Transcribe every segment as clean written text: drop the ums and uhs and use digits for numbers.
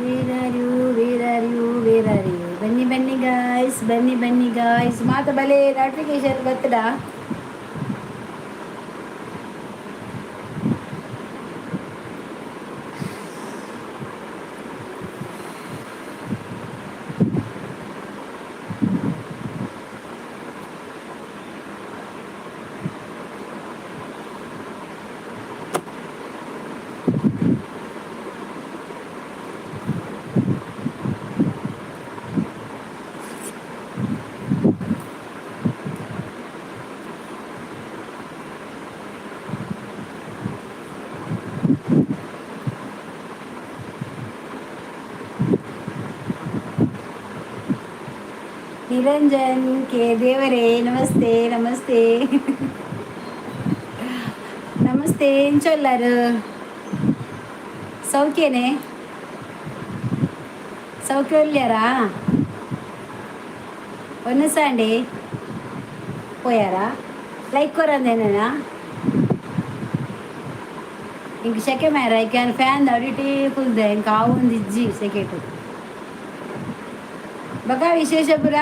Where are you, where are you, where are you? ಬನ್ನಿ ಬನ್ನಿ guys, ಬನ್ನಿ ಬನ್ನಿ ಗಾಯ್ಸ್. ಮಾತ ಬಲೆ ನೋಟಿಫಿಕೇಶನ್ ಬರ್ತಡಾ? ನಿರಂಜನ್ ಕೆ ದೇವರೇ, ನಮಸ್ತೆ ನಮಸ್ತೆ ನಮಸ್ತೆ. ಎಂಚೊಲ್ಲಾರು? ಸೌಖ್ಯನೇ? ಸೌಖ್ಯ ಒಲ್ಯಾರಾ? ಒನ್ನಸಾಂಡಿ ಪೋಯಾರಾ? ಲೈಕ್ ಕೊರಂದೇನೇನಾ? ಇಂಕ ಸೆಕೆ ಮಾರ ಫ್ಯಾನ್ ಅಡಿಟೇ ಕುಲ್ದೆ, ಇಂಕ ಆವೊಂದು ಇಜ್ಜಿ ಸೆಕೆಟು. ಬಕ ವಿಶೇಷ ಪುರ?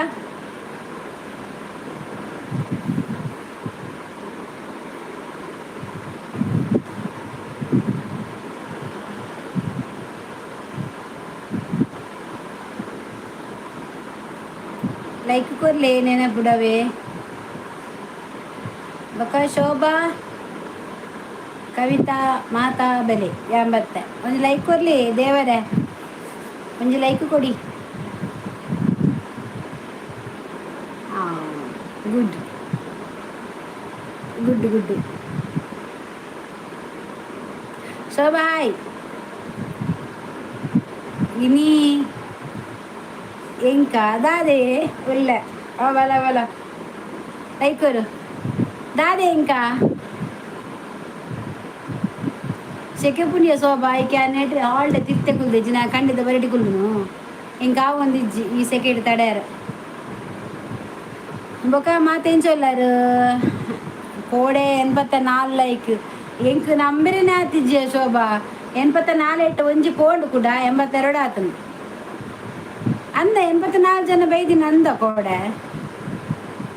ಲೈಕ್ ಕೊರ್ಲೆ ನೆನಪುಡವೆ. ಬಕ ಶೋಭಾ, ಕವಿತಾ, ಮಾತಾ ಬೆಲೆ ಯಾಂಬತ್ತೆ. ಒಂದು ಲೈಕ್ ಕೊರ್ಲಿ ದೇವರೇ, ಒಂಜಿ ಲೈಕ್ ಕೊಡಿ. Good good good. Shobha, hi. ಇನಿ ಎಂಕ ದಾದೆ ಉಲ್ಲೆ ಬಲ ಬಲ ಲೈಕ್ ಕೊರು. ದಾದೆ ಎಂಕ ಸೆಕೆ ಪುಣ್ಯ ಶೋಭಾ. ಐಕೆ ನೆಟ್ ಆಲ್ಡೆ ತಿತ್ತೆ ಕುಲ್ದೆಜ್ಜಿ ನಾ ಖಂಡಿತ ಬರಟಿ ಕುಲ್ನು. ಎಂಕ ಒಂದಿಜ್ಜಿ ಈ ಸೆಕೆಟ್ ತಡೆಯರ. ಬೊಕ ಮಾತೆಂಚೊಲ್ಲಾರು? ಕೋಡೆ 84 ಲೈಕ್. ಎಂಕ್ ನಂಬಿರಿನೇ ಆತಿಜ್ಜೆ ಶೋಭಾ. 84 ಎಟ್ಟು ಒಂಜಿ ಪೋಂಡು ಕೂಡ 82 ಆತನು ಅಂದ. 84 ಜನ ಬೈದಿನ ಅಂದ ಕೋಡೆ,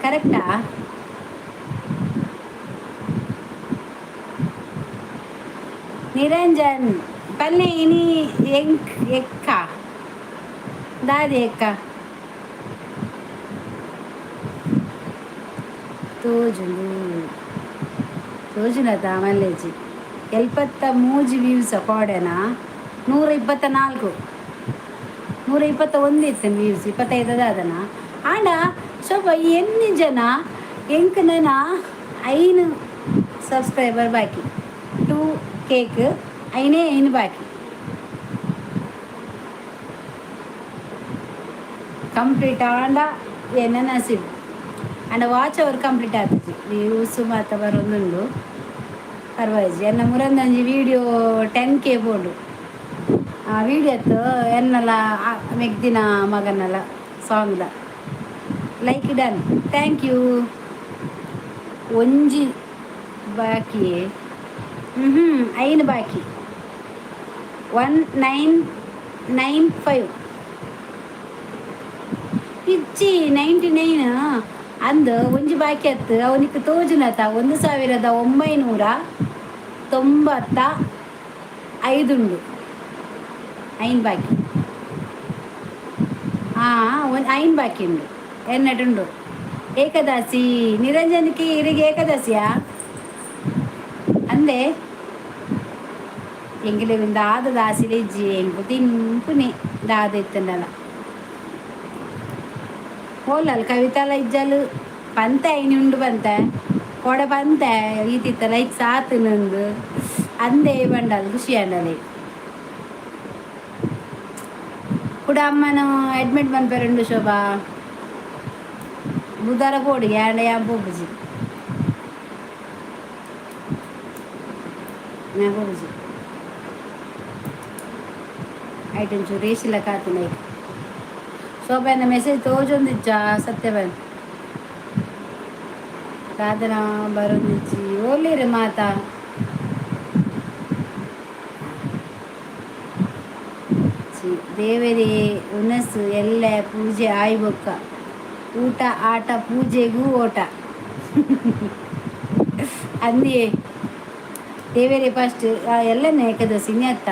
ಕರೆಕ್ಟಾ? ನಿರಂಜನ್ ಪಲ್ಲೆ, ಇನಿ ಎಂಕ್ ಎಕ್ಕ ದಾದಿ ಎಕ್ಕ ತೋಜುಂಡು ತೋಜುನತ ಮಲ್ಲೇಜಿ. 73 ವ್ಯೂಸ್ ಕೋಡೆನಾ? 124, 121 ಇತ್ತು ವ್ಯೂಸ್. 25 ಅದನ. ಆಂಡ ಸ್ವಲ್ಪ ಎన్ని ಜನ ಎಂಕ್ ನನ ಐನು ಸಬ್ಸ್ಕ್ರೈಬರ್ ಬಾಕಿ. ಟೂ ಕೇಕ್ ಐನೇ ಐನು ಬಾಕಿ. ಕಂಪ್ಲೀಟ್ ಆಂಡ ಎನ್ನ ನಸೀಬ್. ಅಂಡ ವಾಚ್ ಅವರ್ ಕಂಪ್ಲೀಟ್ ಆತುಜಿ, ವ್ಯೂಸ್ ಮಾತ ಬರೊಂದುಂಡು, ಪರ್ವಾಯಿಜಿ. ಎನ್ನ ಮುರಂದೊಂಜಿ ವೀಡಿಯೋ 10K ಬೋಡು. ಆ ವೀಡಿಯೋತ್ತು ಎನ್ನಲ ಮೆಗ್ದಿನ ಮಗನಲ ಸಾಂಗ್ದ. Like done, thank you. ಒಂಜಿ ಬಾಕಿ. ಹ್ಞೂ, ಐನು ಬಾಕಿ. 1995 ಇಜ್ಜಿ, 99 ಅಂದ್ ಒಂಜಿ ಬಾಕಿ ಅತ್ತು. ಅವನಿಗೆ ತೋಜುನತ 1995 ಉಂಡು. ಐನ್ ಬಾಕಿ. ಹಾಂ, ಒಂದು ಐನ್ ಬಾಕಿ ಉಂಡು. ಎನ್ನಟುಂಡು ಏಕದಾಸಿ ನಿರಂಜನಕ್ಕೆ ಇರಿಗೆ ಏಕದಸಿಯಾ ಅಂದೆ. ಎಂಗಿಲೆ ದಾದ ದಾಸಿಲೆ ಇಜ್ಜಿ. ಎಂಕು ತಿನ್ಪುನಿ ದಾದ ಇತ್ತಂಡಲ. ಹೋಲಲ್ ಕವಿತಾಲ ಇಜ್ಜಲು. ಪಂತೆ ಐನಿ ಉಂಡು ಪಂತೆ ಕೋಡೆ ಪಂತೆ ಈತಿತ್ತ ಲೈಕ್ ಸಾತ್ ನಂದು ಅಂದೇ ಬಂಡಲ್. ಖುಷಿ ಆಂಡಲಿ. ಕುಡ ಅಮ್ಮನ ಅಡ್ಮಿಟ್ ಮನ್ಪೆರುಂಡು ಶೋಭಾ. ಬುಧಾರ ಪೋಡು ಯಾಂಡ ಯಾನ್ ಪೋಪುಜಿ, ഞാൻ ಪೋಪುಜಿ. ಐಟಮ್ ಚೂರು ರೇಸಿಲ್ಲ ಕಾತಿನ. ಶೋಭಾನ ಮೆಸೇಜ್ ತೋಜೊಂದಿಜ್ಜ ಸತ್ಯಬನ್ ಸಾಧನ ಬರೊಂದಿಜ್ಜಿ. ಓಲೇರು ಮಾತಾ ಏಕಾದಶಿ ದೇವರೇ ಉನಸು ಎಲ್ಲ ಪೂಜೆ ಆಯ್ ಬೊಕ್ಕ ಊಟ ಆಟ ಪೂಜೆಗೂ ಓಟ. ಅಂದಿಯೇ ದೇವರೇ ಫಸ್ಟ್ ಎಲ್ಲನೇ ಏಕಾದಶಿ ಅತ್ತ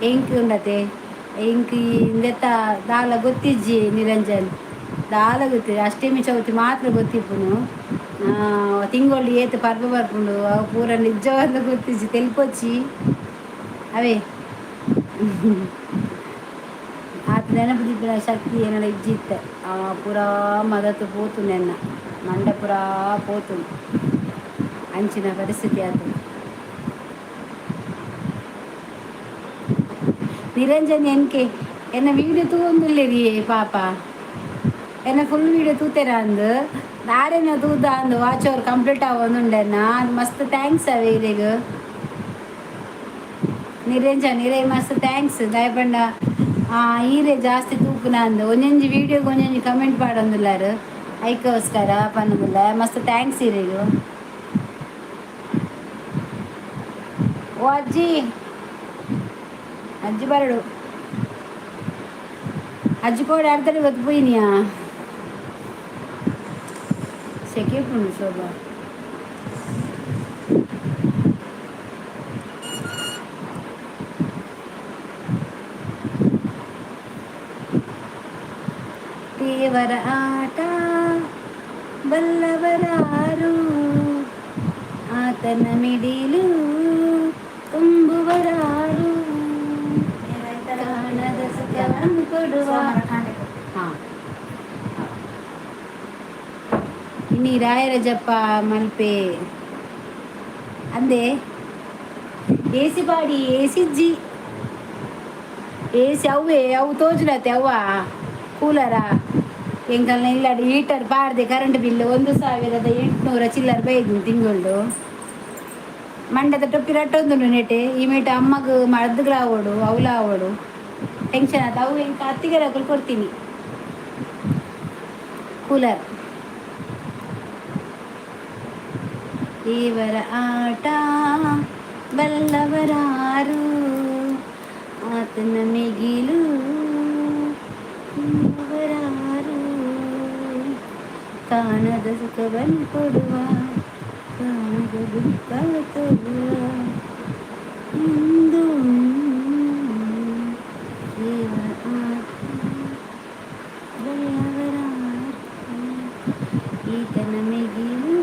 ಎಂಕ್ ಉಂಡತೆ ಎಂಕ್ ಇಂದೆತ್ತ ದಾಲ ಗೊತ್ತಿಜ್ಜಿ ನಿರಂಜನ್, ದಾಲ ಗೊತ್ತಿ. ಅಷ್ಟಮಿ ಚೌತಿ ಮಾತ್ರ ಗೊತ್ತಿಪ್ಪುನು. ತಿಂಗೊಳ್ಳಿ ಏತ್ ಪರ್ಬ ಬರ್ಪುಂಡು ಅವು ಪೂರ ನಿಜವಾದ ಗೊತ್ತಿಜ್ಜಿ. ತೆಲ್ಪೊಚ್ಚಿ ಅವೇ ಆತ ನೆನಪು ದಿಪ್ಪಿನ ಶಕ್ತಿ ಏನಡ ಇಜ್ಜಿತ್ತೆ. ಪೂರಾ ಮದತ್ ಪೋತು, ನೆನ್ನ ಮಂಡೆ ಪೂರಾ ಪೋತು, ಅಂಚಿನ ಪರಿಸ್ಥಿತಿ ಆತು. ನಿರಂಜನ್ ಎನ್ಕೆ ಎನ್ನ ವೀಡಿಯೋ ತೂವೊಂದುಲ್ಲೆರಿ ಪಾಪ. ಎನ್ನ ಫುಲ್ ವೀಡಿಯೋ ತೂತೆರ ಅಂದು ದಾರೆನ ತೂದ ಅಂದು ವಾಚ್ ಅವರ್ ಕಂಪ್ಲೀಟ್ ಆವೊಂದುಂಡೆನ್ನ. ಮಸ್ತ್ thanks ಅವೇ ಇರೆಗ್ ನಿರಂಜನ್, ಇರೆ ಮಸ್ತ್ thanks. ದಾಯೆಪಂಡ ಈರೆ ಜಾಸ್ತಿ ತೂಪುನ ಅಂದು ಒಂಜೊಂಜಿ ವೀಡಿಯೋಗೆ ಒಂಜೊಂಜಿ ಕಮೆಂಟ್ ಪಾಡೊಂದುಲ್ಲಾರು, ಐಕೋಸ್ಕರ ಪನ್ನೊಂದುಲ್ಲ. ಮಸ್ತ್ thanks ಇರೆಗ್. ಓ ಅಜ್ಜಿ, ಅಜ್ಜಿ ಬರಡು. ಅಜ್ಜಿ ಕೋಡೆ ಅರ್ಧಡೆ ಗೊತ್ತು ಪೋಯಿನಿಯಾ? ಸೆಕೆ ಪುಂಡು ಶೋಭಾ. ದೇವರ ಆಟ ಬಲ್ಲವರಾರು, ಆತನ ಮಿಡಿಲು ತುಂಬುವರಾರು, ಕಾಣದ ಸುಖವನ್ನು ಕೊಡುವ. ಹಾಂ, ಇನಿ ರಾಯರ ಜಪ್ಪ ಮಲ್ಪೆ ಅಂದೆ. ಏಸಿ ಪಾಡಿ, ಏಸಿ ಜಿ ಏಸಿ ಅವೇ ಅವು ತೋಜುಲತ್ತೆ ಅವ್ವ ಕೂಲರಾ. ಎಂಕಲ್ನ ಇಲ್ಲಡ್ ಹೀಟರ್ ಪಾಡ್ದೆ ಕರೆಂಟ್ ಬಿಲ್ 1800 ಚಿಲ್ಲರ್ ಬೈದು ತಿಂಗಳು. ಮಂಡದ ಟೊಪ್ಪಿ ರಟ್ಟೊಂದುಂಡು ನೆಟೆ. ಈ ಮೇಟ ಅಮ್ಮಗ್ ಮರ್ದ್ಗ್ಲ ಆವೊಡು, ಅವ್ಲ ಆವೊಡು, ಟೆನ್ಷನ್ ಆತ. ಅವು ಎಂಕ್ ಅತ್ತಿಗೆರೆ ಅಕುಲು ಕೊಡ್ತೀನಿ ಕೂಲರ್. ಇವರ ಆಟ ಬಲ್ಲವರಾರು, ಆತನ ಮಿಗಿಲು ತುಂಬುವರಾರು, ಕಾಣದ ಸುಖವನ್ನು ಕೊಡುವ, ಕಾಣದ ದುಃಖ ತರುವ ಇಂದು. ದೇವರ ಆಟ ಬಲ್ಲವರಾರು, ಈತನ ಮಿಗಿಲು.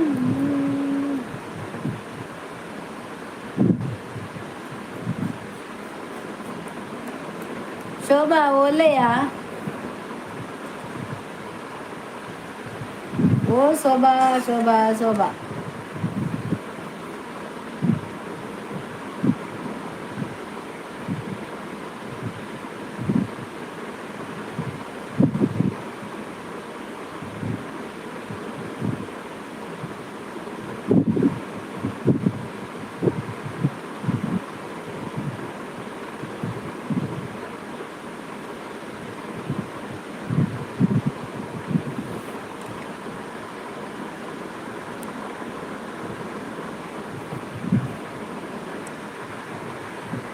ಶೋಭಾ ಓಲೆಯ? ಓ ಶೋಭಾ, ಶೋಭಾ, ಶೋಭಾ.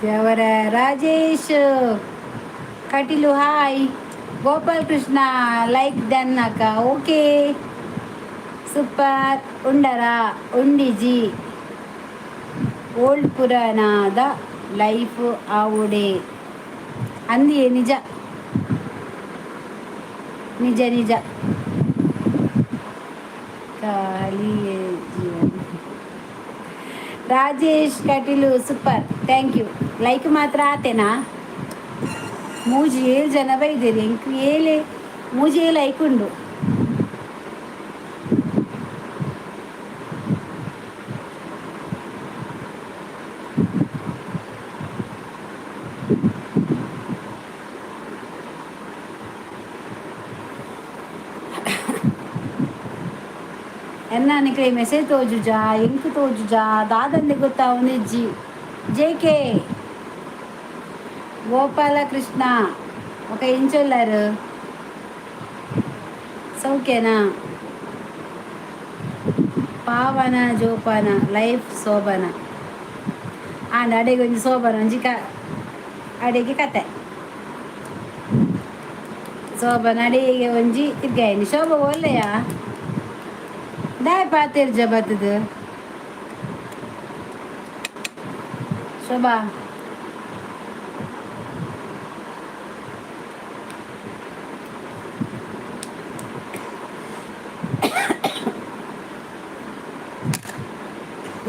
ದೇವರ Rajesh Kateel hi. Gopal Krishna like done ಅಕ್ಕ. Okay, super. ಉಂಡರಾ? ಉಂಡಿಜಿ. ಓಲ್ಡ್ ಪುರಾಣದ ಲೈಫ್ ಆವುಡೆ ಅಂದಿಯೇ. ನಿಜ ನಿಜ ನಿಜ. ಖಾಲಿ ಜೀವನ. Rajesh Kateel super, thank you. Like ಮಾತ್ರ ಆತೇನಾ? ಮೂಜಿ ಏಳು ಜನ ಬೈದಿರಿ. ಎಂಕ್ ಏಳೆ ಮೂಜಿ ಏಳು ಐಕುಂಡು. ಎನ್ನ ನಿಕ್ಲೆ ಮೆಸೇಜ್ ತೋಜುಜಾ? ಎಂಕ್ ತೋಜುಜಾ? ದಾದಂದೆ ಗೊತ್ತಾವೊಂದಿಜ್ಜಿ. ಜೆ ಕೆ ಗೋಪಾಲಕೃಷ್ಣ ఒక ಇಂಚೊಲ್ಲಾರು? ಸೌಖ್ಯನಾ? ಪಾವನ ಜೋಪಾನ ಲೈಫ್ ಶೋಭನ. ಆಂಡ ಅಡೆಗೆ ಒಂಜಿ ಶೋಭನ ಒಂಜಿ ಕ ಅಡಿಗೆ ಕತೆ. ಶೋಭಾ ನಡಿಗೆ ಒಂಜಿ ತಿರ್ಗಾಯಿನಿ. ಶೋಭಾ ಒಲ್ಲೆಯ ದಾಯ ಪಾತೆರ್ಜ ಬತ್ತದು ಶೋಭಾ.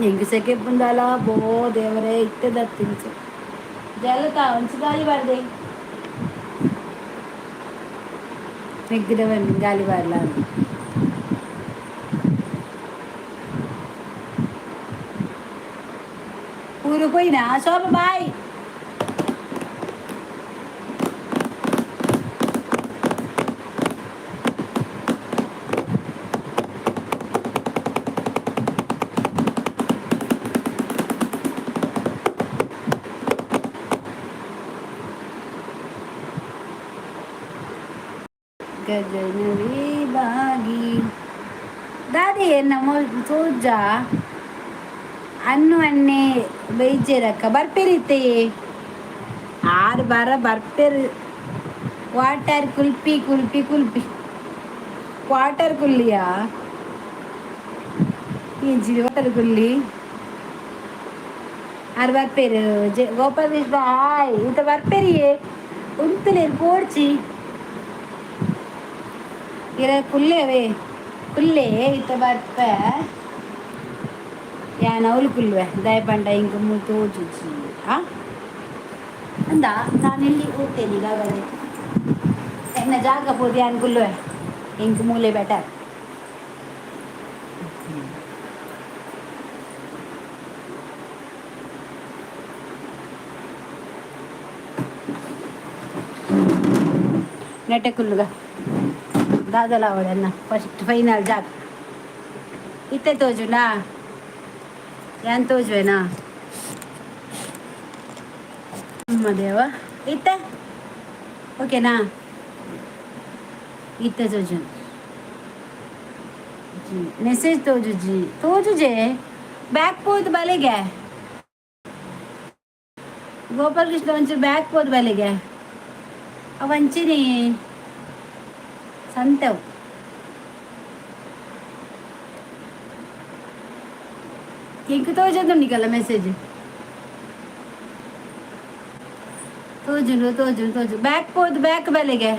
ಎಂಕ್ ಸೆಕೆ ಪುಂಡಾಲ ಬೋ ದೇವರೇ ಇತ್ತೆ ದತ್ತಿಂಚ ಜಲತ ಒಂಚಿ ಗಾಲಿ ಬಾರ್ದೆ ಮೆಗ್ದಿಡ ಗಾಲಿ ಬಾರ್ಲ. ಊರು పోయినా శోభ బాయ్. ಗಗನವೇ ಬಾಗಿ ದಾದಿ ನಮ್ಮ ತೋಜ ಅನ್ನು ಅನ್ನೆ ಬೈಜೇರಕ್ಕ ಬರ್ಪೇರಿತ್ತೆ. ಆರು ಬಾರ ಬರ್ಪೇರು. ವಾಟರ್ ಕುಲ್ಪಿ ಕುಲ್ಪಿ ಕುಲ್ಪಿ ವಾಟರ್ ಕುಲ್ಲಿಯಾ ಎಂಚಿನ ವಾಟರ್ ಕುಲ್ಲಿ. ಆರು ಬರ್ಪೇರು. ಗೋಪಾಲ ಕೃಷ್ಣ ಹಾಯ್. ಇತ್ತ ಬರ್ಪೇರಿಯೇ ಉಂತುಲೇರು ಪೋಡ್ಚಿ ಇರ ಕುಲ್ಲೇವೇ ಕುಲ್ಲೇ ಇತ್ತ ಬರ್ಪೆ. ಯಾನ್ ಅವ್ಲು ಕುಲ್ಲುವೆ ದಾಯ ಪಂಡ ಇಂಕ್ ಮೂಲು ತೋಜುಜಿ. ಆ ಅಂದ ನಾನೆಲ್ಲಿ ಓದ್ತೇನೆ ಈಗಾಗಲೇ ಎನ್ನ ಜಾಗ ಪೋದು ಯಾನ್ ಕುಲ್ಲುವೆ. ಇಂಕ್ ಮೂಲೆ ಬೆಟರ್. ನೆಟ್ಟೆ ಕುಲ್ಲುಗ ದಾದಲಾವಡನ್ನ ಫಸ್ಟ್ ಫೈನಲ್ ಜಾಗ ಇತ್ತೆ ತೋಜುನಾ? ಯಾನ್ ತೋಜುವೆನಾ? ದೇವ ಇತ್ತೆ ಓಕೆನಾ? ಇತ್ತೆ ತೋಜು ಜಿ ಮೆಸೇಜ್ ತೋಜುಜಿ ತೋಜುಜೆ. ಬ್ಯಾಕ್ ಪೋದು ಬಲೆಗೆ ಗೋಪಾಲಕೃಷ್ಣ ಒಂಚೂರು ಬ್ಯಾಕ್ ಪೋದು ಬಲೆಗೆ ಅವಂಚಿನಿ ಸಂತೆವು. ಎಂಕ್ ತೋಜೊಂದುಂಡಿಕಲ್ಲ ಮೆಸೇಜ್ ತೋಜುಂಡು ತೋಜುಂಡು ತೋಜು. ಬ್ಯಾಕ್ ಪೋದು ಬ್ಯಾಕ್ ಬಲೆಗೆ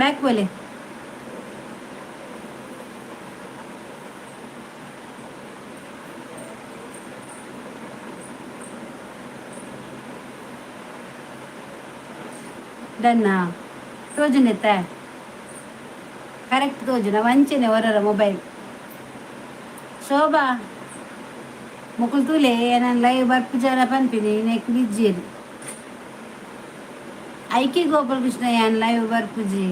ಬ್ಯಾಕ್ ಬೋಲೆ. ಡನ್ನಾ ತೋಜುಂಡೆತ್ತ ಕರೆಕ್ಟ್ ತೋಜುನ ವಂಚನೆ ಹೊರರ ಮೊಬೈಲ್. ಶೋಭಾ ಮೊಕುಲು ತೂಲೆ ನಾನು ಲೈವ್ ಬರ್ಪು ಜನ ಪನ್ಪಿನಿ ನೆಕ್ ಬಿಜ್ಜೇರು. ಐಕೆ ಗೋಪಾಲಕೃಷ್ಣ ಯಾನ್ ಲೈವ್ ಬರ್ಪುಜಿ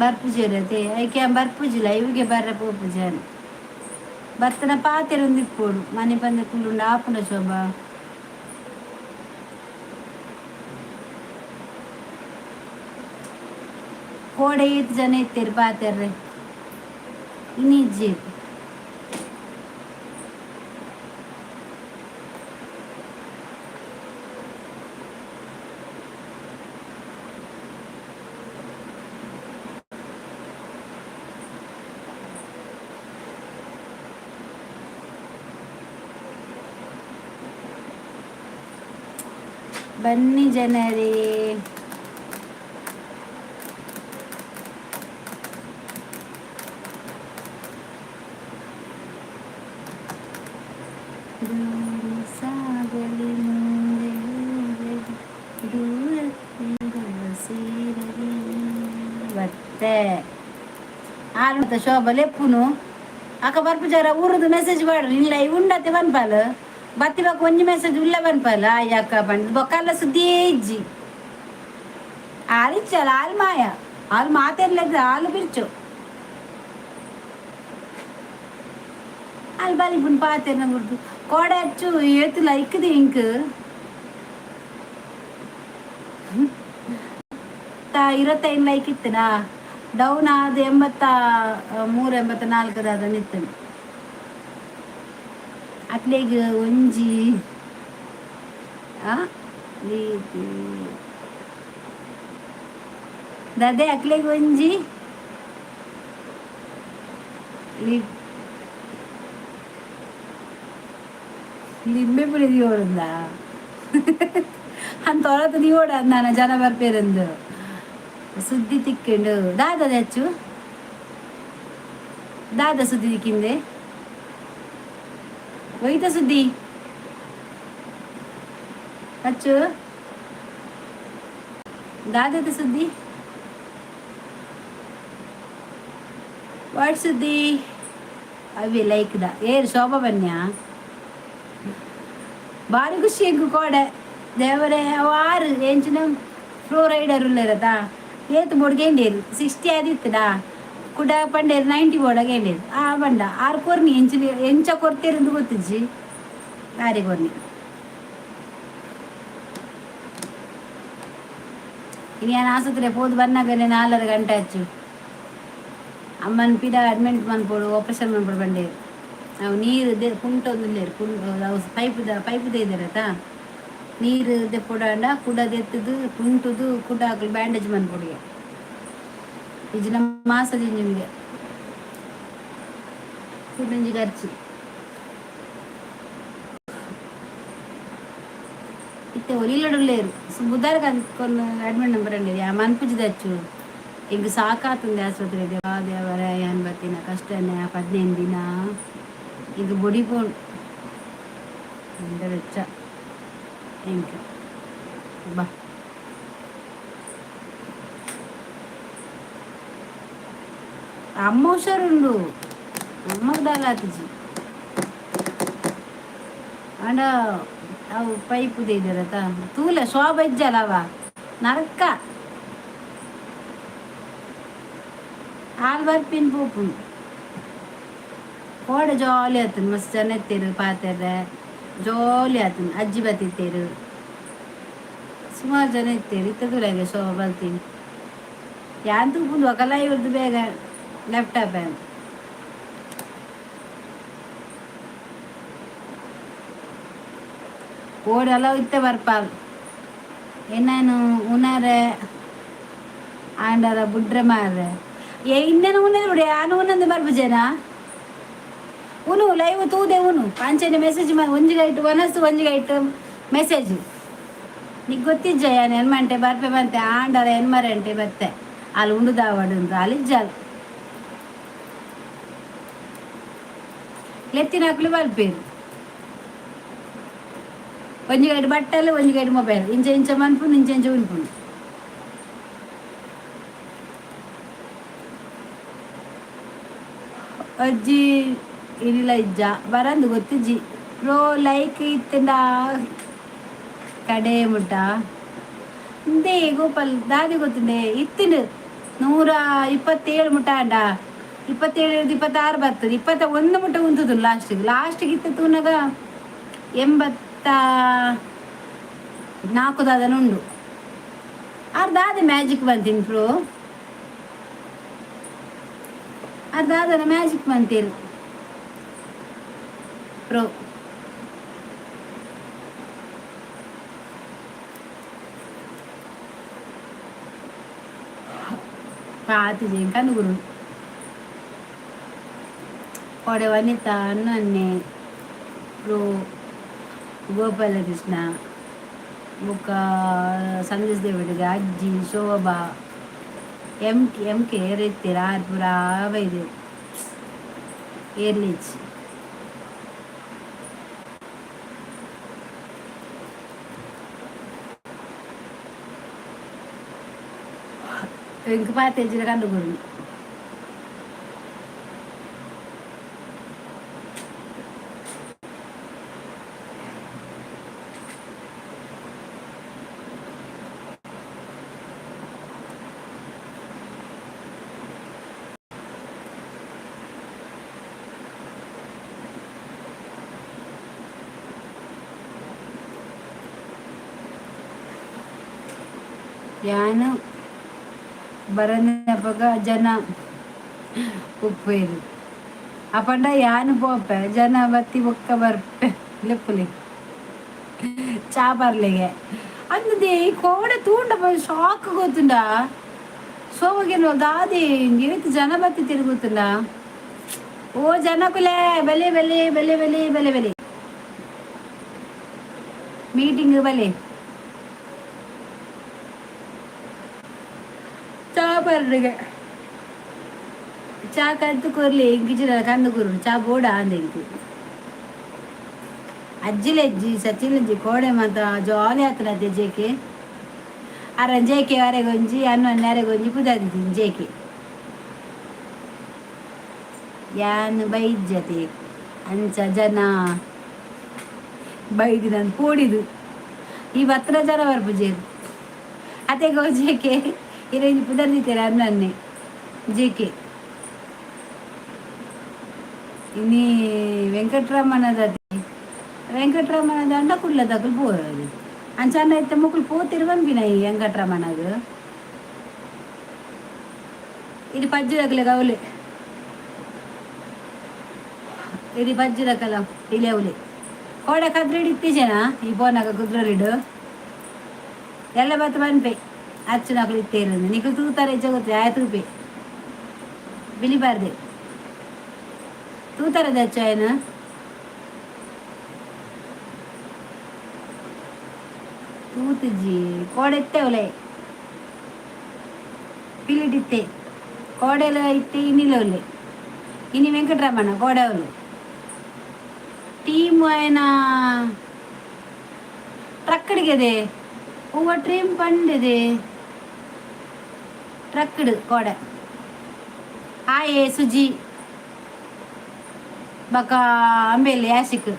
ಬರ್ಪುಜೇರತೆ ಐಕೆ ಬರ್ಪುಜಿ ಲೈವ್ಗೆ ಬರ್ರೆ ಪೋಪುಜಿ. ಅನ್ ಬರ್ತನ ಪಾತೆರೊಂದು ಇಪ್ಪೋಡು ಮನೆ ಬಂದ ಕುಲ್ಲುಂಡು ಆಪುನ ಶೋಭಾ. ಕೋಡೆ ಏತ್ ಜನ ಇತ್ತೆರ್ ಪಾತೆರ್ರೆ ಇನ್ನು. ಬನ್ನಿ ಜನರೇ. ದೂರ ಸಾಗಲಿ ಮುಂದೆ ಹೋಗಲಿ ದೂರ ಸೇರಲಿ ಬತ್ತೆ ಆರು ಮತ್ತೆ ಶೋಭಾ ಲೆಪ್ಪುನು ಅಕ್ಕ ಬರ್ಪುಜಾರ ಊರುದು ಮೆಸೇಜ್ ಮಾಡ್ರಿ. ಇಲ್ಲ ಉಂಡತೆ ಬನ್ಪಾಲ್ ಬತ್ತಿ ಬಾಕ ಒಂಜಿ ಮೆಸೇಜ್ ಉಲ್ಲ ಬನ್ಪಾಲ್ ಆಯ್ ಅಕ್ಕ ಬಂದ್ ಬೊಕ್ಕಲ್ಲ ಸುದ್ದಿ ಇಜ್ಜಿ. ಆಲಿಚ್ಚಲ್ಲ ಆಲ್ ಮಾಯ ಆಲ್ ಮಾತೆರ್ಲೆಗ್ ಆಲು ಬಿರ್ಚು ಆಲ್ ಬಲಿಪುನ್ ಪಾತೆರ್ನ ಗುರ್ತು ಕೋಡೆ ಅಚ್ಚು ಏತ್ ಲೈಕ್ది ಇಂಕ್ 25 ಲೈಕ್ ಇತ್ತನಾ ಡೌನ್ ಆದ 83 84 ನಿತ್ತನು. ಅಕ್ಲೆಗ್ ಒಂಜಿ ಆ ದಾದೆ ಅಕ್ಲೆಗ್ ಒಂಜಿ ಲಿಂಬೆ ಪುಳಿ ದಿಯೋಡುಂದ ಅಂತ ಹೊರತು ದಿಯೋಡ ಅಂದಾನ ಜನ ಬರ್ಪೇರಂದು ಸುದ್ದಿ ತಿಕ್ಕೊಂಡು ದಾದ ಹೆಚ್ಚು ದಾದ ಸುದ್ದಿ ತಿಕ್ಕಿಂದೆ ಒಯ್ತ ಸುದ್ದಿ ಅಚ್ಚು ದಾದದ ಸುದ್ದಿ. What ಸುದ್ದಿ? ಅವಿ ಲೈಕ್ the ಏರ್ ಶೋಭಾ ಬನ್ಯಾ. ಭಾರಿ ಖುಷಿ ಎಂಕು ಕೋಡೆ ದೇವರೇ. ಅವು ಆರು ಎಂಚಿನ ಫ್ಲೋರೈಡರ್ ಉಲ್ಲೇರತಾ ಏತ್ ಬೋರ್ಡ್ ಗೇಂಡೇರು 60 ಆದಿತ್ತಡಾ ಕುಡ ಪಂಡೇರು 90 ಬೋರ್ಡ್ ಗೇಂಡೇರು. ಆ ಬಂಡ ಆರು ಕೊರ್ನಿ ಎಂಚಿನ ಎಂಚ ಕೊರ್ತೇರಂದು ಗೊತ್ತಿಜ್ಜಿ ಆರೆ ಕೊರ್ನಿ. ಇನಿ ಯಾನ್ ಆಸ್ಪತ್ರೆ ಪೋದು ಬನ್ನಗನೆ 4.5 ಗಂಟೆ ಹಚ್ಚು. ಅಮ್ಮನ ಪಿರ ಅಡ್ಮಿಟ್ ಮನ್ಪೊಡು, ಆಪರೇಷನ್ ಮನ್ಪೊಡು ಬಂಡೇರು. ಅವು ನೀರು ದೆ ಪುಂಟೊಂದುಲ್ಲೆರ್ ಪುಂ ಅವು ಪೈಪುದ ಪೈಪು ದೈದೆರತ ನೀರು ದೆಪ್ಪೊಡಾಂಡ ಕುಡ ದೆತ್ತುದು ಪುಂಟುದು ಕುಡ ಅಕುಲು ಬ್ಯಾಂಡೇಜ್ ಮನ್ಪೊಡುಗೆ. ಇಜ್ಜಿನ ಮಾಸ ದಿಂಜುಂಗೆ ಕುಡೊಂಜಿ ಖರ್ಚು. ಇತ್ತೆ ಒಲಿಲಡುಲ್ಲೇರು ಬುಧಾರ ಕೊನ್ನು ಅಡ್ಮಿಟ್ ನಂಬರ್ ಅಂಡಿದೆ. ಆ ಮನ್ಪುಜಿದಚ್ಚು ಎಂಕ್ ಸಾಕಾತುಂದೆ ಆಸ್ಪತ್ರೆ. ದೇವಾ ದೇವರ ಯಾನ್ ಬತ್ತಿನ ಕಷ್ಟನೆ. ಆ 15 ದಿನ ಇಂಕ್ ಬೊಡಿ ಪೋಂಡು ಬೆಚ್ಚ ಎಂಕ್ ಬಾ. ಅಮ್ಮ ಹುಷಾರುಂಡು, ಅಮ್ಮಗ್ ದಾಲ ಆತಿಜಿ. ಆಂಡ ಅವು ಪೈಪು ದೈದೆರತ ತೂಲೆ ಶೋಭ ಇಜ್ಜಲ್ಲ ಅವ ನರಕ. ಆಲ್ ಬರ್ಪಿನ್ ಪೋಪುಂಡು. ಕೋಡೆ ಜಾಲಿ ಆತುಂಡು. ಮಸ್ತ್ ಜನ ಇತ್ತೆರ್ ಪಾತೆರ್ರೆ ಜಾಲಿ ಆತುಂಡು. ಅಜ್ಜಿ ಬತ್ತಿತ್ತೇರು, ಸುಮಾರು ಜನ ಇತ್ತೆರ್. ಇತ್ತೆ ತೂಲೆಗೆ ಶೋಭ ಬಲ್ತೀನಿ ಯಾನ್ ತೂಪುಂಡು ಅಕಲ ಇವ್ರದ್ದು ಬೇಗ ಲ್ಯಾಪ್ಟಾಪ್. ಕೋಡೆ ಇತ್ತೆ ಬರ್ಪಾಲ್ ಎನ್ನಾನು ಉನರೆ ಆಂಡರ ಬುಡ್ರೆ ಮಾರ್ರೆ. ಏ ಇನ್ನೇನು ಉನ್ನದು ಬಿಡಿ ಆನು ಉನ್ನಂದು ಬರ್ಪುಜೇನಾ? ಉನು ಲೈವ್ ತೂದೆ ಉನು ಅಂಚನೆ ಮೆಸೇಜ್ ಒಂಜಿ ಗೈಟ್ ಒನಸು ಒಂಜಿ ಗೈಟ್ ಮೆಸೇಜ್. ನಿಕ್ ಗೊತ್ತಿಜ್ಜ ಯಾನ್ ಎನ್ಮಂಟೆ ಬರ್ಪೆ ಬಂತೆ ಆಂಡರ ಎನ್ಮರೆಂಟೆ ಬತ್ತೆ ಅಲ್ಲಿ ಉಂಡುದಾವಡು ಅಂತ ಅಲ್ಲಿ ಇಜ್ಜಾಲ್ ಲೆತ್ತಿನಕ್ಲು ಬರ್ಪೇರು. ಒಂಜಿ ಗೈಟ್ ಬಟ್ಟಲು, ಒಂಜಿ ಗೈಟ್ ಮೊಬೈಲ್, ಇಂಚ ಇಂಚ ಮನ್ಪುಂಡು, ಇಂಚ ಇಂಚ ಉನ್ಪುಂಡು. ಅಜ್ಜಿ ಇನಿಲ ಇಜ್ಜ ಬರಂದು ಗೊತ್ತಿಜ್ಜಿ. ಪ್ರೋ ಲೈಕ್ ಇತ್ತಂಡ ಕಡೆ ಮುಟ್ಟ ಇಂದೇ ಗೋಪಾಲ್ ದಾದಿ ಗೊತ್ತುಂಡೆ. ಇತ್ತಿನ 127 ಮುಟ್ಟ ಅಂಡ 27 26 ಬರ್ತದೆ. 21 ಮುಟ್ಟ ಉಂತುದು ಲಾಸ್ಟಿಗೆ. ಲಾಸ್ಟಿಗೆ ಇತ್ತ ತೂನಗ 84 ದಾದನ ಉಂಡು. ಆರ್ ದಾದೆ ಮ್ಯಾಜಿಕ್ ಬಂತೀನಿ ಪ್ರೋ? ಆರ್ ದಾದನ ಮ್ಯಾಜಿಕ್ ಬಂತೀರಿ ಪ್ರೋ? ಪಾತಿಜಿ ಕನುಗುರು ಕೋಡೆ ವನಿತಾ ಅನ್ನನ್ನೆ ಪ್ರೋ ಗೋಪಾಲಕೃಷ್ಣ ಬೊಕ್ಕ ಸಂದೇಶ್ ದೇವಡಿಗೆ ಅಜ್ಜಿ ಶೋಭಾ ಎಂ ಕೆ ಎಂ ಕೆ ಏರ್ ಇತ್ತೀರ ಆರ್ ಪೂರಾ ಬೈದೆರ್ ಏರ್ಲಿಜ್ಜಿ. ಎಂಕ್ ಪಾತೆರ್ಜಿಡ ಕಂಡು ಕೊರ್ನು. ಯಾನ್ ಬರಂದಿನಪಗ ಜನ ಉಪ್ಪೇರು ಅಪಂಡ ಯಾನ್ ಪೋಪೆ ಜನ ಬತ್ತಿ ಬೊಕ್ಕ ಬರ್ಪೆ ಲೆಪ್ಪುಲೆ. ಚಾ ಪರ್ಲೆಗೆ ಅಂದದೆ ಕೋಡೆ ತೂಂಡ ಶಾಕ್ ಗೊತ್ತುಂಡ. ಸೋಮಗೇನು ದಾದೆ ಏತ್ ಜನ ಬತ್ತಿ ತಿರುಗುತ್ತುಂಡ. ಓ ಜನಕುಲೆ, ಬಲೆ ಬಲೆ ಬಲೆ ಬಲೆ ಬಲೆ ಬಲೆ, ಮೀಟಿಂಗ್ ಬಲೆ. ಚಾ ಪರ್ಲಿಗೆ ಚಾ ಕಲ್ತು ಕೊರ್ಲಿ ಇಂಕಿಚಿನ ಕಂದು ಕುರು ಚಾ ಬೋಡ ಅಂದ ಇಂಕು. ಅಜ್ಜಿಲೆಜ್ಜಿ ಸಚಿಲಜ್ಜಿ ಕೋಡೆ ಮಾತ ಜಾಲಿ ಆತನ ಜೇಕೆ ಅರ ಜೇಕೆ ಅರೆಗೊಂಜಿ ಅನ್ನು ಅರೆಗೊಂಜಿ ಪುದಾದಿದ್ದೀನಿ ಜೇಕೆ ಯಾನ್ ಬೈಜ್ಜತೆ ಅಂಚ ಜನ ಬೈದಿ ನಾನು ಪೋಡಿದು ಈ ಬತ್ರ ಜನ ಬರ್ಪುಜೇರು ಅತೆಗೋ ಜೇಕೆ ಇರೆಂಜಿ ಪುದರ್ದಿತ್ತೆರ್ ಅನ್ನನ್ನೆ ಜೇಕೆ. ಇನಿ ವೆಂಕಟ್ರಮಣದ ವೆಂಕಟ್ರಮಣ ದಂಡ ಕುಡ್ಲದಕುಲು ಪೋದು ಅಂಚಾಂಡ ಇತ್ತೆ ಮೊಕುಲು ಪೋತಿರು ಪನ್ಪಿನ ಈ ವೆಂಕಟ್ರಮಣಗ್. ಇದು ಪಜ್ಜಿದಕಲೆ ಅವಲೆ, ಇದು ಪಜ್ಜಿದಕಲ ಇಲೆ ಅವಲೆ. ಕೋಡೆ ಕದ್ರಿಡ್ ಇತ್ತೀಚೆನ ಈ ಪೋನಾಗ ಕುದ್ರಲಿಡು ಎಲ್ಲ ಬತ್ತ ಪನ್ಪೆ ಅಚ್ಚುನಕುಲು ಇತ್ತೇರು. ನಿಕುಲು ತೂತಾರೆ ಜಗತ್ತು ಆಯ ತೂಪೆ ಬಿಲಿಬಾರ್ದೆ ತೂತಾರದ ಅಚ್ಚು ಆಯನ ತೂತುಜಿ. ಕೋಡೆ ಇತ್ತೆ ಅವಲೆ ಪಿಲಿಟಿತ್ತೆ ಕೋಡೆಲ ಇತ್ತೆ ಇನ್ನಿಲ್ಲ ಒಲ್ಲೆ. ಇನಿ ವೆಂಕಟರಮಣ ಕೋಡೆ ಅವಲು ಟೀಮ್ ಆಯನ ಟ್ರಕ್ ಹೂವ ಟ್ರೀಮ್ ಪಂಡಿದೆ ಟ್ರಕ್ಡ್ ಕೋಡೆ ಆಯೆ ಸುಜಿ ಬಕ ಅಂಬೇಲಿ ಯಾಸಿಕ್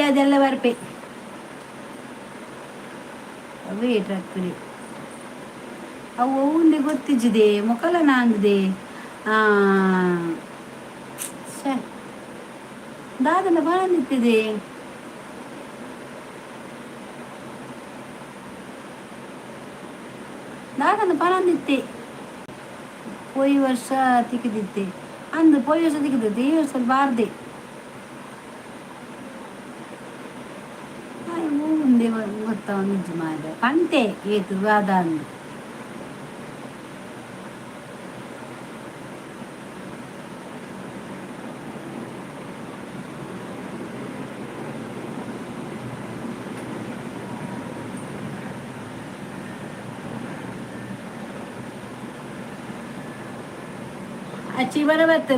ಅದೆಲ್ಲ ಬರ್ಪೆ ಅವೇ ಟ್ರಕ್. ಅವು ಒಂದೇ ಗೊತ್ತಿಜ್ಜಿದೆ ಮೊಕಲ ನಾಂದಿದೆ ದಾದನ ಬಾಳಂದಿತ್ತಿದೆ. ದಾದನ ಪರಂದಿತ್ತೆ ಪೋಯಿ ವರ್ಷ ತಿಕ್ಕಿದಿತ್ತೆ ಅಂದು ಪೋಯಿ ವರ್ಷ ತಿಕ್ಕಿದಿತ್ತೆ ಈ ವರ್ಷ ಬಾರ್ದೆ ಮುಂದೆ ಗೊತ್ತ ನಿಜ ಮಾಡ ಪಂತೆ ಏತು ವಾದ ಅಂದು. ಅಚ್ಚಿ ಬರಬತ್ತು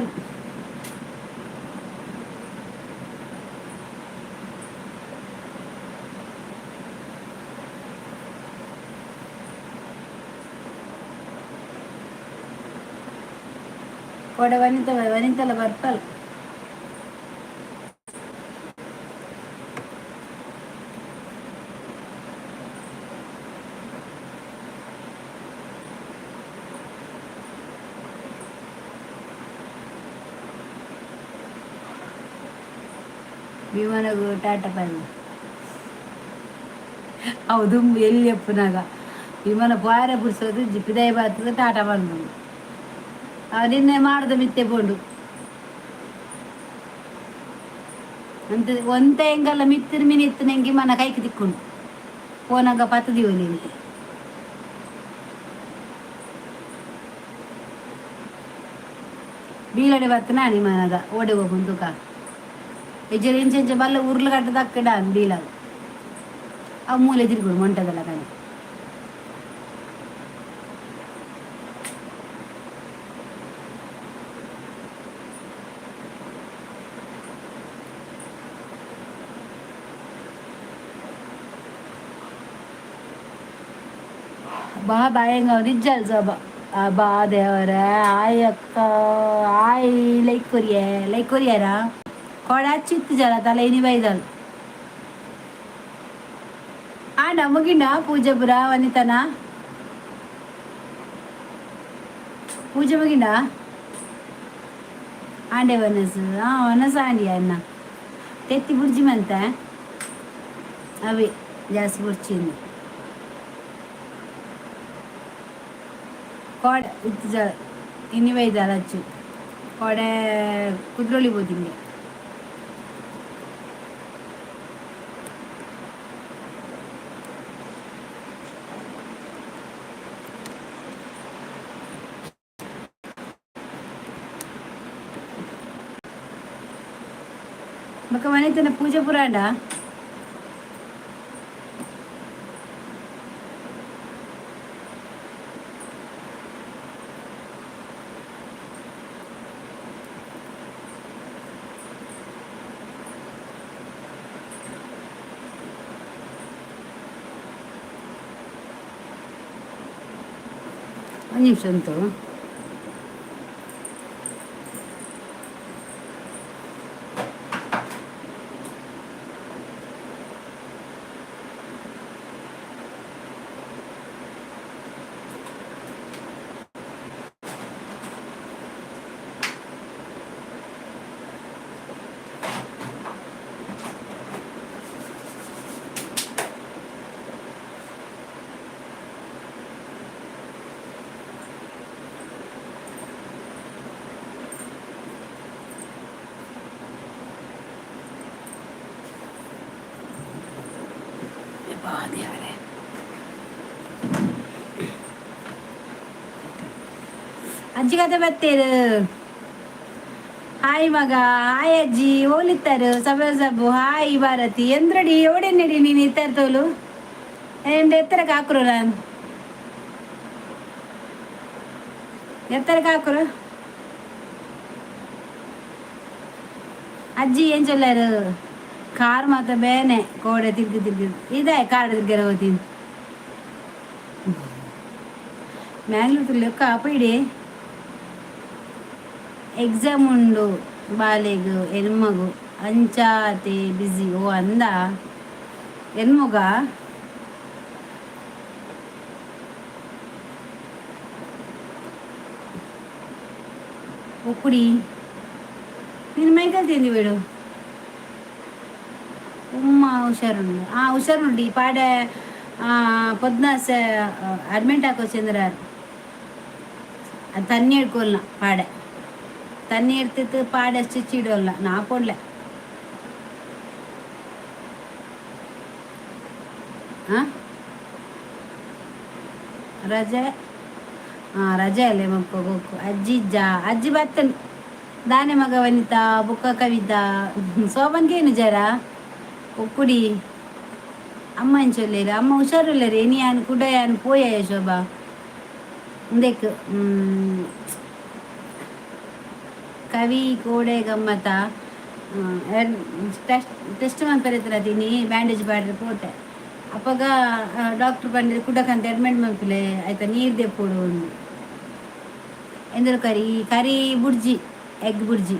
ಕೋಡೆ ವನಿತ ವನಿತಲ ಬರ್ಪಲ್. ವಿಮಾನಗೂ ಟಾಟಾ ಪೈವು ಅವು ದುಂಬು ಎಲ್ಲಿ ಎಪ್ಪುನಾಗ ವಿಮಾನ ಪಾರೆ ಪುಡ್ಸೋದು ಜಿಪ್ಪಿದೈ ಬಾತದ ಟಾಟಾ ಬಂದು ಅವ ನಿನ್ನೆ ಮಾಡ್ದ ಮಿತ್ತೆ ಪೋಂಡು ಅಂತ ಒಂತೆ ಎಂಗಲ್ಲ ಮಿತ್ತಿನ ಮಿನಿ ಇತ್ತು ನಂಗೆ ಮನ ಕೈకి ತಿಕ್ಕೊಂಡು ಪೋನಾಗ ಪತ್ತದಿವಲಿ ಅಂತ. ಬೀಲಡೆ ಬತ್ತನ ಮನದ ಓಡೆ ಹೋಗುಂತುಕ ಹೆಜ್ಜೆ ಇಂಚೆ ಬಲ್ಲ ಉರ್ಲು ಕಟ್ಟದ ಬೀಲಾಗ ಅವು ಮೂಲೆ ತಿರುಗುಡು ಮೊಂಟದಲ್ಲ ಕಣೆ. ಬಾ ಬಾಯಂಗ ನಿಜ್ಜಲ್ ಸಬ ಬಾ ದೇವರ ಆಯ್ ಅಕ್ಕ ಆಯ್ ಲೈಕ್ ಕೊರಿಯ ಲೈಕ್ ಕೊರಿಯಾರ ಕೋಡ ಚಿತ್ತು ಜಲ ತಲೆ ಇನಿ ಬೈದಲ್ ಆ ನಮಗಿನ ಪೂಜೆ ಪುರ ವನಿತನ ಪೂಜೆ ಮುಗಿನ ಆಂಡೆ ವನಸು ಆ ವನಸು ಆಂಡಿ ಅನ್ನ ತೆತ್ತಿ ಬುರ್ಜಿ ಮಂತ ಅವೆ ಜಾಸ್ತಿ ಬುರ್ಚಿಂದು ಕೋಡ ಇತ್ತು ಜ ಇನಿ ಬೈದಾಲ್ ಅಚ್ಚು ಕೋಡೆ ಕುದ್ರೋಳಿ ಪೋತಿಂಗೆ. ಬೊಕ್ಕ ಮನೆತನ ಪೂಜೆ ಪುರಾಂಡ. ಒಂಜಿ ನಿಮಿಷ ಉಂಟು. ದೇವರೇ, ಅಜ್ಜಿ ಕತೆ ಬತ್ತೇರು. ಹಾಯ್ ಮಗ, ಹಾಯ್ ಅಜ್ಜಿ, ಓಲಿತ್ತಾರು ಸಬ ಸಬು. ಹಾಯ್ ಭಾರತಿ, ಎಂದ್ರಡಿ ಓಡೆನ್ನಡಿ ನೀನು ಇತ್ತಾರ ತೋಲು ಎಂಡ ಎತ್ತರ ಕಾಕುರು ನಾನು ಎತ್ತರ ಕಾಕುರು. ಅಜ್ಜಿ ಏನ್ ಚೊಲ್ಲಾರು? ಕಾರ್ ಮಾತ ಬೇನೆ ಕೋಡೆ ತಿರ್ಗಿ ತಿರ್ಗಿ ಇದೆ. ಕಾರ್ ತಿರ್ಗಿರ ಹೋಗ್ತೀನಿ ಮ್ಯಾಂಗ್ಳೂರ್ ಲೆಕ್ಕ ಅಪ್ಪ. ಎಕ್ಸಾಮ್ ಉಂಡು ಬಾಲೆಗು ಎನ್ಮಗು, ಅಂಚಾತೆ ಬಿಸಿ. ಓ ಅಂದ ಎನ್ಮುಗ. ಒಕ್ಕುಡಿ ನೀನು ಮೈಕಲ್ ತಿಂದಿ ಬಿಡು. ಉಮ್ಮ ಹುಷಾರುಂಡು. ಆ ಹುಷಾರುಂಡು. ಈ ಪಾಡೆ ಪೊದ್ನಾಸ ಅಡ್ಮಿಂಟ್ ಹಾಕೋ ಚಂದ್ರ ತಣ್ಣಿ ಹಿಡ್ಕೊಲ್ಲ. ಪಾಡೆ ತಣ್ಣಿ ಇರ್ತಿತ್ತು. ಪಾಡೆ ಸ್ಟಿಚ್ ಇಡೋಲ್ಲ ನಾ ಪೋಡ್ಲೆ. ಹಾಂ, ರಜೆ. ಹಾಂ, ರಜೆ ಅಲ್ಲೇ ಮಕ್ಕ ಹೋಗು. ಅಜ್ಜಿ ಇಜ್ಜಾ? ಅಜ್ಜಿ ಬತ್ತನ್. ದಾನೆ ಮಗ ವನಿತಾ ಬುಕ್ಕ ಕವಿತಾ ಸೋಬನ್ಗೇನು ಜರ ಒಕ್ಕುಡಿ. ಅಮ್ಮ ಎಂಚೊಲ್ಲೇರು? ಅಮ್ಮ ಹುಷಾರುಲ್ಲೇರು. ಎನಿ ಯಾನ್ ಕುಡ ಯಾನ್ ಪೋಯ ಶೋಭಾ ಉಂದೆಕ್ ಕವಿ ಕೋಡೆ ಗಮ್ಮತ ಟೆಸ್ಟ್ ಟೆಸ್ಟ್ ಮನ್ಪೆರೆ ತಿನಿ ಬ್ಯಾಂಡೇಜ್ ಪಾಡ್ರೆ ಪೋಟೆ. ಅಪಗ ಡಾಕ್ಟರ್ ಪಂಡಿರ್ ಕುಡಕಂತ ಅಡ್ಮಿಟ್ ಮನ್ಪುಲೆ, ಆಯ್ತಾ, ನೀರು ದೆಪ್ಪೊಡು ಒಂದು ಎಂದರು. ಕರಿ ಕರಿ ಬುರ್ಜಿ, ಎಗ್ ಬುರ್ಜಿ.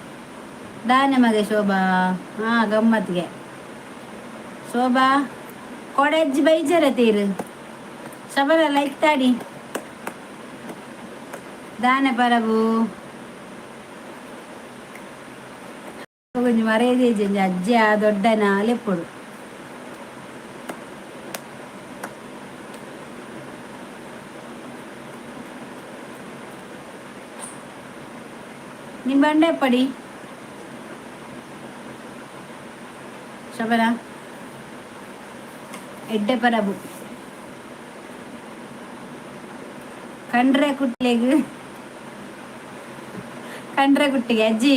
ದಾನೆ ಮಗೆ ಶೋಭಾ. ಹಾಂ, ಗಮ್ಮತ್ಗೆ ಶೋಭಾ ಕೊಡಜ್ಜಿ ಬೈಜರ ತೀರು ಶಬರ ಲೈಕ್ ತಾಡಿ. ದಾನೆ ಪರಬು ಒಂಜಿ ಮರೇದೇಜಿ ಒಂಜಿ ಅಜ್ಜಿ ಆ ದೊಡ್ಡನ ಲೆಪ್ಪೊಡು. ನಿಮ್ ಬಂಡೆ ಪಡಿ ಶಬರ ಎಡ್ಡೆ ಪರಬು ಕಂಡ್ರೆ ಕುಟ್ಲೆಗ್ ಕಂಡ್ರೆ ಕುಟ್ಟಿಗೆ ಅಜ್ಜಿ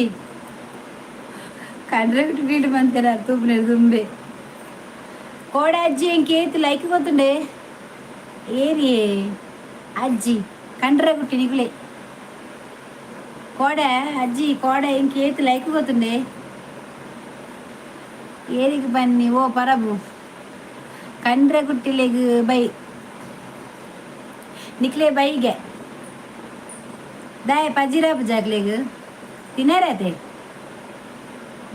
ಕಂಡ್ರೆ ಕುಟ್ಟಿ ಬೀಡು ಬಂತೀರ ತೂಪುನೆ ದುಂಬೆ. ಕೋಡೆ ಅಜ್ಜಿ ಎಂಕೇತ್ ಲೈಕ್ ಗೊತ್ತುಂಡೆ. ಏರಿಯೇ ಅಜ್ಜಿ ಕಂಡ್ರೆ ಕುಟ್ಟಿ ನಿಗುಲೆ ಕೋಡೆ ಅಜ್ಜಿ ಕೋಡೆ ಇಂಕೇತ್ ಲೈಕ್ ಗೊತ್ತುಂಡೆ. ಏರಿಗೆ ಬನ್ನಿ. ಓ ಪರಬು ಕಂಡ್ರೆ ಕುಟ್ಟಿಲೆಗ್ ಬೈ ನಿಕ್ಲೆ ಬೈಗೆ ದಾಯ ಪಜ್ಜಿರಾಪು ಜಾಕ್ಲೆಗ್ ತಿನ್ನರತೆ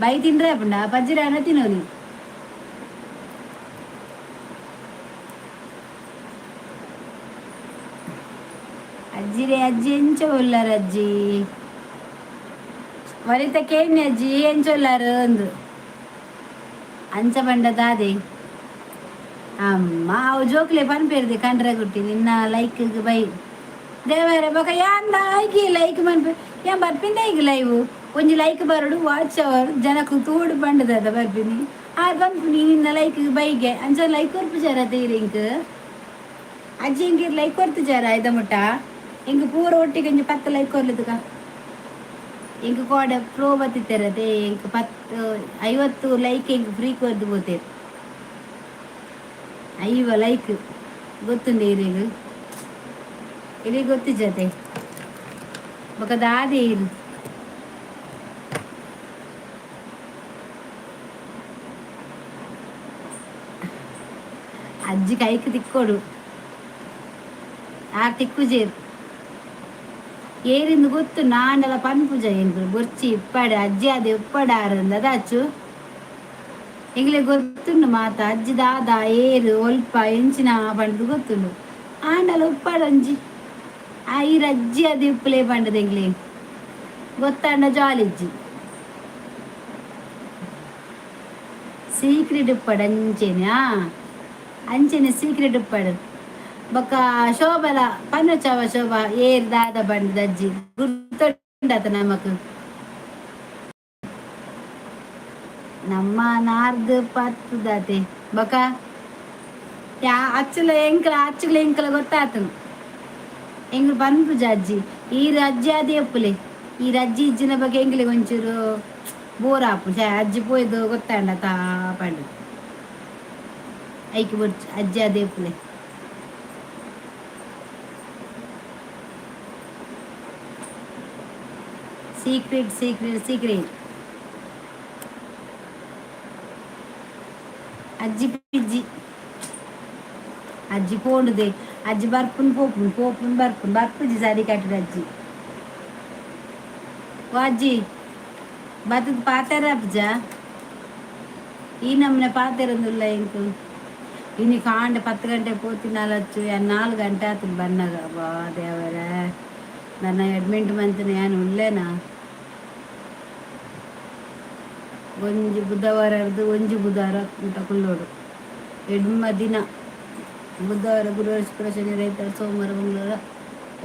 ಬೈ ತಿನ್ರೆ ಪಂಡ ಪಜ್ಜಿರಾನ ತಿನ್ನೋನಿ. ಅಜ್ಜಿರೇ ಅಜ್ಜಿ ಎಂಚ ಉಲ್ಲಾರ ಅಜ್ಜಿ? ವನಿತ ಕೇಣ್ಣಿ ಅಜ್ಜಿ ಎಂಚ ಉಲ್ಲಾರ ಅಂದು. ಅಂಚ ಪಂಡ ದಾದೆ ಅಮ್ಮ ಅವು ಜೋಕ್ಲೆ ಪನ್ಪೇರ್ದೆ ಕಂಡ್ರೆ ಕುಟ್ಟಿ ನಿನ್ನ ಲೈಕ್ ಬೈ. ದೇವರ ಬೊಕ ಯಾನ್ ಐಕಿ ಲೈಕ್ ಮನ್ಪು ಯಾನ್ ಬರ್ಪಿಂದ ಈಗ ಲೈವ್ ಒಂಜಿ ಲೈಕ್ ಬರಡು ವಾಚ್ ಅವರ್ ಜನಕ್ ತೂಡು ಪಂಡದ ಬರ್ಪಿನಿ ಆರ್ ಪನ್ಪುನಿ ನಿನ್ನ ಲೈಕ್ ಬೈಗೆ ಅಂಚ ಲೈಕ್ ಕೊರ್ಪುಜಾರ ತೀರಿಂಕ್ ಅಜ್ಜಿ ಇಂಗಿರ್ ಲೈಕ್ ಕೊರ್ತಿಜಾರ ಐದ ಮುಟ್ಟ ಇಂಕ್ ಪೂರ ಒಟ್ಟಿಗೆ ಒಂಜಿ 10 ಲೈಕ್ ಕೊರ್ಲಿದ್ಕ ಇಂಕ್ ಕೋಡೆ ಪ್ರೋ ಬತ್ತಿತ್ತೆರತೆ ಇಂಕ್ 10 50 ಲೈಕ್ ಇಂಕ್ ಫ್ರೀ ಕೊರ್ದು ಪೋತೇರು 50 ಲೈಕ್ ಗೊತ್ತುಂಡು ಇರೆಗ್ ಇರೆಗ್ ಗೊತ್ತಿಜ್ಜತೆ ಬೊಕ ದಾದೆ ಇರು ಅಜ್ಜಿ ಕೈಕ್ ತಿಕ್ಕೊಡು ಆರ್ ತಿಕ್ಕುಜೇರು ಏರಿಂದು ಗೊತ್ತು ನಾಂಡಲ ಪನ್ಪುಜ ಎಂಕುಲು ಬೊರ್ಚಿ ಇಪ್ಪಡೆ ಅಜ್ಜಿ ಅದೇ ಉಪ್ಪಡಾರಂದ ಅದಾಚು ಎಂಗ್ಲೆ ಗೊತ್ತುಂಡು ಮಾತ ಅಜ್ಜಿ ದಾದ ಏರು ಒಲ್ಪ ಎಂಚಿನ ಪಂಡ್ದು ಗೊತ್ತುಂಡು ಆಂಡಲ ಉಪ್ಪಡೊಂಜಿ ಆ ಈರ್ ಅಜ್ಜಿ ಅದು ಉಪ್ಪುಲೆ ಪಂಡದ ಎಂಗ್ಲೆ ಗೊತ್ತಾಂಡ ಜಾಲಿಜ್ಜಿ ಸೀಕ್ರೆಟ್ ಉಪ್ಪಡು ಅಂಚೆನೆ ಆ ಅಂಚೆನೆ ಸೀಕ್ರೆಟ್ ಉಪ್ಪಡು ಬೊಕ್ಕ ಶೋಭಲ ಪನ್ನುಚವ ಶೋಭಾ ಏರ್ ದಾದ ಬಂಡದ ಅಜ್ಜಿ ಗುರ್ತುಂಡತ ನಮಕ್ ನಮ್ಮ ನಾರ್ದು ಪತ್ತುದಾತೆ ಬೊಕ ಯಾ ಅಚ್ಚುಲ ಎಂಕಲ ಅಚ್ಚುಲ ಎಂಕಲ ಗೊತ್ತಾತನು ಎಂಗ್ಲು ಪನ್ಪುಜ ಅಜ್ಜಿ ಈರ್ ಅಜ್ಜಿ ಅದೇ ಉಪ್ಪುಲೆ ಈರ್ ಅಜ್ಜಿ ಇಜ್ಜಿನ ಬಗ್ಗೆ ಎಂಕ್ಲೆಗ್ ಒಂಚೂರು ಬೋರ್ ಆಪುಂಡು ಛೆ ಅಜ್ಜಿ ಪೋಯ್ದು ಗೊತ್ತಾಂಡ ತಾ ಪಂಡ್ ಐಕ್ ಬೊರ್ಚಿ ಅಜ್ಜಿ ಅದೇ ಉಪ್ಪುಲೆ secret secret secret ಅಜ್ಜಿ ಪಿಜ್ಜಿ ಅಜ್ಜಿ ಪೋಂಡುದೆ ಅಜ್ಜಿ ಬರ್ಪುನ್ ಪೋಪುನ್ ಪೋಪುನ್ ಬರ್ಪುನ್ ಬರ್ಪುಜಿ ಸರಿ ಕಟ್ಟುಡು ಅಜ್ಜಿ ಓ ಅಜ್ಜಿ ಬತ್ತದ ಪಾತೆರ ಅಜ್ಜ ಈ ನಮ್ಮನೆ ಪಾತೆರಂದುಲ್ಲ ಎಂಕು ಇನಿ ಕಾಂಡೆ 10 ಗಂಟೆ ಪೋತಿನಾಲಚ್ಚು 4 ಗಂಟೆ ಆತು ಬನ್ನಾಗ ಬಾ ದೇವರೇ ನನ್ನ ಅಡ್ಮಿಂಟ್ ಮಂತಿನ ಯಾನ್ ಉಲ್ಲೇನಾ ಒಂಜಿ ಬುಧವಾರ ಒಂಜಿ ಬುಧವಾರ ಮುಟ್ಟ ಕುಲ್ಲೋಡು ಎಡ್ಮ ದಿನ ಬುಧವಾರ ಗುರುವಾರ ಶುಕ್ರ ಶನಿ ರೈತರ ಸೋಮವಾರ ಮಂಗಳವಾರ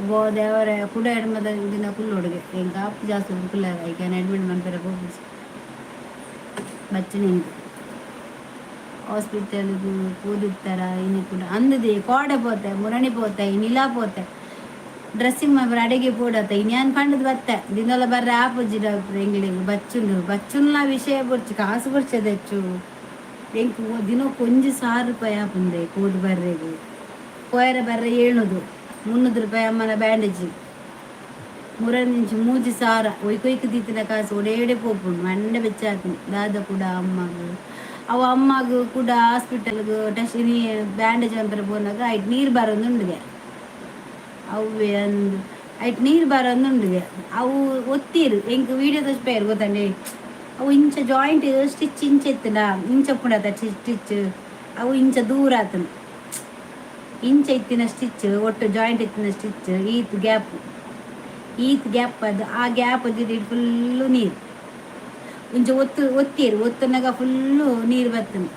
ಒಬ್ಬ ದೇವರ ಕೂಡ ಎಡ್ಮದ ದಿನ ಕುಲ್ಲೋಡುಗೆ ಎಂಕ ಆಪು ಜಾಸ್ತಿ ಕುಲ್ಲಾರ ಐಕೆ ಅಡ್ಮಿಟ್ ಮನ್ಪೆರೆ ಪೋಪುಜಿ ಬಚ್ಚನೆ ಇಂಕ್ ಹಾಸ್ಪಿಟಲ್ಗ್ ಪೋದಿತ್ತರ ಇನಿ ಕೂಡ ಅಂದದೆ ಕೋಡೆ ಪೋತೆ ಮುರಣಿ ಪೋತೆ ಇನಿಲಾ ಪೋತೆ ಡ್ರೆಸ್ಸಿಂಗ್ ಮನ್ಪೆರೆ ಅಡೆಗೆ ಪೋಡತ್ತ ಇನಿ ಯಾನ್ ಪಂಡದ್ ಬತ್ತೆ ದಿನಲ ಬರ್ರೆ ಆಪುಜಿ ಡಾಕ್ಟ್ರ್ ಎಂಗ್ಲೆಗ್ ಬಚ್ಚುಂಡು ಬಚ್ಚುನ್ಲ ವಿಷಯ ಬೊರ್ಚಿ ಕಾಸು ಬೊರ್ಚೆದೆಚ್ಚು ಎಂಕ್ ದಿನಕ್ಕೆ ಒಂಜಿ 1000 ರೂಪಾಯಿ ಆಪುಂಡೆ ಪೋದು ಬರ್ರೆಗ್ ಪೋಯರೆ ಬರ್ರೆ 700 300 ರೂಪಾಯಿ ಅಮ್ಮನ ಬ್ಯಾಂಡೇಜ್ ಮುರನಿಂಚಿ 3000 ಒಯ್ಕೊಯ್ಕ್ ದೀತಿನ ಕಾಸು ಒಡೇಡೆ ಪೋಪುಂಡು ಮಂಡೆ ಬೆಚ್ಚ ಆಪುಂಡು ದಾದ ಕೂಡ ಅಮ್ಮಗ್ ಅವು ಅಮ್ಮಗ್ ಕೂಡ ಹಾಸ್ಪಿಟಲ್ಗ್ ಟೆಸ್ಟ್ ಇನಿ ಬ್ಯಾಂಡೇಜ್ ಮನ್ಪೆರೆ ಪೋನಾಗ ಐಟ್ ನೀರು ಬರೊಂದುಂಡುಗೆ ಅವ್ವೆ ಅಂದ್ ಐಟ್ ನೀರು ಬರೊಂದುಂಡುಗೆ ಅವು ಒತ್ತೀರು ಎಂಕ್ ವೀಡಿಯೋ ತೋಜ್ಪೇರು ಗೊತ್ತಂಡೆ ಅವು ಇಂಚ ಜಾಯಿಂಟ್ ಸ್ಟಿಚ್ ಇಂಚ ಇತ್ತುಂಡ ಇಂಚ ಉಪ್ಪುಂಡತ ಸ್ಟಿಚ್ ಅವು ಇಂಚ ದೂರ ಆತುಂಡು ಇಂಚ ಇತ್ತಿನ ಸ್ಟಿಚ್ ಒಟ್ಟು ಜಾಯಿಂಟ್ ಇತ್ತಿನ ಸ್ಟಿಚ್ ಈತ್ ಗ್ಯಾಪ್ ಈತ್ ಗ್ಯಾಪ್ ಅದು ಆ ಗ್ಯಾಪ್ ಫುಲ್ಲು ನೀರು ಒಂಚ ಒತ್ತು ಒತ್ತೀರು ಒತ್ತುನಾಗ ಫುಲ್ಲು ನೀರು ಬತ್ತುಂಡು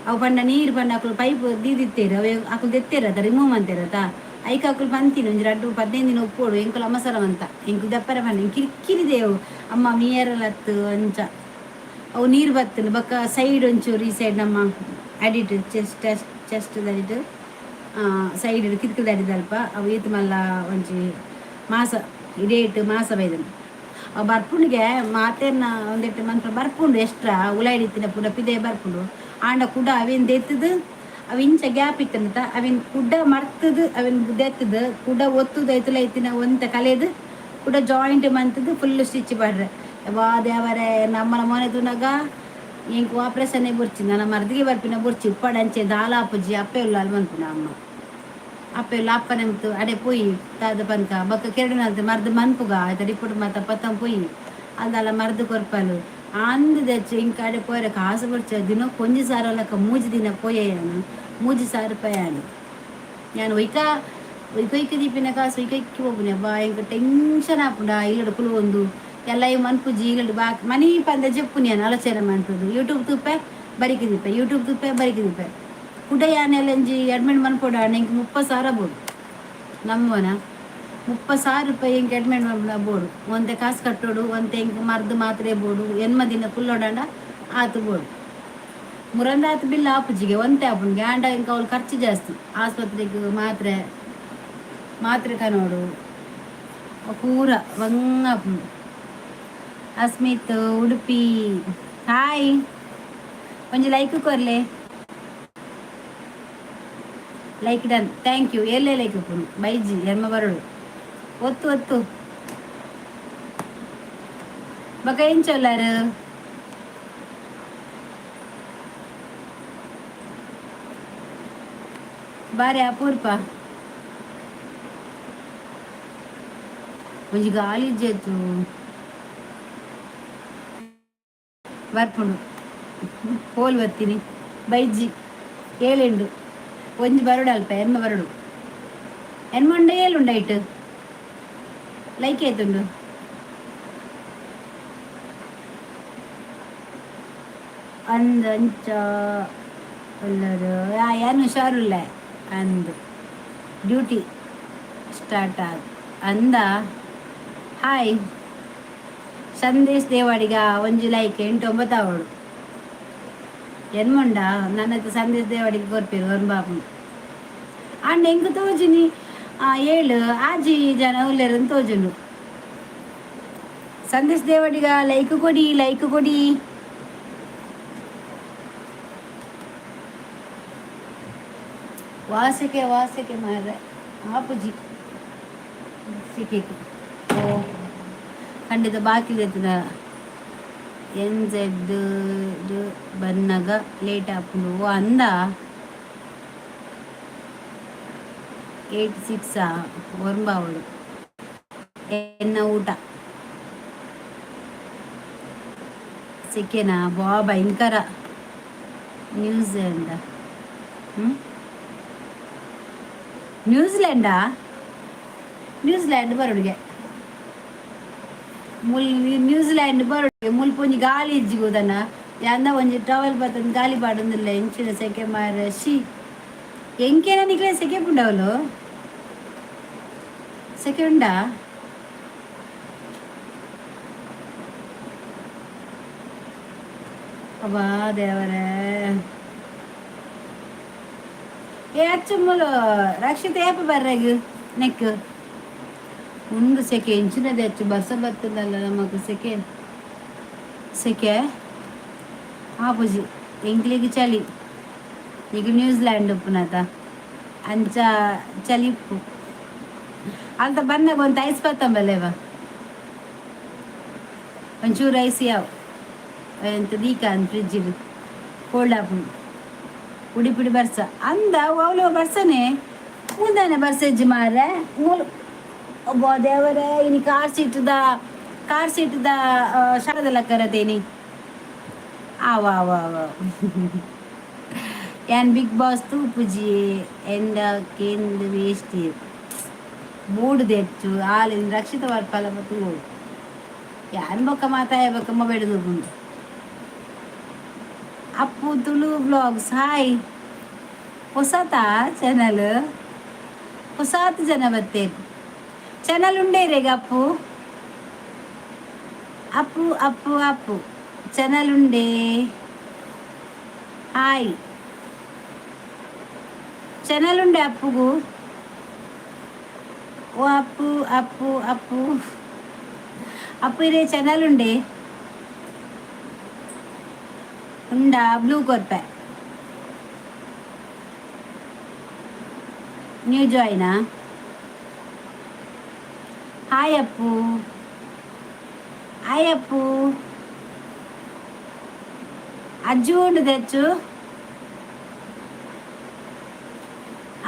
ಅವು ಪಂಡ ನೀರು ಪಂಡ ಅಕುಲು ಪೈಪ್ ದೀದಿತ್ತೇರು ಅವು ಅಕುಲು ದೆತ್ತೇರತ ರಿಮೂವ್ ಮಂತೇರತ ಐಕ್ ಅಕುಲು ಪಂತಿನ ಒಂಜಿ 2 15 ದಿನ ಉಪ್ಪೋಡು ಎಂಕುಲು ಅಮಸರ ಮಂತ ಎಂಕುಲು ದಪ್ಪರೆ ಪಂಡ ಕಿರಿಕಿರಿದೇವು ಅಮ್ಮ ಮೀಯರಲತ್ತು ಅಂಚ ಅವು ನೀರು ಬತ್ತುಂಡು ಬೊಕ್ಕ ಸೈಡ್ ಒಂಚೂರು ಈ ಸೈಡ್ ನಮ್ಮ ಅಡಿಟ್ ಚೆಸ್ಟ್ ಚೆಸ್ಟ್ ಅಡಿಟ್ ಸೈಡ್ ಕಿತ್ಕದ ಅಡಿದಲ್ಪ ಅವು ಈತ್ ಮಲ್ಲ ಒಂಜಿ ಮಾಸ ಇಡೇಟ್ ಮಾಸ ಬೈದನು ಅವು ಬರ್ಪುಂಡಿಗೆ ಮಾತೆರ್ನ ಒಂದೆಟ್ಟು ಮನ್ಪುನ ಬರ್ಪುಂಡು ಎಷ್ಟ್ರ ಉಲಾಯಿಡಿತ್ತಿನ ಪೂರ ಪಿದೆ ಬರ್ಪುಂಡು ಆಂಡ ಕುಡ ಅವೇನ್ ದೆತ್ತದು ಅವು ಇಂಚ ಗ್ಯಾಪ್ ಇತ್ತಂತ ಅವಿನ್ ಕುಡ ಮರ್ತದು ಅವಿನ್ ದೆತ್ತದು ಕುಡ ಒತ್ತುದು ಐತುಲ ಇತ್ತಿನ ಒಂತ ಕಲೆದು ಕುಡ ಜಾಯಿಂಟ್ ಮಂತದು ಫುಲ್ ಸ್ಟಿಚ್ ಪಾಡ್ರೆ ವಾ ದೇವರೇ ನಮ್ಮನ ಮೋನೆ ತೂನಗ ಎಂಕ್ ಆಪರೇಷನ್ ಬೊರ್ಚಿ ನನ್ನ ಮರ್ದಿಗೆ ಬರ್ಪಿನ ಬೊರ್ಚಿ ಉಪ್ಪಡಂಚೆ ದಾಲ ಆಪುಜಿ ಅಪ್ಪೆ ಉಲ್ಲ ಅಲ್ಲಿ ಮನ್ಪುನ ಅಮ್ಮ ಅಪ್ಪೆ ಉಲ್ಲ ಅಪ್ಪನೆ ಮುತ್ತು ಅಡೆ ಪೋಯಿ ತಾದ ಪನ್ಕ ಬೊಕ್ಕ ಕೆರಡಿನಂತೆ ಮರ್ದ್ ಮನ್ಪುಗ ಆಯ್ತ ರಿಪೋರ್ಟ್ ಮಾತ ಪತ್ತಂ ಪೋಯಿ ಅಂದಲ ಮರ್ದ್ ಕೊರ್ಪಲು ಅಂದ್ ದೆಚ್ಚು ಇಂಕ ಅಡೆ ಪೋಯರೆ ಕಾಸು ಬೊರ್ಚಿ ದಿನಕ್ಕೆ ಒಂಜಿ ಸಾರ ಲೆಕ್ಕ 3 ದಿನ ಪೋಯೆ ಯಾನು 3000 ರೂಪಾಯಿ ಆಂಡ್ ಯಾನ್ ಒಯ್ಕ ಒಯ್ಕೊಯ್ಕ ದೀಪಿನ ಕಾಸು ಒಯ್ಕೊಯ್ಕೆ ಪೋಪುನೆ ಅಬ್ಬಾ ಎಂಕ್ ಟೆನ್ಷನ್ ಆಪುಂಡು ಆ ಇಲ್ಲಡ್ ಕುಲುವೊಂದು ಎಲ್ಲ ಈ ಮನ್ಪುಜಿ ಇಲ್ಲಡ್ ಬಾಕ್ ಮನಿ ಪಂದ ಜೆಪ್ಪುನಿ ಯಾನ್ ಆಲೋಚನೆ ಮನ್ಪುದು ಯೂಟ್ಯೂಬ್ ತೂಪೆ ಬರಿಕ್ ದೀಪೆ ಯೂಟ್ಯೂಬ್ ತೂಪೆ ಬರಿಕ್ ದೀಪೆ ಕುಡ ಯಾನ್ ಎಲ್ಲಂಜಿ ಅಡ್ಮಿಟ್ ಮನ್ಪೊಡು ಆಂಡ ಎಂಕ್ 30,000 ಬೋಡು ನಮ್ಮನ 30,000 ರೂಪಾಯಿ ಎಂಕ್ ಅಡ್ಮಿಟ್ ಮಲ್ಪುನ ಬೋಡು. ಒಂತೆ ಕಾಸು ಕಟ್ಟೋಡು, ಒಂತೆ ಎಂಕ್ ಮರ್ದ್ ಮಾತ್ರೆ ಬೋಡು. 80 ದಿನ ಕುಲ್ಲೋಡಂಡ ಆತು ಬೋಡು. ಮುರಂದಾತ್ ಬಿಲ್ ಆಪುಜಿಗೆ, ಒಂತೆ ಆಪುಂಡು. ಆಂಡ ಎಂಕ್ ಅವ್ಲು ಖರ್ಚು ಜಾಸ್ತಿ. ಆಸ್ಪತ್ರೆಗೆ ಮಾತ್ರೆ ಮಾತ್ರೆ ಕನೋಡು, ಪೂರ ಬಂಗ ಆಪುಂಡು. ಅಸ್ಮಿತ್ ಉಡುಪಿ, ಹಾಯ್. ಒಂಜಿ ಲೈಕ್ ಕೊರ್ಲೆ. Like done, thank you. ಎಲ್ಲೇ ಲೈಕ್ ಉಪ್ಪುನು ಬೈಜಿ ಎನ್ಮ ಬರಡು. ಒತ್ತು ಒತ್ತು. ಬೊಕ ಎಂಚೊಲ್ಲಾರು? ಬಾರಿ ಅಪೂರ್ಪ. ಒಂಜಿ ಗಾಳಿ ಇಜ್ಜೆತ್ತು ಬರ್ಪುಂಡು. ಹೋಲ್ ಬತ್ತೀನಿ ಬೈಜಿ ಏಳೆಂಡು. ಒಂಜಿ ಬರಡು ಅಲ್ಪ ಎನ್ಮ ಬರಡು. ಎನ್ಮುಂಡ ಏಳುಂಡ ಇಟ್ಟು ಲೈಕ್ ಏತುಂಡು? ಅಂದ್ ಅಂಚ ಎಲ್ಲರು ಏನು ಹುಷಾರುಲ್ಲ ಅಂದ್ ಡ್ಯೂಟಿ ಸ್ಟಾರ್ಟ್ ಆದ ಅಂದ. ಹಾಯ್ ಸಂದೇಶ್ ದೇವಾಡಿಗ, ಒಂಜಿ ಲೈಕ್. ಎಂಟು ಒಂಬತ್ತು ಅವಳು ಎನ್ಮುಂಡ ನನ್ನ ಸಂದೇಶ್ ದೇವಾಡಿಗೆ ಕೊರ್ಪೇರು ಒರ್ಂಬಾಪು. ಅಂಡ ಎಂಕ್ ತೋಜಿನಿ ಏಳು ಆಜಿ ಜನ ಉಲ್ಲೇರನ್ನು ತೋಜುಂಡು. ಸಂದೇಶ್ ದೇವಾಡಿಗ, ಲೈಕ್ ಕೊಡಿ, ಲೈಕ್ ಕೊಡಿ. ವಾಸಕ್ಕೆ ವಾಸಕ್ಕೆ ಮಾರ್ರೆ ಆಪುಜಿ ಸಿಕ್ಕಿಕ್. ಓ ಖಂಡಿತ ಬಾಕಿ ಎತ್ತದ. ಎನ್ ಜೆಡ್ ಬನ್ನಗ ಲೇಟ್ ಆಪುಂಡು. ಓ ಅಂದ 86 ಒರ್ಂಬ ಅವಳು ಎನ್ನ ಊಟ ಸಿಕ್ಕೇನಾ ಬಾ ಭಯಂಕರ. ನ್ಯೂಜಿಲೆಂಡ್, ಹ್ಞೂ, ನ್ಯೂಜಿಲೆಂಡಾ? ನ್ಯೂಜಿಲ್ಯಾಂಡ್ ಬರೋಡಿಗೆ ಮುಲ್ ನ್ಯೂಜಿಲ್ಯಾಂಡ್ ಬರೋಡಿಗೆ ಮುಲ್ಪ ಒಂಜಿ ಗಾಳಿ ಇಜ್ಜಿ ಗೋದನ ಯಾಂದ ಒಂಜಿ ಟವಲ್ ಬತ್ತಂದು ಗಾಳಿ ಪಾಡೊಂದಿಲ್ಲ. ಎಂಚಿನ ಸೆಕೆ ಮಾರ she. ಎಂಕೇನ ನಿಕ್ಲೆ ಸೆಕೆ ಪುಂಡವಲು? ಸೆಕೆ ಉಂಡಾ? ಅಬ್ಬಾ ದೇವರೇ. ಏ ಅಚ್ಚು ಮೂಲು ರಕ್ಷಿತ ಏಪ ಬರ್ರೆಗ್ ನೆಕ್ ಉಂಡು ಸೆಕೆ. ಇಂಚಿನದು ಹೆಚ್ಚು ಬರ್ಸ ಬರ್ತದಲ್ಲ ನಮಕ್. ಸೆಕೆ ಸೆಕೆ ಆಪುಜಿ ಎಂಕ್ಲೆಗ್. ಚಳಿ ಈಗ ನ್ಯೂಜಿಲ್ಯಾಂಡ್ ಉಪ್ಪುನತ ಅಂಚ ಚಳಿ ಉಪ್ಪು. ಅಲ್ತ ಬಂದಾಗ ಒಂದು ಐಸ್ ಬತ್ತಂಬಲ್ಲೇವ, ಒಂಚೂರು ಐಸ್ ಯಾವ ಎಂತ ದೀಕ ಫ್ರಿಜ್ಜಿಗೆ ಕೋಲ್ಡ್ ಆಪುಂಡು. ಉಡಿಪಿಡಿ ಬರ್ಸ ಅಂದ ಅವಳು ಬರ್ಸನೆ ಮುಂದಾನೆ ಬರ್ಸೆಜ್ಜಿ ಮಾರ್ರೆ ಮೂಲು. ಒಬ್ಬ ದೇವರೇ, ಇನಿ ಕಾರ್ ಸೀಟ್ದ ಶಾರದಲ್ಲ ಕರತೇನಿ. ಆವ ಆವ ಆವ. ಯಾನ್ ಬಿಗ್ ಬಾಸ್ ತೂಪುಜಿ ಎಂಡ ಕೇಂದ್ ವೇಸ್ಟ್ ಬೋಡು ದೆಚ್ಚು ಆಲಿನ ರಕ್ಷಿತ ವರ್ಪಲ ತೂವೊಡು. ಯಾನ್ ಬೊಕ್ಕ ಮಾತಾಯ ಬೊಕ್ಕ ಮೊಬೈಲ್ ತೂಪುಂಡು. ಅಪ್ಪು ತುಳು ಬ್ಲಾಗ್ಸ್, ಹಾಯ್. ಹೊಸತಾ ಚಾನಲ್? ಹೊಸಾತ್ ಜನ ಬತ್ತೇರು. ಚಾನಲ್ ಉಂಡೇರೆಗ ಅಪ್ಪು? ಅಪ್ಪು ಅಪ್ಪು ಅಪ್ಪು ಚಾನಲ್ ಉಂಡೆ? ಹಾಯ್. ಚಾನಲ್ ಉಂಡೆ ಅಪ್ಪುಗು? ಓ ಅಪ್ಪು ಅಪ್ಪು ಅಪ್ಪು ಅಪ್ಪು ಇರೇ ಚಾನಲ್ ಉಂಡೆ? ಉಂಡಾ? ಬ್ಲೂ ಕೊರ್ಪೆ. ನ್ಯೂ ಜಾಯ್ನಾ? ಹಾಯ್ ಅಪ್ಪು, ಹಾಯ್ ಅಪ್ಪು. ಅಜ್ಜು ಉಂಡು తెచ్చు.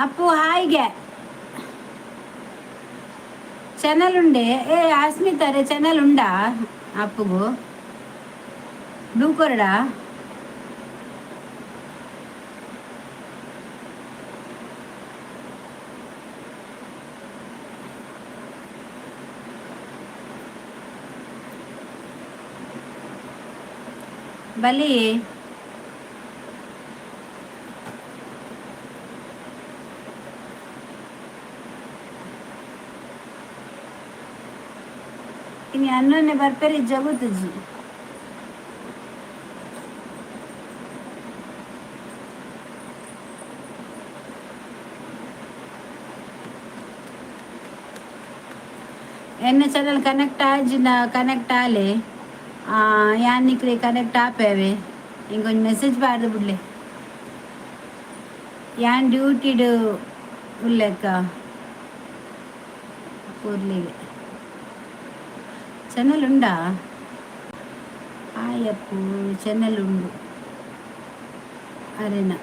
ಅಪ್ಪು ಹಾಯ್ಗೆ ಚಾನಲ್ ಉಂಡೆ? ಏ ಅಸ್ಮಿತಾರೆ ಚಾನಲ್ ಉಂಡಾ ಅಪ್ಪುಗು? ಬ್ಲೂ ಕೊರಡಾ? ಬಲಿ ಇನಿ ಅನ್ನೊನ್ನೆ ಬರ್ಪೆರೆ ಜಗುತ್ತುಜಿ. ಎನ್ನ ಚಾನಲ್ ಕನೆಕ್ಟ್ ಆಜಿನ ಕನೆಕ್ಟ್ ಆಲೆ ಯಾನ್ ನಿಕ್ಲೆ ಕನೆಕ್ಟ್ ಆಪೇವೆ. ಇಂಕೊಂಜಿ ಮೆಸೇಜ್ ಪಾಡ್ದು ಬುಡ್ಲೆ. ಯಾನ್ ಡ್ಯೂಟಿಡ್ ಉಲ್ಲೆಕ್ಕ ಪೂರ್ಲಿಗೆ ಚಾನಲ್ ಉಂಡಾ? ಆಯಪ್ಪು ಚಾನಲ್ ಉಂಡು ಅರೆನ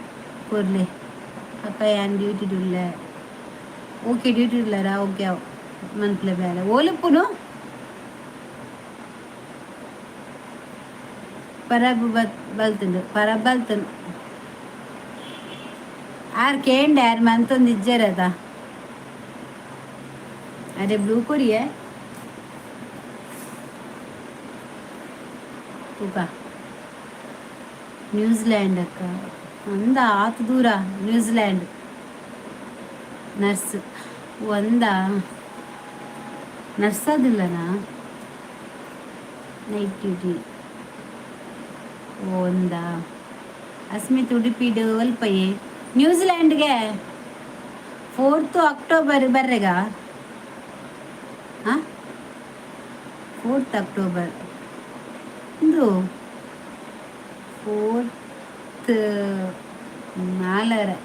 ಪೊರ್ಲೆ. ಅಕ್ಕ, ಯಾನ್ ಡ್ಯೂಟಿಡ್ ಉಲ್ಲೆ. ಓಕೆ, ಡ್ಯೂಟಿ ಉಲ್ಲಾರಾ? ಓಕೆ, ಅವು ಮನ್ಪುಲೆ ಬೇಲೆ. ಓಲುಪ್ಪುನು? ಪರಬು ಬತ್ ಬಲ್ತುಂಡು, ಪರಬ್ ಬಲ್ತುಂಡು. ಆರ್ ಕೇಂಡೆ, ಆರ್ ಮಂತೊಂದು ಇಜ್ಜೆರದ. ಅರೆ ಬ್ಲೂ ಕೊರಿಯೆ ತೂಕ. ನ್ಯೂಜಿಲ್ಯಾಂಡ್ ಅಕ್ಕ ಅಂದ, ಆತು ದೂರ ನ್ಯೂಜಿಲ್ಯಾಂಡ್. ನರ್ಸ್ ಒಂದ ನರ್ಸ್ ಅದಿಲ್ಲನಾ? ನೈಟ್ ಡ್ಯೂಟಿ ಒಂದ. ಅಸ್ಮಿತ್ ಉಡುಪಿಡು ಒಲ್ಪಯೆ? ನ್ಯೂಜಿಲ್ಯಾಂಡ್ಗೆ 4th October ಬರ್ರೆಗ. ಹಾಂ, 4th October ಇಂದು. ಫೋರ್ತ್ 4:30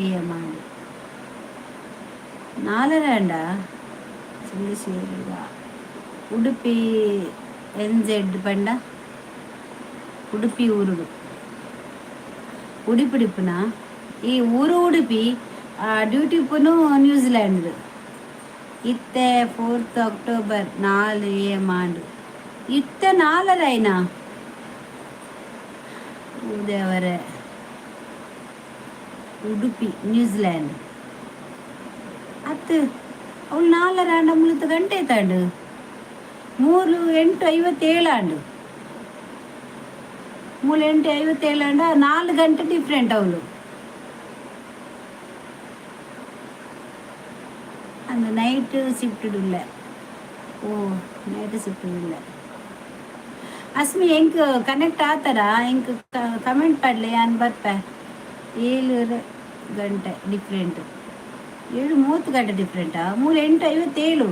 ಎ.ಎಮ್ ಆಂಡ್. 4:30 ಅಂಡ ಚಂದ್ರಶೇಖರ. ಉಡುಪಿ ಎನ್ ಜೆಡ್ ಪಂಡ ಉಡುಪಿ ಊರುಡು ಉಡುಪಿಡಿಪ್ಪುನ. ಈ ಊರು ಉಡುಪಿ, ಡ್ಯೂಟಿ ಉಪ್ಪುನು ನ್ಯೂಜಿಲ್ಯಾಂಡ್. ಇತ್ತೆ 4th October 4 ಎ.ಎಮ್ ಆಂಡ್. ಇತ್ತೆ 4:30 ಆಯ್ನಾ? ದೇವರೇ! ಉಡುಪಿ ನ್ಯೂಜಿಲ್ಯಾಂಡ್ ಅತ್ತು. ಅವಳು 4:30 ಆಂಡ ಮುಲಿತ ಗಂಟೆ ಆಯ್ತಾಂಡು? ಮೂರು 8:57 ಆಂಡು. ಮೂರು 8:57 ಆಂಡ 4 ಗಂಟೆ ಡಿಫ್ರೆಂಟ್ ಅವಳು. ಅಂದು ನೈಟ್ ಶಿಫ್ಟ್ ಉಲ್ಲೆ. ಓ, ನೈಟ್ ಶಿಫ್ಟ್ ಉಲ್ಲೆ. ಅಸ್ಮಿ, ಎಂಕ್ ಕನೆಕ್ಟ್ ಆತರ ಎಂಕ್ ಕಮೆಂಟ್ ಪಾಡ್ಲೆ, ಯಾನ್ ಬರ್ಪೆ. 7 ಗಂಟೆ ಡಿಫ್ರೆಂಟ್, 7:30 ಗಂಟೆ ಡಿಫ್ರೆಂಟಾ? ಮೂರು 8:57.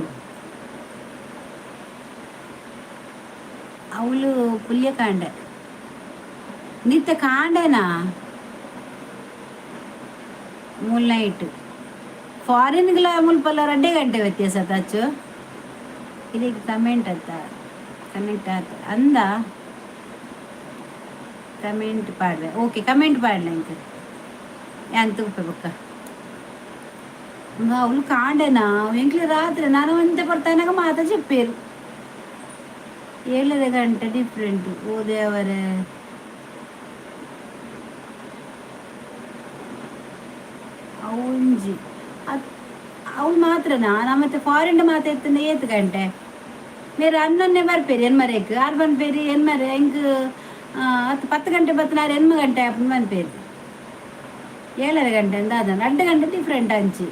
ಅವಳು ಪುಲ್ಯಕಾಂಡೆ ನಿತ್ಯ ಕಾಂಡೆನಾ? ಮೂಲ್ ನೈಟ್ ಫಾರಿನ್ಗಳ ಮುಲ್ಪಲ್ಲ ರಡ್ಡೆ ಗಂಟೆ ವ್ಯತ್ಯಾಸ ತಚ್ಚು. ಇದಕ್ಕೆ ಕಮೆಂಟ್ ಅತ್ತ ಕನೆಕ್ಟ್ ಆತ ಅಂದ. ಕಮೆಂಟ್ ಪಾಡ್ವೆ. ಓಕೆ, ಕಮೆಂಟ್ ಪಾಡ್ಲೆ ಇಂಕ್ ಯಾನ್ ತೂಪೆ ಬೊಕ್ಕ. ಅವಳು ಕಾಂಡೆನಾ? ಎಂಕ್ಲೆ ರಾತ್ರಿ ನಾನು ಒಂತೆ ಪಡ್ತಾನಾಗ ಮಾತ చెప్పారు. 7.5 ಗಂಟೆ ಡಿಫ್ರೆಂಟ್. ಓ ದೇವರೇ! ಅವು ಒಂಜಿ ಅತ್ ಅವಳು ಮಾತ್ರನಾ? ಮತ್ತೆ ಫಾರಿನ್ ಮಾತ ಎತ್ತಂದ ಏತ್ ಗಂಟೆ ಮೇರೆ? 11 ಬರ್ಪೇರಿ ಎನ್ಮರೇಕ್ ಆರು ಬನ್ಪೇರಿ ಎನ್ಮರೆ. ಎಂಕ್ ಹತ್ತು 10 ಗಂಟೆ ಬತ್ತನಾರು ಎನ್ಮ ಗಂಟೆ ಆಪುಂಡು ಬನ್ಪೇರಿ. 7.5 ಗಂಟೆ ಅಂದ ಅದ 2 ಗಂಟೆ ಡಿಫ್ರೆಂಟ್ ಅಂಚಿ.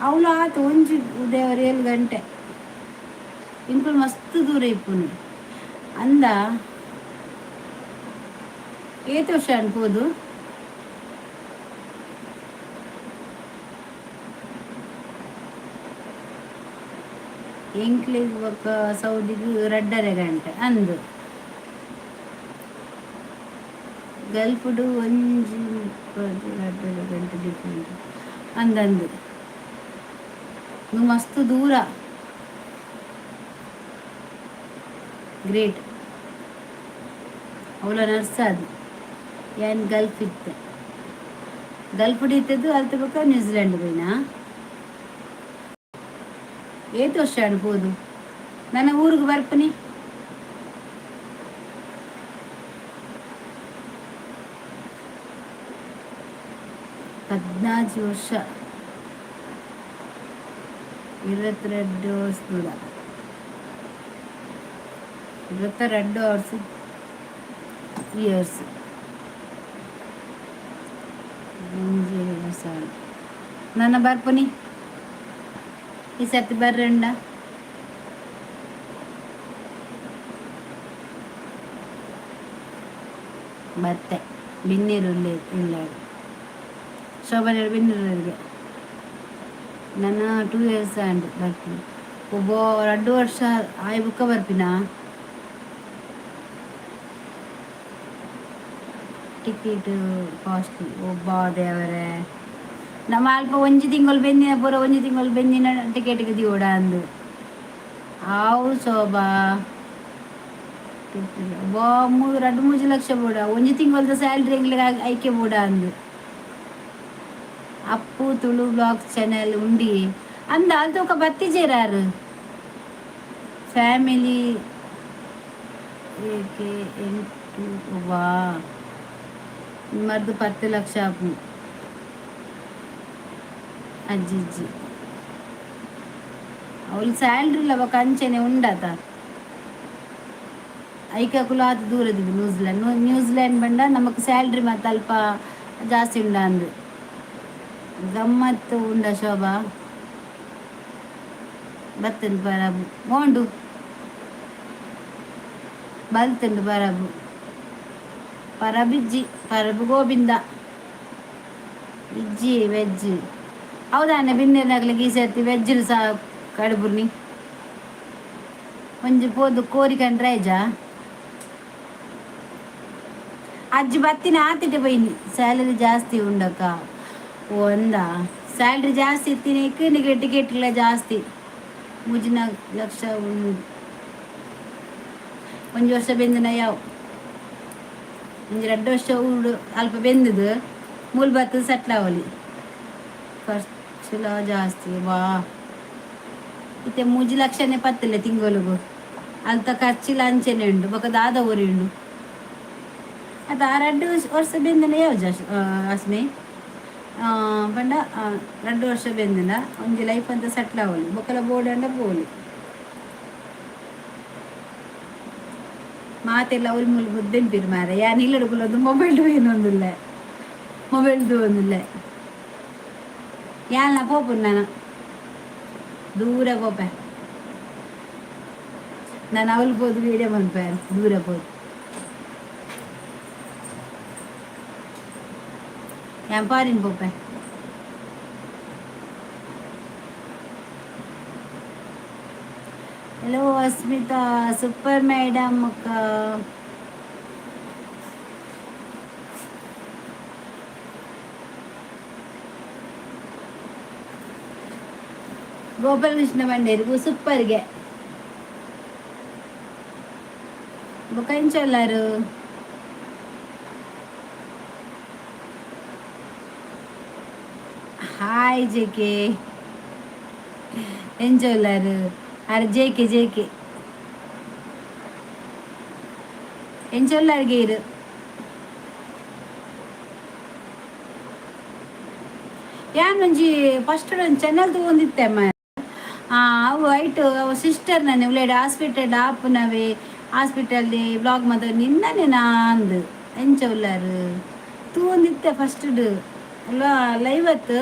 ಅವಳು ಆತು ಒಂಜಿ ದೇವರು 7 ಗಂಟೆ. ಇಂಕುಲು ಮಸ್ತ್ ದೂರ ಇಪ್ಪುನು ಅಂದ. ಏತ್ ವರ್ಷ ಅನ್ಬೋದು? ಎಂಕ್ಲೆಗ್ ಬೊಕ್ಕ ಸೌದಿಗ್ 2.5 ಗಂಟೆ ಅಂದು. ಗಲ್ಫ್ಡು ಒಂಜಿ 2.5 ಗಂಟೆ ಡಿಫ್ರೆಂಟ್ ಅಂದಂದು. ಮಸ್ತ್ ದೂರ. ಗ್ರೇಟ್. ಅವಳ ನರ್ಸ್ ಅದು. ಯಾನ್ ಗಲ್ಫ್ ಇತ್ತೆ, ಗಲ್ಫ್ ಇತ್ತದ್ದು. ಅಲ್ತ ಬೊಕ್ಕ ನ್ಯೂಜಿಲ್ಯಾಂಡ್ ಪೋಯಿನಾ? ಏತ್ ವರ್ಷ ಅನ್ಬೋದು ನನ್ನ ಊರಿಗೆ ಬರ್ಪನಿ? 14 ವರ್ಷ, 22 ವರ್ಷ ದೂರ, 22 ವರ್ಷ ಇಯರ್ಸ್. ಒಂಜಿ ವರ್ಷ ನನ್ನ ಬರ್ಪುನಿ. ಈ ಸರ್ತಿ ಬರ್ರಂಡ. ಬತ್ತೆ ಬಿನ್ನೆರು ಇಲ್ಲ. ಶೋಭನ ಬಿನ್ನೆರಿಗೆ ನನ್ನ 2 ಇಯರ್ಸ್ ಆಂಡ್ ಬರ್ತೀನಿ. ಒಬ್ಬ 2 ವರ್ಷ ಆಯ್ ಬುಕ್ಕ ಬರ್ಪಿನ. Ticket costly. ಒಬ್ಬ ದೇವರೇ, ನಮ್ಮ ಅಲ್ಪ ಒಂಜಿ ತಿಂಗಳು ಬೆಂದಿನ ಪೂರ, ಒಂಜಿ ತಿಂಗಳು ಬೆಂದಿನ ಟಿಕೆಟ್ಗೆ ದಿವಡ ಅಂದು. ಆವು ಶೋಭಾ, ಬಾ ರಡ್ಡು ಮೂಜಿ ಲಕ್ಷ ಬೋಡ. ಒಂಜಿ ತಿಂಗಳದ ಸ್ಯಾಲ್ರಿ ಎಂಗ್ಲಿಗೆ ಐಕೆ ಬೋಡ ಅಂದು. ಅಪ್ಪು ತುಳು ಬ್ಲಾಗ್ ಚಾನೆಲ್ ಉಂಡಿ ಅಂದ ಅಲ್ತೊಕ ಬತ್ತಿಜೇರಾರು. ಫ್ಯಾಮಿಲಿ ಏಕೆ ಎಂಟು ವಾ ಮರ್ದು 10 ಲಕ್ಷ ಆಪು. ಅಜ್ಜಿಜ್ಜಿ, ಅವಳು ಸ್ಯಾಲ್ರಿ ಇಲ್ಲ ಬೊಕ ಅಂಚೆನೆ ಉಂಡಾತ. ಐಕಕುಲು ಆತ ದೂರದಿದ್ದು ನ್ಯೂಜಿಲ್ಯಾಂಡ್. ನ್ಯೂಜಿಲ್ಯಾಂಡ್ ಬಂಡ ನಮಕ್ ಸ್ಯಾಲ್ರಿ ಮತ್ತೆ ಅಲ್ಪ ಜಾಸ್ತಿ ಉಂಡ ಅಂದು. ಗಮ್ಮತ್ತು ಉಂಡ ಶೋಭಾ. ಬತ್ತಂದು ಪರಬು ಮೋಂಡು ಬಲ್ತುಂಡು ಪರಬು. ಪರಬಿಜ್ಜಿ, ಪರಬು ಗೋವಿಂದ ಇಜ್ಜಿ. ವೆಜ್ ಹೌದಾನೆ? ಬಿನ್ನೆರ್ನಕ್ಲೆಗ್ ಈ ಸರ್ತಿ ವೆಜ್ ಸಹ ಕಡುಬುರ್ನಿ. ಒಂಜಿ ಪೋದು ಕೋರಿ ಕಂಡ್ರೆ ಆಯ್ಜಾ? ಅಜ್ಜಿ ಬತ್ತಿನ ಆತಿಟ್ಟೆ ಬೈನಿ. ಸ್ಯಾಲರಿ ಜಾಸ್ತಿ ಉಂಡಕ್ಕ. ಒಂದ ಸ್ಯಾಲ್ರಿ ಜಾಸ್ತಿ ಇತ್ತಿನಕ್ಕೆ ನಿಗೆ ಟಿಕೆಟ್ಗಳ ಜಾಸ್ತಿ. 3-4 ಲಕ್ಷ ಉಂಡು. ಒಂಜಿ ವರ್ಷ ಬೆಂದಿನ ಯಾವ ಒಂಜಿ 2 ವರ್ಷ ಉಂಡು. ಅಲ್ಪ ಬೆಂದದು ಮೂಲು ಬತ್ತದ ಸೆಟ್ಲ್ ಆವಲಿ. ಖರ್ಚುಲ ಜಾಸ್ತಿ ವಾ. ಇತ್ತೆ 3 ಲಕ್ಷನೇ ಪತ್ತಿಲ್ಲ ತಿಂಗಳಿಗೆ. ಅಲ್ತ ಖರ್ಚಿಲ್ಲ, ಅಂಚೆನೆ ಉಂಡು. ಬೊಕ ದಾದ ಊರಿ ಉಂಡು ಅತ್ತ. ಆ 2 ವರ್ಷ ಬೆಂದನ ಯಾವ ಜಾಸ್ ಅಸ್ಮಿ ಪಂಡ 2 ವರ್ಷ ಬೆಂದಿನ ಒಂಜಿ ಲೈಫ್ ಅಂತ ಸೆಟ್ಲ್ ಆವಲಿ. ಬೊಕಲ ಬೋರ್ಡ್ ಅಂಡ ಪೋಲಿ. ಮಾತೆಲ್ಲ ಅವ್ರ ಮೂಲ ಬುದ್ಧೆಂಪಿರು ಮಾರೆ. ಯಾನ್ ಇಲ್ಲಡುಕುಲೊಂದು ಮೊಬೈಲ್ ಏನೊಂದುಲ್ಲೆ, ಮೊಬೈಲ್ ತೂವೊಂದುಲ್ಲೆ. ಯಾನ್ಲ ಪೋಪುನು ನಾನು ದೂರ ಪೋಪೆ. ನಾನು ಅವಳು ಪೋದು ವೀಡಿಯೋ ಮನ್ಪೆ. ದೂರ ಪೋದು ಯಾನ್ ಫಾರಿನ್ ಪೋಪೆ. ಹಲೋ ಅಸ್ಮಿತಾ, ಸೂಪರ್ ಮೇಡಮ್ ಅಕ್ಕ. ಗೋಪಾಲಕೃಷ್ಣ ಬಂಡೇರಿ ಸೂಪರ್ಗೆ. ಬೊಕ ಎಂಚ ಎಲ್ಲಾರು? ಹಾಯ್ ಜೆ ಕೆ, ಎಂಚ ಉಲ್ಲಾರು ಅರೆ? ಜೆ ಕೆ, ಜೆ ಕೆ, ಎಂಚ ಉಲ್ಲಾರ್ಗೆ ಇರು? ಯಾನ್ ಒಂಜಿ ಫಸ್ಟ್ ಒಂಜಿ ಚಾನಲ್ ತಗೊಂಡಿತ್ತೆ ಅಮ್ಮ. ಅವು ಐಟ್ ಅವು ಸಿಸ್ಟರ್ ನನ್ನೆ ಉಲ್ಲೇಡ್ ಹಾಸ್ಪಿಟಲ್ ಆಪುನವೆ, ಹಾಸ್ಪಿಟಲ್ ಬ್ಲಾಗ್ ಮಾತ ನಿನ್ನನೆ ನಾಂದು. ಎಂಚ ಉಲ್ಲಾರು? ತೂವೊಂದಿತ್ತೆ ಫಸ್ಟ್ ಲೈವ್ ಅತ್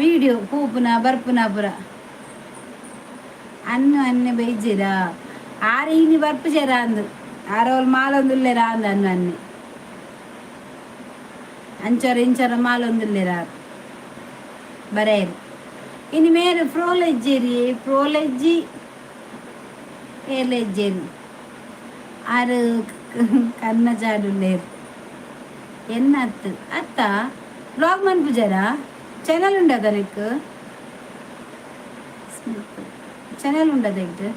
ವಿಡಿಯೋ ಪೂಪುನ ಬರ್ಪುನ ಪುರ. ಅನ್ನು ಅನ್ನೆ ಬೈಜಿರಾ? ಆರೆ ಇನಿ ಬರ್ಪುಜೆರಾ ಅಂದು. ಆರೋಲ್ ಮಾಲೊಂದುಲ್ಲೆರಾ ಅಂದು. ಅನ್ನು ಅನ್ನೆ ಅಂಚರ ಇಂಚರ ಮಾಲೊಂದುಲ್ಲೆರಾ ಬರೇರು. ಇನಿ ಮೇರು ಪ್ರೋಲೆಜ್ಜೇರಿ, ಪ್ರೋಲೆಜ್ಜಿ ಏರ್ಲೆಜ್ಜೇರಿ. ಆರು ಕನ್ನ ಜಾಡುಲ್ಲೇರು ಎನ್ನ ಅತ್ತು ಅತ್ತ. ಬ್ಲಾಗ್ ಮನ್ಪುಜರಾ? ಚಾನಲ್ ಉಂಡದ ನಿಕ್? ಚಾನಲ್ ಉಂಡದ ಇಟ್ಟು?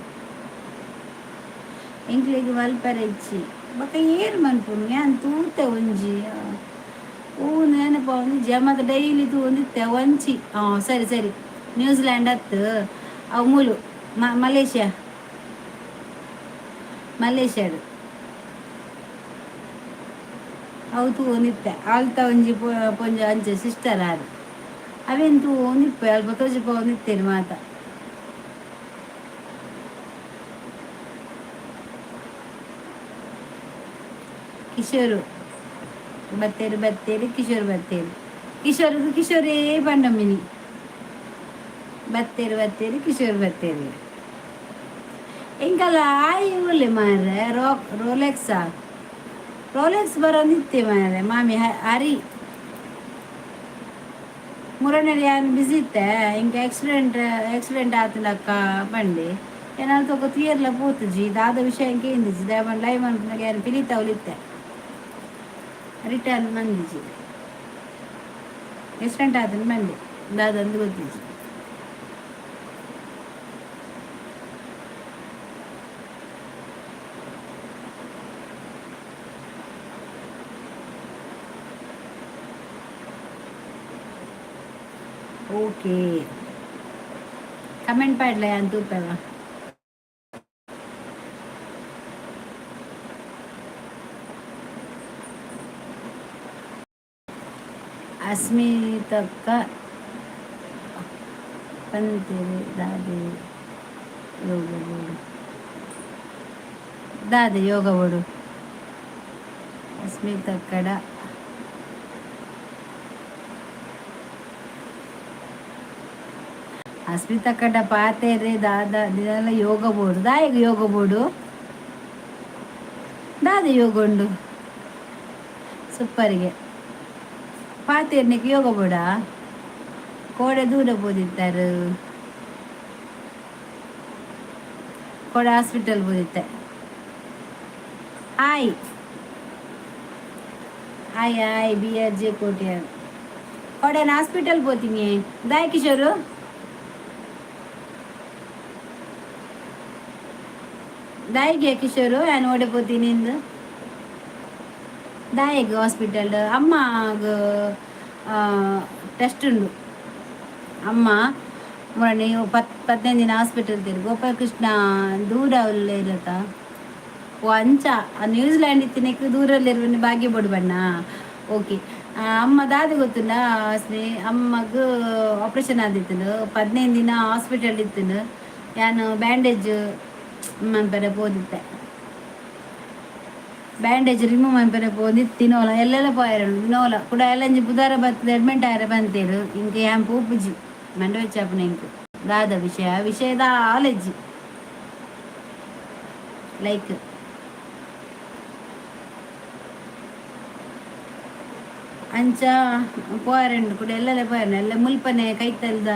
ಎಂಕ್ಲೆಗ್ ಮಲ್ಪರೆ ಇಜ್ಜಿ. ಬೊಕ ಏರ್ ಮನ್ಪುನು? ಯಾನ್ ತೂತೆ ಒಂಜಿ. ಓ, ನೆನಪಾವೊಂದಿಜ್ಜಿ. ಮತ್ತೆ ಡೈಲಿ ತೂವೊಂದಿತ್ತೆ ಒಂಚಿ. ಹಾಂ, ಸರಿ ಸರಿ. ನ್ಯೂಜಿಲ್ಯಾಂಡ್ ಅತ್ತು ಅವು, ಮೂಲು ಮಲೇಷ್ಯಾ, ಮಲೇಷ್ಯಾಡ್ ಅವು ತೂವೊಂದಿತ್ತೆ. ಅಲ್ತ ಒಂಜಿ ಪೊಂಜ ಅಂಚೆ ಸಿಸ್ಟರ್ ಆರ್. ಅವೇನು ತೂವೊಂದಿಪ್ಪೆ, ಅಲ್ಪ ತೋಜಿಪಾವೊಂದಿತ್ತೇನೆ ಮಾತ. ಕಿಶೋರು ಬತ್ತೇರು ಬತ್ತೇರು, ಕಿಶೋರ್ ಬತ್ತೇರು. ಕಿಶೋರ್ಗು ಕಿಶೋರೇ ಪಂಡಮಿನಿ. ಬತ್ತೇರು ಬತ್ತೇರು, ಕಿಶೋರ್ ಬತ್ತೇರು. ಎಂಕಲ್ಲ ಆಯ್ ಮಾರ್ರೆ. ರೋಲೆಕ್ಸಾ? ರೋಲೆಕ್ಸ್ ಬರೋಂದಿತ್ತೆ ಮಾರೆ ಮಾಮಿ ಹರಿ. ಮುರನಡಿ ಯಾನ್ ಬಿಸಿ ಇತ್ತೆ. ಇಂಕ ಆಕ್ಸಿಡೆಂಟ್ ಆಕ್ಸಿಡೆಂಟ್ ಆತುಂಡಕ್ಕ ಪಂಡೆ. ಏನಾದ್ರು ತಗೋ ತೀರ್ಲ ಪೋತುಜಿ. ದಾದ ವಿಷಯ ಕೇಂದಿಜಿ. ದಾಯೆ ಲೈವ್ ಮನ್ಪುನಗ ಯಾನ್ ಪಿಲಿತಾವ್ಲಿತ್ತೆ. ರಿಟರ್ನ್ ಮಂದಿಜಿ. ಆಕ್ಸಿಡೆಂಟ್ ಆತುಂಡು ಬಂದೆ, ದಾದಂದು ಗೊತ್ತಿಜಿ. ಓಕೆ, ಕಮೆಂಟ್ ಪಾಡ್ಲೆ ಅಂತ ತೂಪೆವ. ಅಸ್ಮಿತಕ್ಕ ಪಂತೆರ್ ದಾದೆ ಯೋಗ ಬೋಡು? ದಾದೆ ಯೋಗ ಬೋಡು? ಅಸ್ಮಿತಕ್ಕಡ ಅಸ್ಮಿತಕ್ಕಡ ಪಾತೆರೆ ದಾದ ದಿನಲ ಯೋಗ ಬೋಡು? ದಾಯೆಗ್ ಯೋಗ ಬೋಡು? ದಾದ ಯೋಗ ಉಂಡು? ಸೂಪರ್ಗೆ ಪಾತೆರ್ನಿಕ್ ಯೋಗ ಬೋಡ? ಕೋಡೆ ದೂರ ಪೋದಿತ್ತಾರೆ, ಕೋಡೆ ಹಾಸ್ಪಿಟಲ್ ಪೋದಿತ್ತೆ. Hi hi hi B R J Kotian. ಕೋಡೆ ಹಾಸ್ಪಿಟಲ್ ಪೋತೀನಿ. ದಾಯ್ ಕಿಶೋರು? ದಾಯಿಗೆ ಕಿಶೋರು, ಯಾನ್ ಓಡೆ ಪೋತೀನಿ ಇಂದು? ದಾಯೆಗ್ ಹಾಸ್ಪಿಟಲ್? ಅಮ್ಮ ಟೆಸ್ಟ್ ಉಂಡು. ಅಮ್ಮ ಮೊನ್ನೆ 10 15 ದಿನ ಹಾಸ್ಪಿಟಲ್ ತೀರು. ಗೋಪಾಲಕೃಷ್ಣ ದೂರ ಇರತ್ತ? ಓ ಅಂಚ, ನ್ಯೂಜಿಲ್ಯಾಂಡ್ ಇತ್ತಿನಕ್ಕೆ ದೂರಲ್ಲಿರುವ ಭಾಗ್ಯ ಬೋಡು ಬಣ್ಣ. ಓಕೆ. ಅಮ್ಮ ದಾದ ಗೊತ್ತುಂಡ ಸ್ನೇ, ಅಮ್ಮಗ್ ಆಪರೇಷನ್ ಆದಿತ್ತುಂಡು. 15 ದಿನ ಹಾಸ್ಪಿಟಲ್ ಇತ್ತುಂಡು. ಯಾನ್ ಬ್ಯಾಂಡೇಜ್ ಮನ್ಪರೆ ಪೋದಿತ್ತೆ. ಬ್ಯಾಂಡೇಜ್ ರಿಮೂವ್ ಮನ್ಪರೆ ಪೋದಿತ್ತು. ತಿನೋಲ ಎಲ್ಲೆಲ್ಲ ಪೋಯೆರ್ ದಿನೋಲ ಕುಡ. ಎಲ್ಲಂಜಿ ಬುಧಾರ ಬತ್ತದ ಅಡ್ಮಿಟ್ ಆಯರೆ ಬಂತೇರು. ಇಂಕ ಯಾನ್ ಪೋಪುಜಿ, ಮಂಡೆ ಬೆಚ್ಚ ಇಂಕ್. ದಾದ ವಿಷಯ? ವಿಷಯದ ಆಲೆಜ್ಜಿ. ಲೈಕ್ ಅಂಚ ಪೋಯರೆಂಡು ಕೂಡ. ಎಲ್ಲೆಲ್ಲ ಪೋಯರೆ, ಎಲ್ಲ ಮುಲ್ಪನೆ ಕೈತಲ್ದ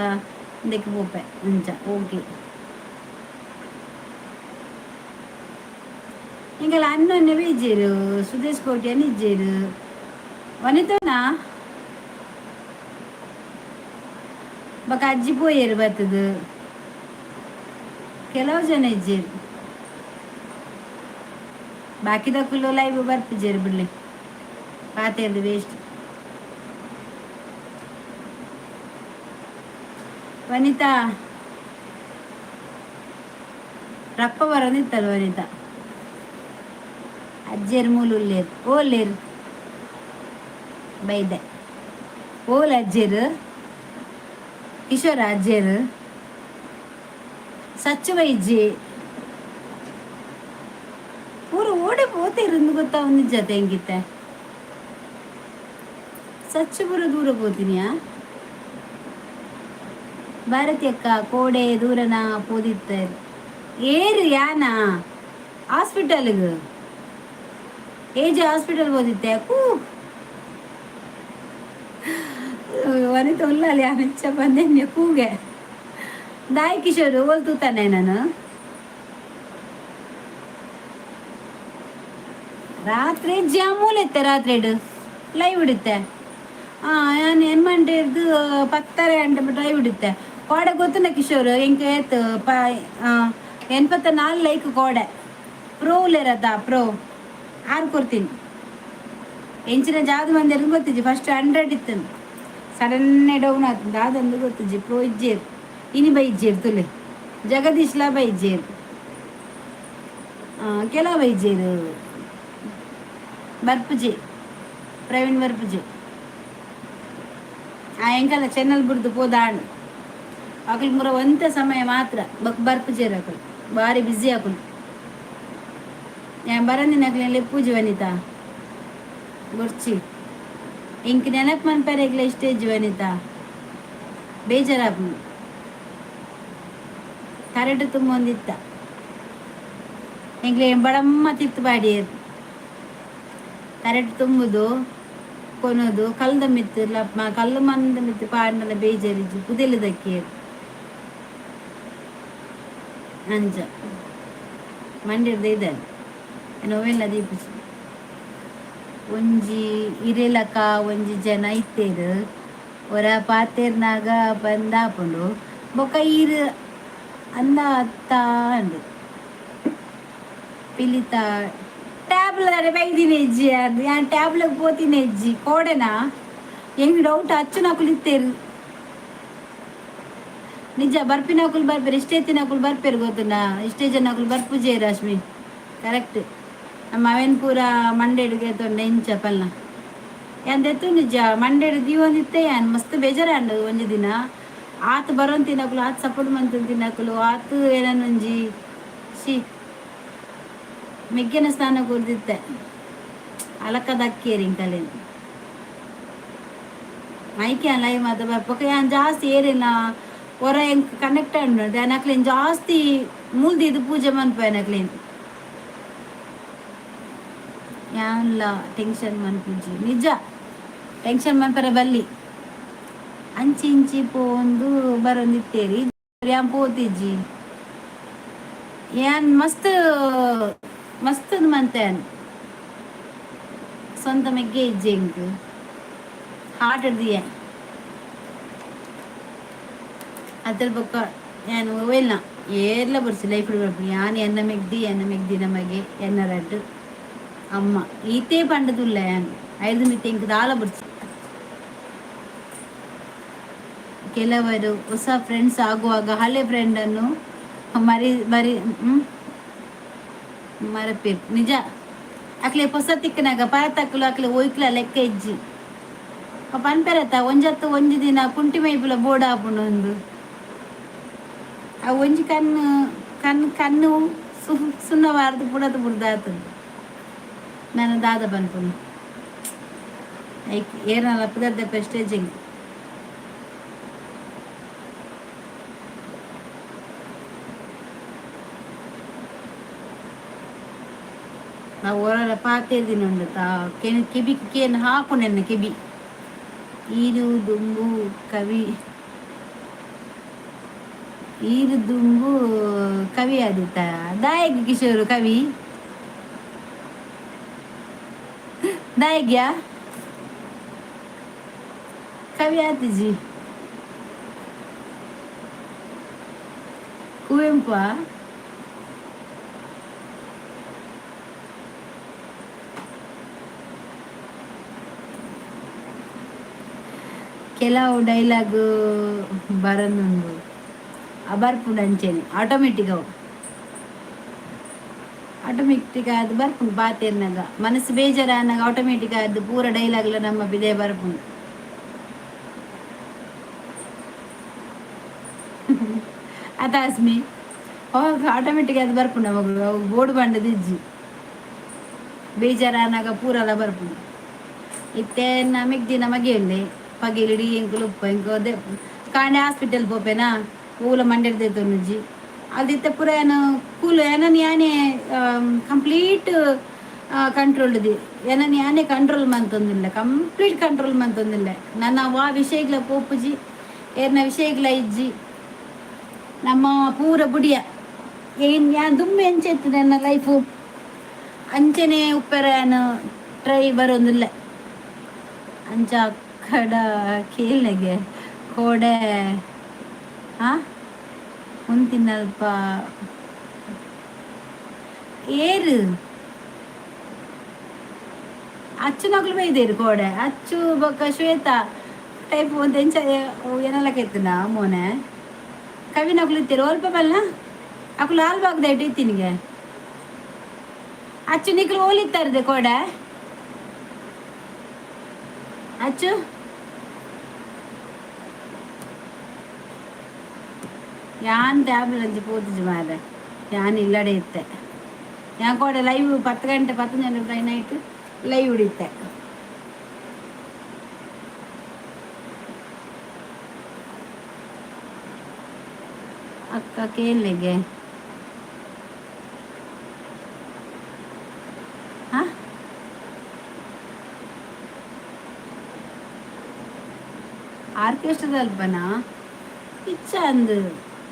ಇಂದಕ್ಕೆ ಪೋಪೆ ಅಂಚ. ಓಕೆ. ಎಂಕಲ ಅನ್ನೊನ್ನೆ ಬೇಜೇರು. ಸುದೇಶ್ ಕೋಟ್ಯಾನ್ ಇಜ್ಜೇರು. ವನಿತನಾ ಬೊಕ ಅಜ್ಜಿ ಪೋಯೆರ್ ಬತ್ತದು. ಕೆಲವು ಜನ ಇಜ್ಜೇರು. ಬಾಕಿದಕುಲು ಲೈವ್ ಬರ್ಪುಜೆರ್ ಬಿಡ್ಲೆ, ಪಾತೆರ್ದು ವೇಸ್ಟ್. ವನಿತಾ ರಪ್ಪ ಬರೋದಿತ್ತಲ್ಲ ವನಿತಾ. ಅಜ್ಜೆರ್ ಮೂಲು ಉಲ್ಲೇರ್. ಓಲ್ಲೇರ್ ಬೈದೆ? ಓಲ್ ಅಜ್ಜೆರ್ ಕಿಶೋರ? ಅಜ್ಜೆರ್ ಸಚ್ಚು ಬೈಜ್ಜಿ. ಪೂರ ಓಡೆ ಪೋತೇರು ಗೊತ್ತಾವೊಂದಿಜ್ಜತೆ ಎಂಕಿತ್ತೆ. ಸಚ್ಚು ಪೂರ ದೂರ ಪೋತಿನಿಯಾ? ಭಾರತಿ ಅಕ್ಕ, ಕೋಡೆ ದೂರನ ಪೋದಿತ್ತ? ಏರು ಯಾನ ಹಾಸ್ಪಿಟಲ್ಗೆ, ಏಜ್ ಹಾಸ್ಪಿಟಲ್ ಪೋದಿತ್ತೆ. ಕೂ ವನಿತ ಉಲ್ಲಾಲಿ ಅನಿಚ್ಚ ಬಂದೆ ಕೂಗೆ. ದಾಯಿ ಕಿಶೋರ್, ಓಲ್ ತೂತಾನೆ ನಾನು? ರಾತ್ರಿ ಜಾಮೂಲ್ ಇತ್ತೆ. ರಾತ್ರಿ ಲೈವ್ ಇಡುತ್ತೆ. ಹಾಂ, ನಾನು ಏನು ಮಂಟೆರ್ದು 10:30 ಗಂಟೆ ಬಿಟ್ಟು ಲೈವ್ ಇಡುತ್ತೆ. ಕೋಡೆ ಗೊತ್ತುಂಡ ಕಿಶೋರ್, ಎಂಕ್ ಏತ್ ಪ 84 ಲೈಕ್ ಕೋಡೆ. ಪ್ರೋ ಉಲ್ಲೇರತ್ತ? ಪ್ರೋ ಆರು ಕೊಡ್ತೀನಿ. ಎಂಚಿನ ಜಾದು ಮಂದಿರ ಗೊತ್ತಿಜ್ಜಿ. ಫಸ್ಟ್ 100 ಇತ್ತು, ಸಡನ್ ಡೌನ್ ಆತಂದು. ದಾದಂದು ಗೊತ್ತಿಜ್ಜಿ. ಪ್ರೋ ಇಜ್ಜೇರ್. ಇನಿ ಬೈಜ್ಜೇರ್ ತುಲೆ. ಜಗದೀಶ್ಲಾ ಬೈಜ್ಜೇರ್, ಕೆಲವು ಬೈಜ್ಜೇರು. ಬರ್ಪುಜಿ ಪ್ರವೀಣ್, ಬರ್ಪುಜಿ. ಆ ಎಂಕಲ್ಲ ಚೆನ್ನಲ್ ಬುಡ್ದು ಪೋದಾಂಡ್. ಅಕುಲು ಮುರ ಒಂತೆ ಸಮಯ ಮಾತ್ರ ಬಕ್ ಬರ್ಪುಜೇರು. ಅಕುಲು ಬಾರಿ ಬ್ಯುಸಿ ಅಕುಲು. ಯಾನ್ ಬರಂದಿನಕ್ಲೆನ್ ಲೆಪ್ಪುಜಿ. ವನಿತಾ ಬೊರ್ಚಿ, ಇಂಕ್ ನೆನಪು ಮನ್ಪೆರೆಗ್ಲ ಇಷ್ಟ ಇಜ್ಜಿ ವನಿತಾ. ಬೇಜಾರಾಪುಂಡು. ಕರೆಕ್ಟ್ ತುಂಬೊಂದಿತ್ತ. ಎಂಕ್ಲೆ ಬಡಮ್ಮ ತಿರ್ತು ಪಾಡಿಯೆರ್. ತರೆಟ್ ತುಂಬುದು ಕೊನೊದು ಕಲ್ದ ಮಿತ್ತ್ ಕಲ್ಲು ಮಣ್ಣದ ಮಿತ್ತ್ ಪಾಡ್ಂಡಲ ಬೇಜಾರಿಜ್ಜಿ ಪುದೆಲ್ ದಕ್ಕಿಯೆರ್ ಅಂಚ ಮಂಡೆರ್ದ ಇದಾರೆ ಯಾನ್ ಒವೆನ್ಲ ದೀಪುಜಿ. ಒಂಜಿ ಇರೆಲಕ ಒಂಜಿ ಜನ ಇತ್ತೆರ್ ಒರ ಪಾತೆರ್ನಗ ಪಂದಾಪುಂಡು ಬೊಕ ಈರ್ ಅಂದ ಅತ್ತಾ ಅಂದ್ ಪಿಲಿತ ಟ್ಯಾಬ್ಲರ್ ಬೈದಿನ ಇಜ್ಜಿ ಯಾನ್ ಯಾನ್ ಟ್ಯಾಬ್ಲಗ್ ಪೋತಿನ ಇಜ್ಜಿ ಕೋಡೆನಾ ಎಂಕ್ ಡೌಟ್ ಅಚ್ಚುನಕುಲು ಇತ್ತೆರ್ ನಿಜ ಬರ್ಪಿನಕುಲು ಬರ್ಪೆರ್ ಇಷ್ಟೇ ಇತ್ತಿನಕುಲು ಬರ್ಪೆರ್ ಗೊತ್ತುಂಡಾ ಇಷ್ಟೇ ಜನಕುಲು ಬರ್ಪುಜೆರ್ ರಶ್ಮಿ ಕರೆಕ್ಟ್ ನಮ್ಮ ಅವೆನ್ ಪೂರ ಮಂಡೆಡ್ ಗೆತೊಂಡೆ ಇಂಚ ಪಲ್ಲ ಯಾನ್ ದೆತ್ತೊಂದಿಜ್ಜ ಮಂಡೆಡ್ ದೀವೊಂದಿತ್ತೆ ಯಾನ್ ಮಸ್ತ್ ಬೇಜಾರಾಂಡ್ ಒಂಜಿ ದಿನ ಆತ್ ಬರೊಂತಿನಕುಲು ಆತ್ ಸಪೋರ್ಟ್ ಮಂತೊಂತಿನಕುಲು ಆತ್ ಏನನೊಂಜಿ she ಮೆಗ್ಗೆನ ಸ್ಥಾನ ಕೊರ್ದಿತ್ತೆ ಅಲಕ್ಕ ದಕ್ಕಿಯೆರ್ ಇಂಕಲೆನ್ ಮೈಕ್ ಯಾನ್ ಲೈವ್ ಮಾತ ಬರ್ಪೊಕ ಯಾನ್ ಜಾಸ್ತಿ ಏರೆನ ಒರ ಎಂಕ್ ಕನೆಕ್ಟ್ ಆಂಡ್ ಯಾನ್ ಅಕ್ಲೆನ್ ಜಾಸ್ತಿ ಮೂಲ್ ದೀದ್ ಪೂಜೆ ಮನ್ಪುವೆ ಅಕ್ಲೆನ್ ಯಾನ್ಲ ಟೆನ್ಷನ್ ಮನ್ಪುಜಿ ನಿಜ ಟೆನ್ಷನ್ ಮನ್ಪರೆ ಬಲ್ಲಿ ಅಂಚಿ ಇಂಚಿ ಪೋವೊಂದು ಬರೊಂದಿತ್ತೇರ್ ಯಾನ್ ಪೋತಿಜ್ಜಿ ಯಾನ್ ಮಸ್ತ್ ಮಸ್ತ್ ಮಂತೆ ಯಾನ್ ಸ್ವಂತ ಮೆಗ್ಗೆ ಇಜ್ಜಿ ಎಂಕ್ ಹಾರ್ಟ್ ದಿಯೆ ಅದ್ರ ಬೊಕ್ಕ ಯಾನ್ ಒವೆಲ್ನ ಏರ್ಲ ಬೊರ್ಚಿ ಲೈಫ್ ಬರ್ಪುನಿ ಯಾನ್ ಎನ್ನ ಮೆಗ್ದಿ ಎನ್ನ ಮೆಗ್ದಿನ ಮಗೆ ಎನ್ನ ರಡ್ಡ್ ಅಮ್ಮ ಈತೇ ಪಂಡ್ದುಲ್ಲೆ ಯಾನ್ ಐರ್ದ್ ಮಿತ್ತ್ ಎಂಕ್ ದಾಲ ಬೊರ್ಚಿ. ಕೆಲವರು ಹೊಸ ಫ್ರೆಂಡ್ಸ್ ಆಗುವಾಗ ಹಳೆ ಫ್ರೆಂಡನ್ನು ಮರಿ ಮರಿ ಮರಪೇರು ನಿಜ ಅಕ್ಲೆ ಪೊಸ ತಿಕ್ಕನಾಗ ಪರತಕ್ಕಲು ಅಕ್ಲೆ ಒಯ್ಕ್ಲ ಲೆಕ್ಕ ಇಜ್ಜಿ ಪನ್ಪೆರತ್ತ ಒಂಜತ್ತು ಒಂಜಿ ದಿನ ಕುಂಟಿ ಮೈಪುಲ ಬೋಡ ಆಪುಂಡು ಒಂದು ಆ ಒಂಜಿ ಕಣ್ಣು ಕಣ್ಣು ಕಣ್ಣು ಸುನ್ನ ಬಾರ್ದು ಪುಡದು ಬುಡ್ದಾತುಂಡು ನಾನು ದಾದ ಪನ್ಪುನು ಐಕ್ ಏರ್ನಲ ಪುದರ್ದ ಪ್ರೆಸ್ಟೇಜ್ ಎಂಕ್. ನಾವು ಒರಲ ಪಾತೆರ್ದಿನ ಉಂಡುತ್ತಾ ಕೆನ್ ಕೆಬಿ ಕೇನ್ ಹಾಕುನೆನ್ನ ಕೆಬಿ ಈರು ದುಂಬು ಕವಿ ಈರು ದುಂಬು ಕವಿ ಆದಿತ್ತ ದಾಯೆಗ್ ಕಿಶೋರ್ ಕವಿ ದಾಯೆಗ್ಯಾ ಕವಿ ಆತಿಜಿ ಕುವೆಂಪು ಕೆಲವು ಡೈಲಾಗ್ ಬರೊಂದುಂಡು ಆ ಬರ್ಪುಂಡು ಅಂಚೆನೆ ಆಟೋಮೆಟಿಕ್ ಅವು ಆಟೋಮೆಟಿಕ್ ಆದ್ ಬರ್ಪುಂಡು ಪಾತೆರ್ನಗ ಮನಸ್ಸು ಬೇಜಾರಾನಗ ಆಟೋಮೆಟಿಕ್ ಆದ್ ಪೂರ ಡೈಲಾಗ್ಲ ನಮ್ಮ ಪಿದಯಿ ಬರ್ಪುಂಡು. ಅತ ಅಸ್ಮಿ ಅವಾಗ ಆಟೋಮೆಟಿಕ್ ಆದ್ ಬರ್ಪುಂಡು ಅವಾಗ ಅವು ಬೋಡು ಪಂಡದ್ ಇಜ್ಜಿ ಬೇಜಾರಾನಗ ಪೂರಲ ಬರ್ಪುಂಡು ಇತ್ತೆ ನಮಿಗ್ ಮಗೆ ಉಲ್ಲೆ ಪಗೆಲ್ ಇಡೀ ಎಂಕುಲು ಉಪ್ಪ ಎಂಕ್ ಕಾಂಡೆ ಹಾಸ್ಪಿಟಲ್ ಪೋಪೆನಾ ಓಲ ಮಂಡೆಡ್ ದೆತ್ತೊನುಜಿ ಅಲ್ದಿತ್ತೆ ಪೂರ ಯಾನ್ ಕೂಲು ಎನನ್ ಯಾನೆ ಕಂಪ್ಲೀಟ್ ಕಂಟ್ರೋಲ್ the ಎನನ್ ಯಾನೆ ಕಂಟ್ರೋಲ್ ಮಂತೊಂದುಲ್ಲೆ ಕಂಪ್ಲೀಟ್ ಕಂಟ್ರೋಲ್ ಮಂತೊಂದುಲ್ಲೆ ನನ ವಾ ವಿಷಯಗ್ಲ ಪೋಪುಜಿ ಏರ್ನ ವಿಷಯಗ್ಲ ಇಜ್ಜಿ ನಮ್ಮ ಪೂರ ಬುಡಿಯ ಏನ್ ಯಾನ್ ದುಂಬು ಎಂಚ ಇತ್ತುಂಡು ಎನ್ನ ಲೈಫು ಅಂಚನೆ ಉಪ್ಪೆರೆ ಯಾನ್ ಟ್ರೈ ಬರೊಂದುಲ್ಲೆ ಅಂಚ ಅಕ್ಕಡ ಕೇಲ್ನೆಗೆ ಕೋಡೆ ಆ ಉಂತಿನಲ್ಪ ಏರು ಅಚ್ಚುನಕುಲು ಬೈದೇರು ಕೋಡೆ ಅಚ್ಚು ಬೊಕ್ಕ ಶ್ವೇತಾ ಟೈಪ್ ಒಂತೆ ಎಂಚ ಏನಲಕ ಇತ್ತುಂಡ ಮೋನೆ ಕವಿನಕುಲು ಇತ್ತೆರ್ ಒಲ್ಪ ಬಲ್ಲ ಅಕುಲು ಲಾಲ್ಬಾಗ್ ದೈಟ್ ಇತ್ತಿನಿಗೆ ಅಚ್ಚು ನಿಕುಲು ಓಲಿತ್ತಾರದೆ ಕೋಡೆ ಅಚ್ಚು ಯಾನ್ ಟ್ಯಾಬ್ಲೆಟ್ ಅಂಚ ಪೋತುಜಿ ಮಾರ್ರೆ ಯಾನ್ ಇಲ್ಲಡೆ ಇತ್ತೆ ಯಾನ್ ಕೋಡೆ ಲೈವ್ 10 ಗಂಟೆ 10 ಗಂಟೆ ನೈಟ್ ಲೈವ್ ಇತ್ತೆ. ಅಕ್ಕ ಕೇನ್ಲೆಗೆ ಹಾ ಆರ್ಕೆಸ್ಟ್ರಾದಲ್ಪನ ಇಚ್ಚ ಅಂದ್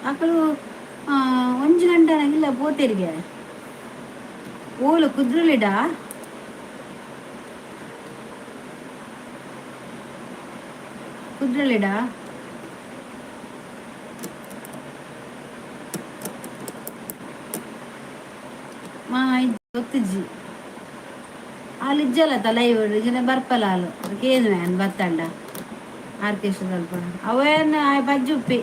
ಅಕುಲು ಒಂಜಿ ಗಂಟೆ ಇಲ್ಲ ಪೋತೆರಿಗೆ. ಓಲು ಕುದ್ರುಲಿಡ? ಕುದ್ರಲಿಡ? ಮಾ ಗೊತ್ತಿಜ್ಜಿ. ಅಲ್ಲಿ ಇಜ್ಜಲ್ಲ ಲೈವ್ ಜನ ಬರ್ಪಲ್ಲ. ಅಲು ಕೇಂದ್ರ ಬತ್ತಂಡ ಆರ್ಕೆಸ್ಟ್ರಾದಲ್ಪ ಅವೇನು ಬಜ್ಜುಪ್ಪಿ.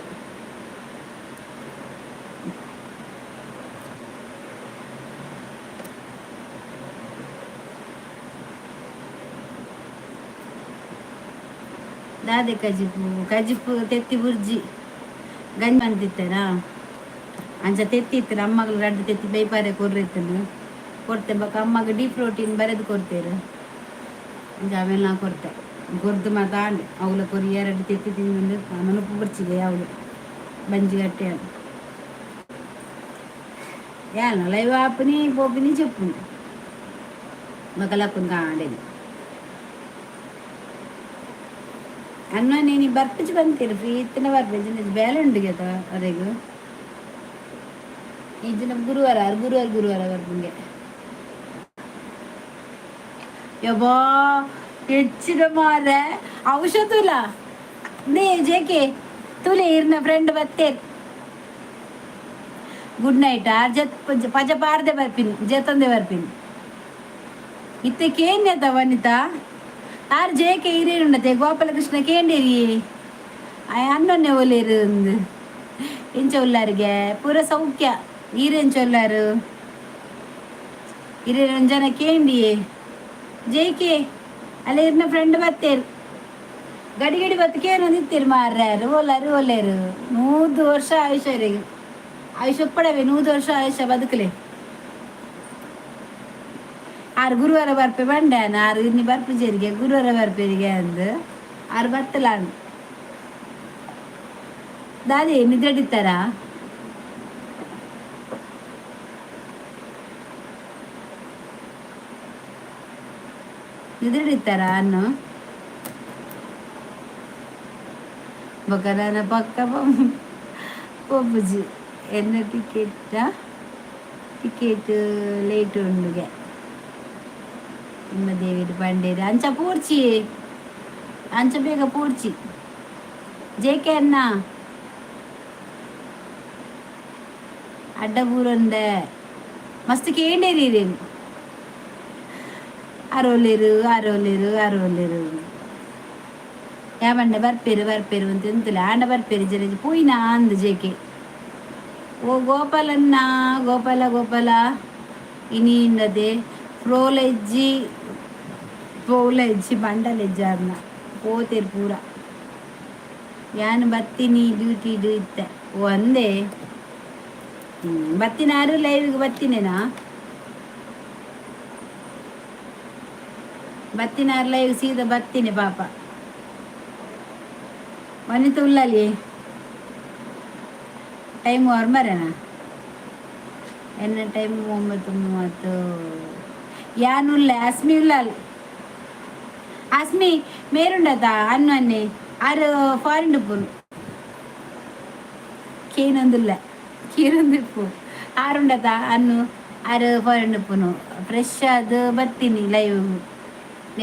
ದಾದೆ ಕಜಿಪು? ಕಜಿಪು ತೆತ್ತಿ ಬುರ್ಜಿ, ಗಂಜಿ ಮಂತಿತ್ತೇನಾ. ಅಂಚ ತೆತ್ತಿ ಇತ್ತು. ಅಮ್ಮಗಳು ರಡ್ಡ್ ತೆತ್ತಿ ಬೇಪಾರೆ ಕೊರ್ರಿತ್ತನು ಕೊರ್ತೆ. ಬೊಕ್ಕ ಅಮ್ಮಗ ಡಿ ಪ್ರೋಟೀನ್ ಬರೆದು ಕೊಡ್ತೇರು. ಅಂಚ ಅವೆಲ್ಲ ಕೊರ್ತೆ. ಕೊರ್ದು ಮಾತ ಆಂಡ್. ಅವುಲ ಕೊರಿ, ಎರಡು ತೆತ್ತಿ ತಿಂದು ಮನುಪು ಬುರ್ಚಿಗೆ. ಯಾವುದು ಬಂಜಿ ಗಟ್ಟಿ ಯಾನ ಲೈವ್ ಆಪುನಿ ಪೋಪಿನಿ ಚೆಪ್ಪುನಿ ಬೊಕ ಲಕ್ಕುನು ಕಾಂಡೆನಿ. ಅನ್ನ ನೀನು ಬರ್ಪಿಚ್ ಬಂತೀರಿ, ಫ್ರೀ ಇತ್ತಿನ ಬರ್ಪಿಚ್. ಬೇಲೆ ಉಂಡು ಗೆತ ಅರೆಗ್. ಈ ದಿನ ಗುರುವಾರ, ಗುರುವಾರ ಗುರುವಾರ ಬರ್ಪುಂಗೆ. ಯಬ್ಬಾ, ಹೆಚ್ಚಿನ ಮಾರೆ ಔಷಧುಲ ನೇ ಜೇಕೆ ತುಲೆ ಇರ್ನ ಫ್ರೆಂಡ್ ಬತ್ತೇರ್. Good night. ಆರ್ ಜತ್ ಪಜ ಪಾರ್ದೆ ಬರ್ಪಿನಿ, ಜತ್ತಂದೆ ಬರ್ಪಿನಿ. ಇತ್ತೆ ಕೇನ್ಯತ ವನಿತಾ ಆರ್ ಜೇಕೆ ಇರೇರುಂಡತೆ. ಗೋಪಾಲಕೃಷ್ಣ ಕೇಂಡೇರಿ ಅನ್ನೊನ್ನೆ ಒಲೇರು ಎಂಚ ಉಲ್ಲಾರಿಗೆ? ಪೂರ ಸೌಖ್ಯ. ಈರೆಂಚ ಉಲ್ಲಾರು? ಇರೇರು ಜನ ಕೇಂಡಿಯೇ. ಜೇಕೆ ಅಲ್ಲ, ಇರ್ನ ಫ್ರೆಂಡ್ ಬತ್ತೇರು. ಗಡಿ ಗಡಿ ಬತ್ತಕೇನು ನಿಂತಿರು ಮಾರ್ಯಾರು. ಓಲಾರು ಒಲ್ಲೇರು. 100 ವರ್ಷ ಆಯುಷ್ಯ ಆಯುಷ್ಯ ಒಪ್ಪಡವೆ. 100 ವರ್ಷ ಆಯುಷ್ಯ, ಬದುಕಲೆ. ಆರು ಗುರುವಾರ ಬರ್ಪೆ ಬಂಡಾನ. ಆರು ಇನ್ನಿ ಬರ್ಪುಜೇರಿಗೆ, ಗುರುವಾರ ಬರ್ಪೇರಿಗೆ ಅಂದು ಆರು ಬತ್ತಲಾನ್. ದಾದಿ ನಿದ್ರೆಡಿತ್ತಾರ? ನಿದ್ರೆಡಿತ್ತಾರ ಅನ್ನು ಬೊಕ ನನ ಪಕ್ಕ ಪೋಪುಜಿ. ಎನ್ನ ಟಿಕೆಟ್ ಟಿಕೆಟ್ ಲೇಟ್ ಉಂಡುಗೆ. ದೇವಿಡ್ ಪಂಡೇರು ಅಂಚ ಪೂರ್ಚಿ, ಅಂಚ ಬೇಗ ಪೂರ್ಚಿ. ಜೇಕೆ ಅನ್ನ ಅಡ್ಡ ಬೂರೊಂದೆ. ಮಸ್ತ್ ಕೇಂಡೇರಿ. ಅರೋಲೇರು ಅರೋಲೇರು ಅರೋಲೇರು. ಯಾವಂಡ ಬರ್ಪೇರು ಬರ್ಪೇರು ಅಂತ ಎಂತಲ್ಲ. ಆಂಡ ಬರ್ಪೇರು ಜನ ಪೋಯಿನ ಅಂದ್ ಜೇಕೆ. ಓ ಗೋಪಾಲನ್ನ, ಗೋಪಾಲ ಗೋಪಾಲ ಇನಿ ಪ್ರೋಲೆಜ್ಜಿ ಪೋಲೆಜ್ಜಿ ಬಂಡಲೆಜ್ಜಾರ್ನ ಪೋತೇರು ಪೂರ. ಯಾನ್ ಬತ್ತೀನಿ, ಡ್ಯೂಟಿ ಇತ್ತೆ. ಓ ಅಂದೆ ಬತ್ತಿನಾರು ಲೈವ್ಗೆ ಬತ್ತಿನೇನಾ? ಬತ್ತಿನಾರು ಲೈವ್ ಸೀದಾ ಬತ್ತೀನಿ ಪಾಪ. ವನಿತ ಉಳ್ಳಲಿ ಟೈಮ್ ಮರೆನಾ? ಎನ್ನ ಟೈಮ್ 9:30. ಯಾನುಲ್ಲೆ ಅಸ್ಮಿ ಉಲ್ಲಾಲ್. ಅಸ್ಮಿ ಮೇರುಂಡತ ಅನ್ನು ಅನ್ನೆ ಆರು ಫಾರಿನ್ ಪುನ್ ಕೇನೊಂದುಲ್ಲ ಕೀರೊಂದಿಪ್ಪು. ಆರುಂಡತ ಅನ್ನು ಆರು ಫಾರಿನ್ ಪುನು. ಫ್ರೆಶ್ ಆದ್ ಬರ್ತೀನಿ ಲೈವ್.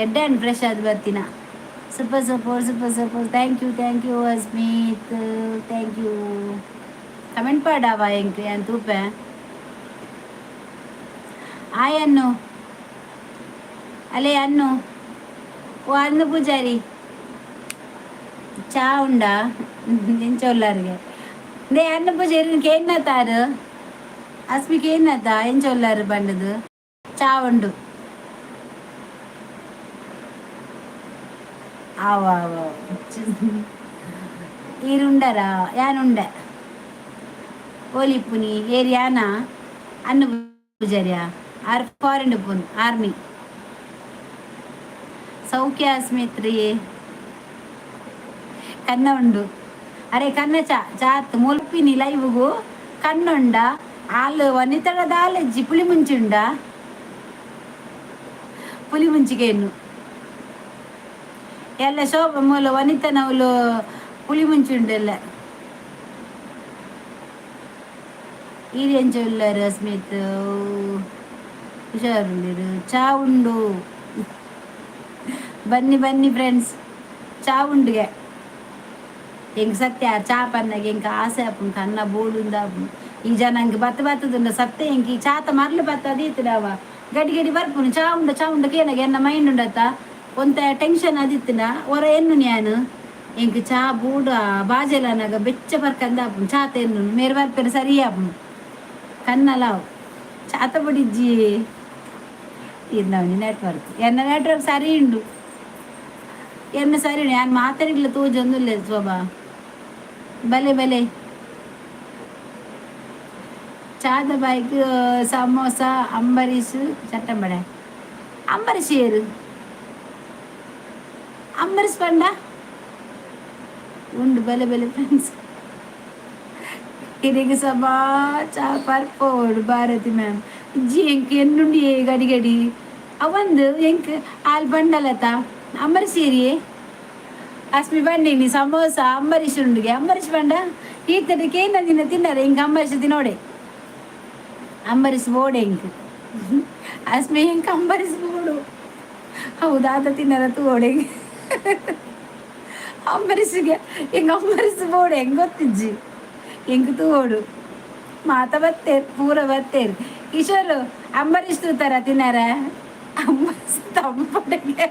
ಎಡ್ಡೆ ಫ್ರೆಶ್ ಆದ್ ಬರ್ತೀನ. Super support, super support. Thank you, thank you Asmith, thank you. Comment ಪಾಡಾವ ಎಂಕ್ ಯಾನ್ ತೂಪೆ. ಆಯ್ ಅನ್ನು ಅಲೆ ಅನ್ನು. ಓ ಅನ್ನು ಪೂಜಾರಿ, ಚಾ ಉಂಡಾ? ಎಂಚ ಉಲ್ಲಾರಿಗೆ? ನೇ ಅನ್ನು ಪೂಜಾರಿ ಕೇನ್ನತಾರು? ಅಸ್ಮಿ ಕೇನ್ನತ ಎಂಚ ಉಲ್ಲಾರು ಬಂಡದು? ಚಾ ಉಂಡು. ಆವ ಆವ. ಈರುಂಡರಾ? ಯಾನುಂಡೆ ಓಲಿಪ್ಪುನಿ ಏರಿಯಾನ ಅನ್ನು ಪೂಜಾರಿಯಾ? ಆರ್ ಫಾರಿನ್ ಪುನ್ ಆರ್ಮಿ. ಸೌಖ್ಯ ಅಸ್ಮಿತ್ರಿ. ಕನ್ನ ಉಂಡು. ಅರೆ ಕನ್ನ ಚಾ ಚಾತ್ ಮುಲ್ಪಿನಿ ಲೈವ್ಗು. ಕಣ್ಣುಂಡ ಆಲ್ ವನಿತಳ ದಾಲೆಜ್ಜಿ. ಪುಳಿ ಮುಂಚಿ ಉಂಡ? ಪುಲಿ ಮುಂಚಿಗೆ ಇನ್ನು ಎಲ್ಲ ಶೋಭ ಮೂಲ ವನಿತನವಳು. ಪುಳಿ ಮುಂಚಿ ಉಂಡೆಲ್ಲ. ಈರ್ ಎಂಚ ಉಲ್ಲರ್ ಸ್ಮಿತ್? ಹುಷಾರುಳ್ಳಿರು. ಚಾ ಉಂಡು. ಬನ್ನಿ ಬನ್ನಿ ಫ್ರೆಂಡ್ಸ್, ಚಾ ಉಂಡುಗೆ. ಎಂಕ್ ಸತ್ಯ ಚಾ ಪನ್ನಗ ಎಂಕ್ ಆಸೆ ಆಪುಂಡು, ಕನ್ನ ಬೋಡುಂದ ಆಪುಂಡು. ಈ ಜನ ಅಂಕ್ ಬತ್ತ ಬತ್ತದುಂಡ ಸತ್ಯ ಎಂಕ್ ಈ ಚಾತ ಮರ್ಲು ಬತ್ತ ಅದೀತಿಡವ ಗಡಿ ಗಡಿ ಬರ್ಪುನು. ಚಾ ಉಂಡ ಚಾ ಉಂಡ ಕೇನಗ ಎನ್ನ ಮೈಂಡ್ ಉಂಡತ್ತ, ಒಂತೆ ಟೆನ್ಷನ್ ಅದಿತ್ತಿನ ಒರ ಎನ್ನು ನ್ಯಾನ್ ಎಂಕ್ ಚಾ ಬೂಡ ಬಾಜೆಲನಾಗ ಬೆಚ್ಚ ಬರ್ಕಂದ ಆಪುಂಡು. ಚಾತ ಎನ್ನುನು ಮೇರ್ ಬರ್ಪೆರೆ ಸರಿ ಆಪುಂಡು. ಕನ್ನಲಾವ್ ಚಾತ ಬಡಿಜ್ಜಿ ಇರ್ನವನಿ ನೆಟ್ವರ್ಕ್. ಎನ್ನ ನೆಟ್ವರ್ಕ್ ಸರಿ ಉಂಡು, ಎನ್ನ ಸರಿ ಉಂಡು. ಯಾನ್ ಮಾತಾಡಿಲ್ಲ ತೋಜೊಂದುಲ್ಲೆ ಶೋಭಾ. ಬಲೆ ಬಲೆ. ಚಾದ ಬೈಕ್ ಸಮೋಸ ಅಂಬರೀಷ್ ಚಟ್ಟಂಬಡೆ. ಅಂಬರೀಷ್ ಏರು? ಅಂಬರೀಷ್ ಪಂಡ ಉಂಡು. ಬಲೆ ಬಲೆ ಫ್ರೆಂಡ್ಸ್. ಇರೆಗ್ ಸಭಾ ಚಾ ಪರ್ಪೋಡು. ಭಾರತಿ ಮ್ಯಾಮ್ ಜಿ ಎಂಕ್ ಎನ್ನುಂಡಿ ಗಡಿ ಗಡಿ ಅವಂದು ಎಂಕ್ ಆಲ್ ಬಂಡಲತ ಅಂಬರೀಷ್ ಏರಿಯೇ ಅಸ್ಮಿ ಬನ್ನಿ. ಸಮೋಸ ಅಂಬರೀಷ್ ಉಂಡುಗೆ. ಅಂಬರೀಷ್ ಪಂಡ ಈತಡ ಕೇನ ದಿನ ತಿನ್ನರೆ. Ink Ambareesh ತಿನ್ನೋಡೆ, Ambareesh ಬೋಡೆ ink. ಅಸ್ಮಿ ink Ambareesh ಬೋಡು. ಹೌದಾದ ತಿನ್ನರ ತೂವಡೆ ಅಂಬರೀಷ್ಗೆ. ಎಂಕ್ ಅಂಬರೀಷ್ ಬೋಡೆ, ಹೆಂಗ್ ಗೊತ್ತಿಜ್ಜಿ ಎಂಕ್ ತೂವೋಡು. ಮಾತ ಬತ್ತೇರ್, ಪೂರ ಬತ್ತೇರ್. ಕಿಶೋರ್, ಅಂಬರೀಷ್ ತೂತಾರ ತಿನ್ನರ? ಅಂಬರೀಷ್ ತಂಪಡೆಗೆ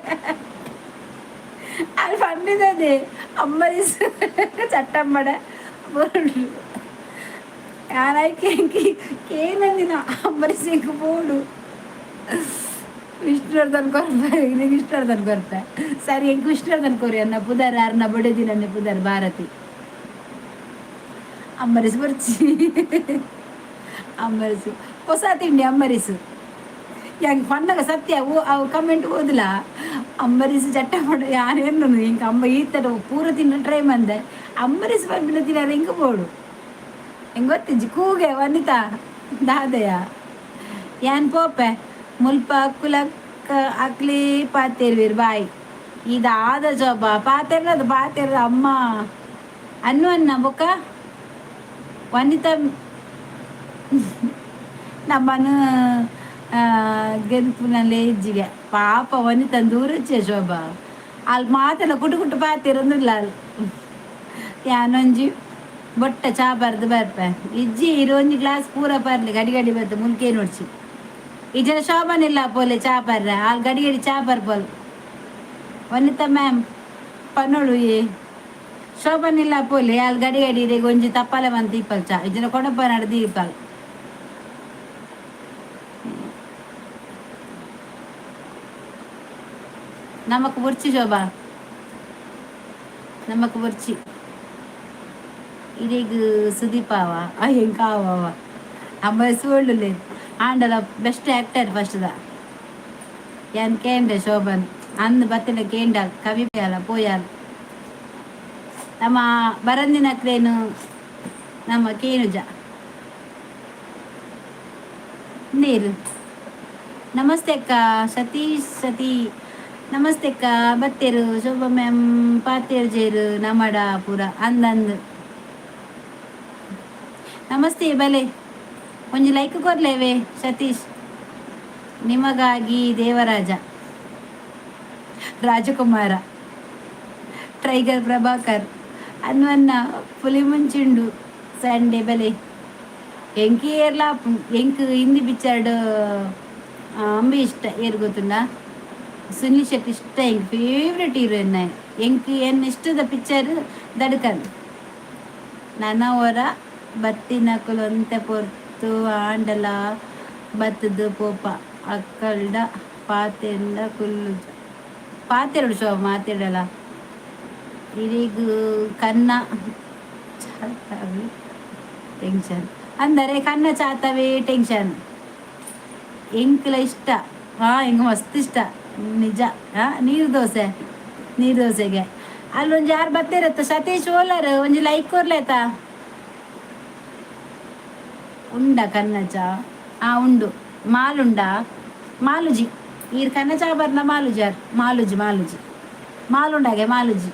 ಅಲ್ಲಿ ಪಂಡಿದದೆ ಅಂಬರೀಷ್ ಚಟ್ಟಂಬಡ ಬೋಡು. ಯಾರಾಯ್ಕೆ ಕೇನಂದಿನ ಅಂಬರೀಷ್ ಎಂಕ್ ಬೋಡು. ವಿಷ್ಣುವರ್ಧನ್ ಕೊರ್ಪೆ ನಿಂಗೆ? ವಿಷ್ಣುವರ್ಧನ್ ಕೊರ್ಪೆ. ಸರಿ, ಎಂಕ್ ವಿಷ್ಣುವರ್ಧನ್ ಕೊರಿ. ಅನ್ನ ಪುದರ್ ಅರ್ನ ಬೊಡೆದಿನನ್ನೆ ಪುದರ್ ಭಾರತಿ. ಅಂಬರೀಷ್ ಬರ್ಚಿ. ಅಂಬರೀಷ್ ಹೊಸ ತಿಂಡಿ. ಅಂಬರೀಷ್ ಎಂಕ್ ಪನ್ನಗ ಸತ್ಯ ಅವು ಕಮೆಂಟ್ ಓದಿಲ್ಲ. ಅಂಬರೀಷ್ ಚಟ್ಟ ಮಾಡ ಯಾರೇನು ಇಂಕ ಅಂಬ ಈತರ ಪೂರ ತಿನ್ನ ಟ್ರೈ ಮಂದೆ. ಅಂಬರೀಷ್ ಪನ್ಪಿನ ತಿನ್ನರೆ ಎಂಕ್ ಬೋಡು, ಎಂಕ್ ಗೊತ್ತಿಜ್ಜಿ. ಕೂಗೆ ವನಿತಾ ದಾದೆಯ ಯಾನ್ ಪೋಪೆ. ಮುಲ್ಪ ಅಕ್ಕುಲಕ್ಕ ಅಕ್ಲೇ ಪಾತೆರ್ವೇರು. ಬಾಯ್. ಇದಾದ ಜೋಬ ಪಾತೆರ್ನದು ಪಾತೆರ್ ಅಮ್ಮ ಅನ್ನು ಅನ್ನ ಬೊಕ್ಕ ವನಿತಾ ನಮ್ಮನು ಗೆಲ್ಪುನಲ್ಲೇ ಇಜ್ಜಿಗೆ. ಪಾಪ ವನಿತಾ ದೂರಚ್ಚೆ ಶೋಭಾ. ಅಲ್ಲಿ ಮಾತೆಲ್ಲ ಕುಟು ಕುಟು ಪಾತೆರೊಂದಿಲ್ಲ ಅಲ್ಲಿ. ಯಾನೊಂಜಿ ಬೊಟ್ಟ ಚಾ ಬರ್ದು ಬರ್ಪೆ. ಇಜ್ಜಿ ಇರು ಒಂಜಿ ಗ್ಲಾಸ್ ಪೂರ ಪರ್ಲಿ. ಗಡಿ ಗಡಿ ಬತ್ತು ಮುಲ್ಕೆ ನೋಡ್ಸಿ. ಈ ಜನ ಶೋಭನಿಲ್ಲ ಪೋಲೆ ಚಾ ಪರ್ರೆ. ಅಲ್ಲಿ ಗಡಿ ಗಡಿ ಚಾ ಪರ್ಪೋಲ್. ವನಿತಾ ಮ್ಯಾಮ್ ಪನ್ನೋಳು ಏ ಶೋಭನಿಲ್ಲ ಪೋಲೆ. ಅಲ್ಲಿ ಗಡಿ ಗಡಿ ಇರೆಗ್ ಒಂಜಿ ತಪ್ಪಾಲೆ ಬಂತು ಇಪ್ಪಲ್ ಚಾ. ಈ ಜನ ಕೊಡಪ್ಪ ನಡ್ದು ಇಪ್ಪಲ್. ನಮಕ್ ಬುರ್ಚಿ ಶೋಭಾ, ನಮಕ್ ಬುರ್ಚಿ. ಇರೆಗ್ ಸುದೀಪಾವ ಎಂಕಾವ ಅಮ್ಮ ಸುಳ್ಳುಲೆ ಆಂಡಲ best actor first the. ಯಾನ್ ಕೇಂಡೆ ಶೋಭನ್ ಅಂದ್ ಬತ್ತಿನ ಕೇಂಡ ಕವಿ ಅಲ್ಲ ಪೋಯಾಲ್. ನಮ್ಮ ಬರಂದಿನಕ್ಲೇನು ನಮ್ಮ ಕೇನುಜ ನೀರು. ನಮಸ್ತೆ ಅಕ್ಕ. ಸತೀಶ್ ಸತಿ ನಮಸ್ತೆ ಅಕ್ಕ. ಬತ್ತೇರು ಶೋಭಾ ಮ್ಯಾಮ್ ಪಾತೇರು ಜೇರು ನಮಡ ಪೂರ ಅಂದಂದು. ನಮಸ್ತೆ ಬಲೆ. ಒಂಜಿ ಲೈಕ್ ಕೊರ್ಲೇವೆ ಸತೀಶ್. ನಿಮಗಾಗಿ ದೇವರಾಜ ರಾಜಕುಮಾರ ಟೈಗರ್ ಪ್ರಭಾಕರ್ ಅನ್ವನ್ನ ಪುಲಿ ಮುಂಚಿಂಡು ಸಂಡೆ ಬಲೆ. ಎಂಕ್ ಏರ್ಲಾ ಎಂಕ್ ಹಿಂದಿ ಪಿಕ್ಚರ್ಡ್ ಅಂಬಿ ಇಷ್ಟ. ಏರ್ ಗೊತ್ತುಂಡ? ಸುನಿಲ್ ಶೆಟ್ಟಿ ಇಷ್ಟ ಎಂಕ್, ಫೇವ್ರೆಟ್ ಹೀರೋಯಿನ್. ಎಂಕ್ ಎನ್ನ ಇಷ್ಟದ ಪಿಕ್ಚರ್ ದಡ್ಕನ್. ನನ ಒರ ಬತ್ತಿನಕುಲು ಒಂತೆ ಪೊರ್ತು ಆಂಡಲ ಬತ್ತದು ಪೋಪ. ಅಕ್ಕಲ್ಡ ಪಾತೆಂಡ ಕುಲ್ಲು ಪಾತೆರಡು ಶೋಭ ಮಾತೆಡಲ. ಇರಿಗ್ ಕನ್ನ ಚಾತವೆ ಟೆನ್ಷನ್ ಅಂದರೆ ಕನ್ನ ಚಾತವೇ ಟೆನ್ಷನ್. ಎಂಕ್ಲ ಇಷ್ಟ. ಹಾ, ಎಂಕ್ ಮಸ್ತ್ ಇಷ್ಟ ನಿಜ. ಹಾ, ನೀರು ದೋಸೆ, ನೀರು ದೋಸೆಗೆ ಅಲ್ಲೊಂಜಿ ಯಾರು ಬತ್ತೇರತ್ತ. ಸತೀಶ್ ಓಲರ್ ಒಂಜಿ ಲೈಕ್ ಕೊರ್ಲೇತ. ಉಂಡ ಕನ್ನ ಚಾ? ಆ ಉಂಡು. ಮಾಲುಂಡ ಮಾಲುಜಿ. ಈರ್ ಕನ್ನ ಚಾ ಬರ್ನ ಮಾಲುಜಾರ್ ಮಾಲುಜಿ ಮಾಲುಜಿ ಮಾಲುಂಡಾಗೆ ಮಾಲುಜಿ.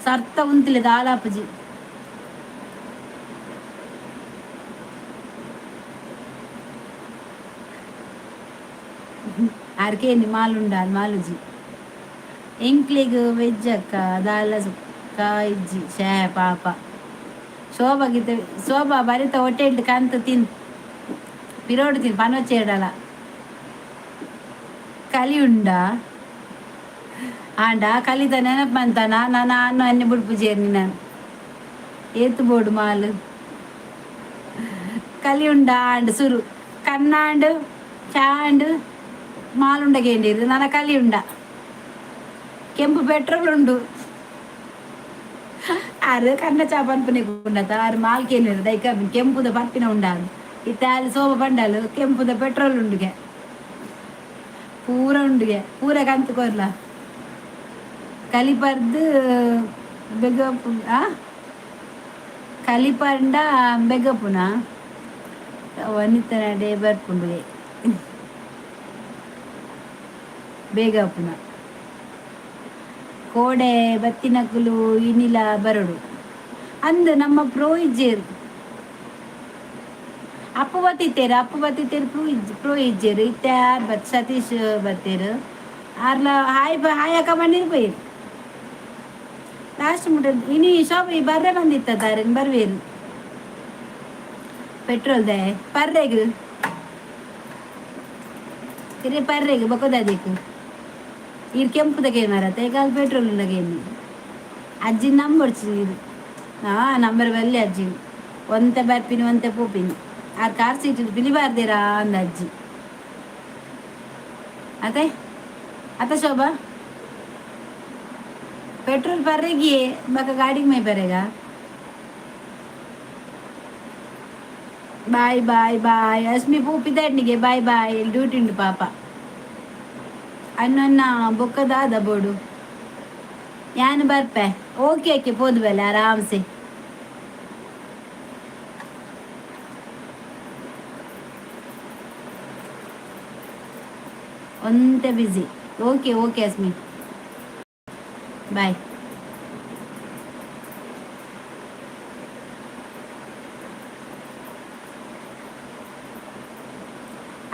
ಸರ್ತ ಉಂತಿಲೆ ದಾಲಾಪುಜಿ. ಆರ್ಕೇನಿ ಮಾಲುಂಡ ಮಾಲುಜಿ. ಎಂಕ್ಲೆಗ್ ವೆಜ್ ಅಕ್ಕ ದಾಲ ಸುಕ್ಕ ಇಜ್ಜಿ. ಶೇ ಪಾಪ ಶೋಭಾ ಗೀತ ಶೋಭಾ ಬರಿತ ಹೋಟೆಲ್ ಕಂತ ತಿನ್ ಪಿರೋಡು ತಿನ್ ಪನೊಚ್ಚೇಡಲ ಕಲಿ ಉಂಡ ಆಂಡ ಕಲಿತ ನೆನಪು ಮಂತನ ನಾನು ಅನ್ನು ಅನ್ನಿ ಬುಡ್ಪು ಜೇರ್ನಿ ನಾನು ಏತು ಬೋಡು ಮಾಲು ಕಲಿ ಉಂಡ ಆಂಡ್ ಸುರು ಕಣ್ಣಾಂಡ್ ಚಾಂಡ್ ಮಾಲುಂಡಗೇಂಡಿರು ನನ್ನ ಕಲಿ ಉಂಡ ಕೆಂಪು ಪೆಟ್ರೋಲ್ ಉಂಡು ಆರು ಕಣ್ಣ ಚಾ ಪನ್ಪುನೆ ಉಂಡತ ಆರು ಮಾಲ್ಕೇನು ದೈಕ ಕೆಂಪುದ ಪರ್ಪಿನ ಉಂಡಾಲು ಇತ್ತಾಲ್ ಸೋಮ ಪಂಡಾಲು ಕೆಂಪುದ ಪೆಟ್ರೋಲ್ ಉಂಡುಗೆ ಪೂರ ಉಂಡುಗೆ ಪೂರ ಕಂತು ಕೊರ್ಲ ಕಲಿಪರ್ದು ಬೆಗಪು ಆ ಕಲಿಪಂಡ ಬೆಗಪುನ ವನಿತನ ಡೇ ಬರ್ಪುಂಡುಗೆ ಬೇಗಪುನ ಕೋಡೆ ಬತ್ತಿನಕುಲು ಇನಿಲ ಬರಡು ಅಂದು ನಮ್ಮ ಪ್ರೋ ಇಜ್ಜೇರು ಅಪ್ಪು ಬತ್ತಿತ್ತೇರು ಅಪ್ಪು ಬತ್ತಿತ್ತೇರು ಪ್ರೂ ಇಜ್ ಪ್ರೋ ಇಜ್ಜೇರು ಇತ್ತೆ ಆರ್ ಬತ್ ಸತೀಶ್ ಬತ್ತೇರು ಆರ್ಲ ಹಾಯ್ ಹಾಯ್ ಅಕ್ಕ ಬಂದಿರು ಪೋಯಿರು ಲಾಸ್ಟ್ ಮುಟ್ಟ ಇನಿ ಶಾಪ್ ಈ ಬರ್ರೆ ಬಂದಿತ್ತ ತಾರೇನು ಬರ್ವೇರು ಪೆಟ್ರೋಲ್ ದೆ ಪರ್ರೆಗ್ ಇರೆ ಪರ್ರೆಗ್ ಬೊಕದಾದಿಕ್ ಈರ್ ಕೆಂಪುದಕ್ಕೆ ಮಾರತ್ತೆ ಏಕಾಲ್ ಪೆಟ್ರೋಲ್ ಉಂಡಗೇನು ಅಜ್ಜಿ ನಂಬರ್ಚಿ ಇದು ಹಾ ನಂಬರ್ ಬಲ್ಲಿ ಅಜ್ಜಿ ಒಂತೆ ಬರ್ಪಿನಿ ಒಂತೆ ಪೋಪಿನಿ ಆರ್ ಕಾರ್ ಸೀಟ್ ಪಿಲಿಬಾರ್ದಿರಾ ಅಂದ ಅಜ್ಜಿ. ಅದೇ ಅತ್ತ ಶೋಭಾ ಪೆಟ್ರೋಲ್ ಪರ್ರೆಗಿ ಬಕ ಗಾಡಿಗೆ ಮೈ ಬರೆಗ. ಬಾಯ್ ಬಾಯ್ ಬಾಯ್ ಅಸ್ಮಿ ಪೂಪಿದಾಡ್ನಿಗೆ ಬಾಯ್ ಬಾಯ್ ಡ್ಯೂಟಿ ಉಂಡು ಪಾಪ ಅನ್ನೊನ್ನ ಬೊಕ್ಕದಾದ ಬೋಡು ಯಾನ್ ಬರ್ಪೆ. ಓಕೆ ಓಕೆ ಪೋದು ಬೆಲೆ ಆರಾಮ್ಸೆ. ಒಂತೆ busy. Okay okay Asmi bye.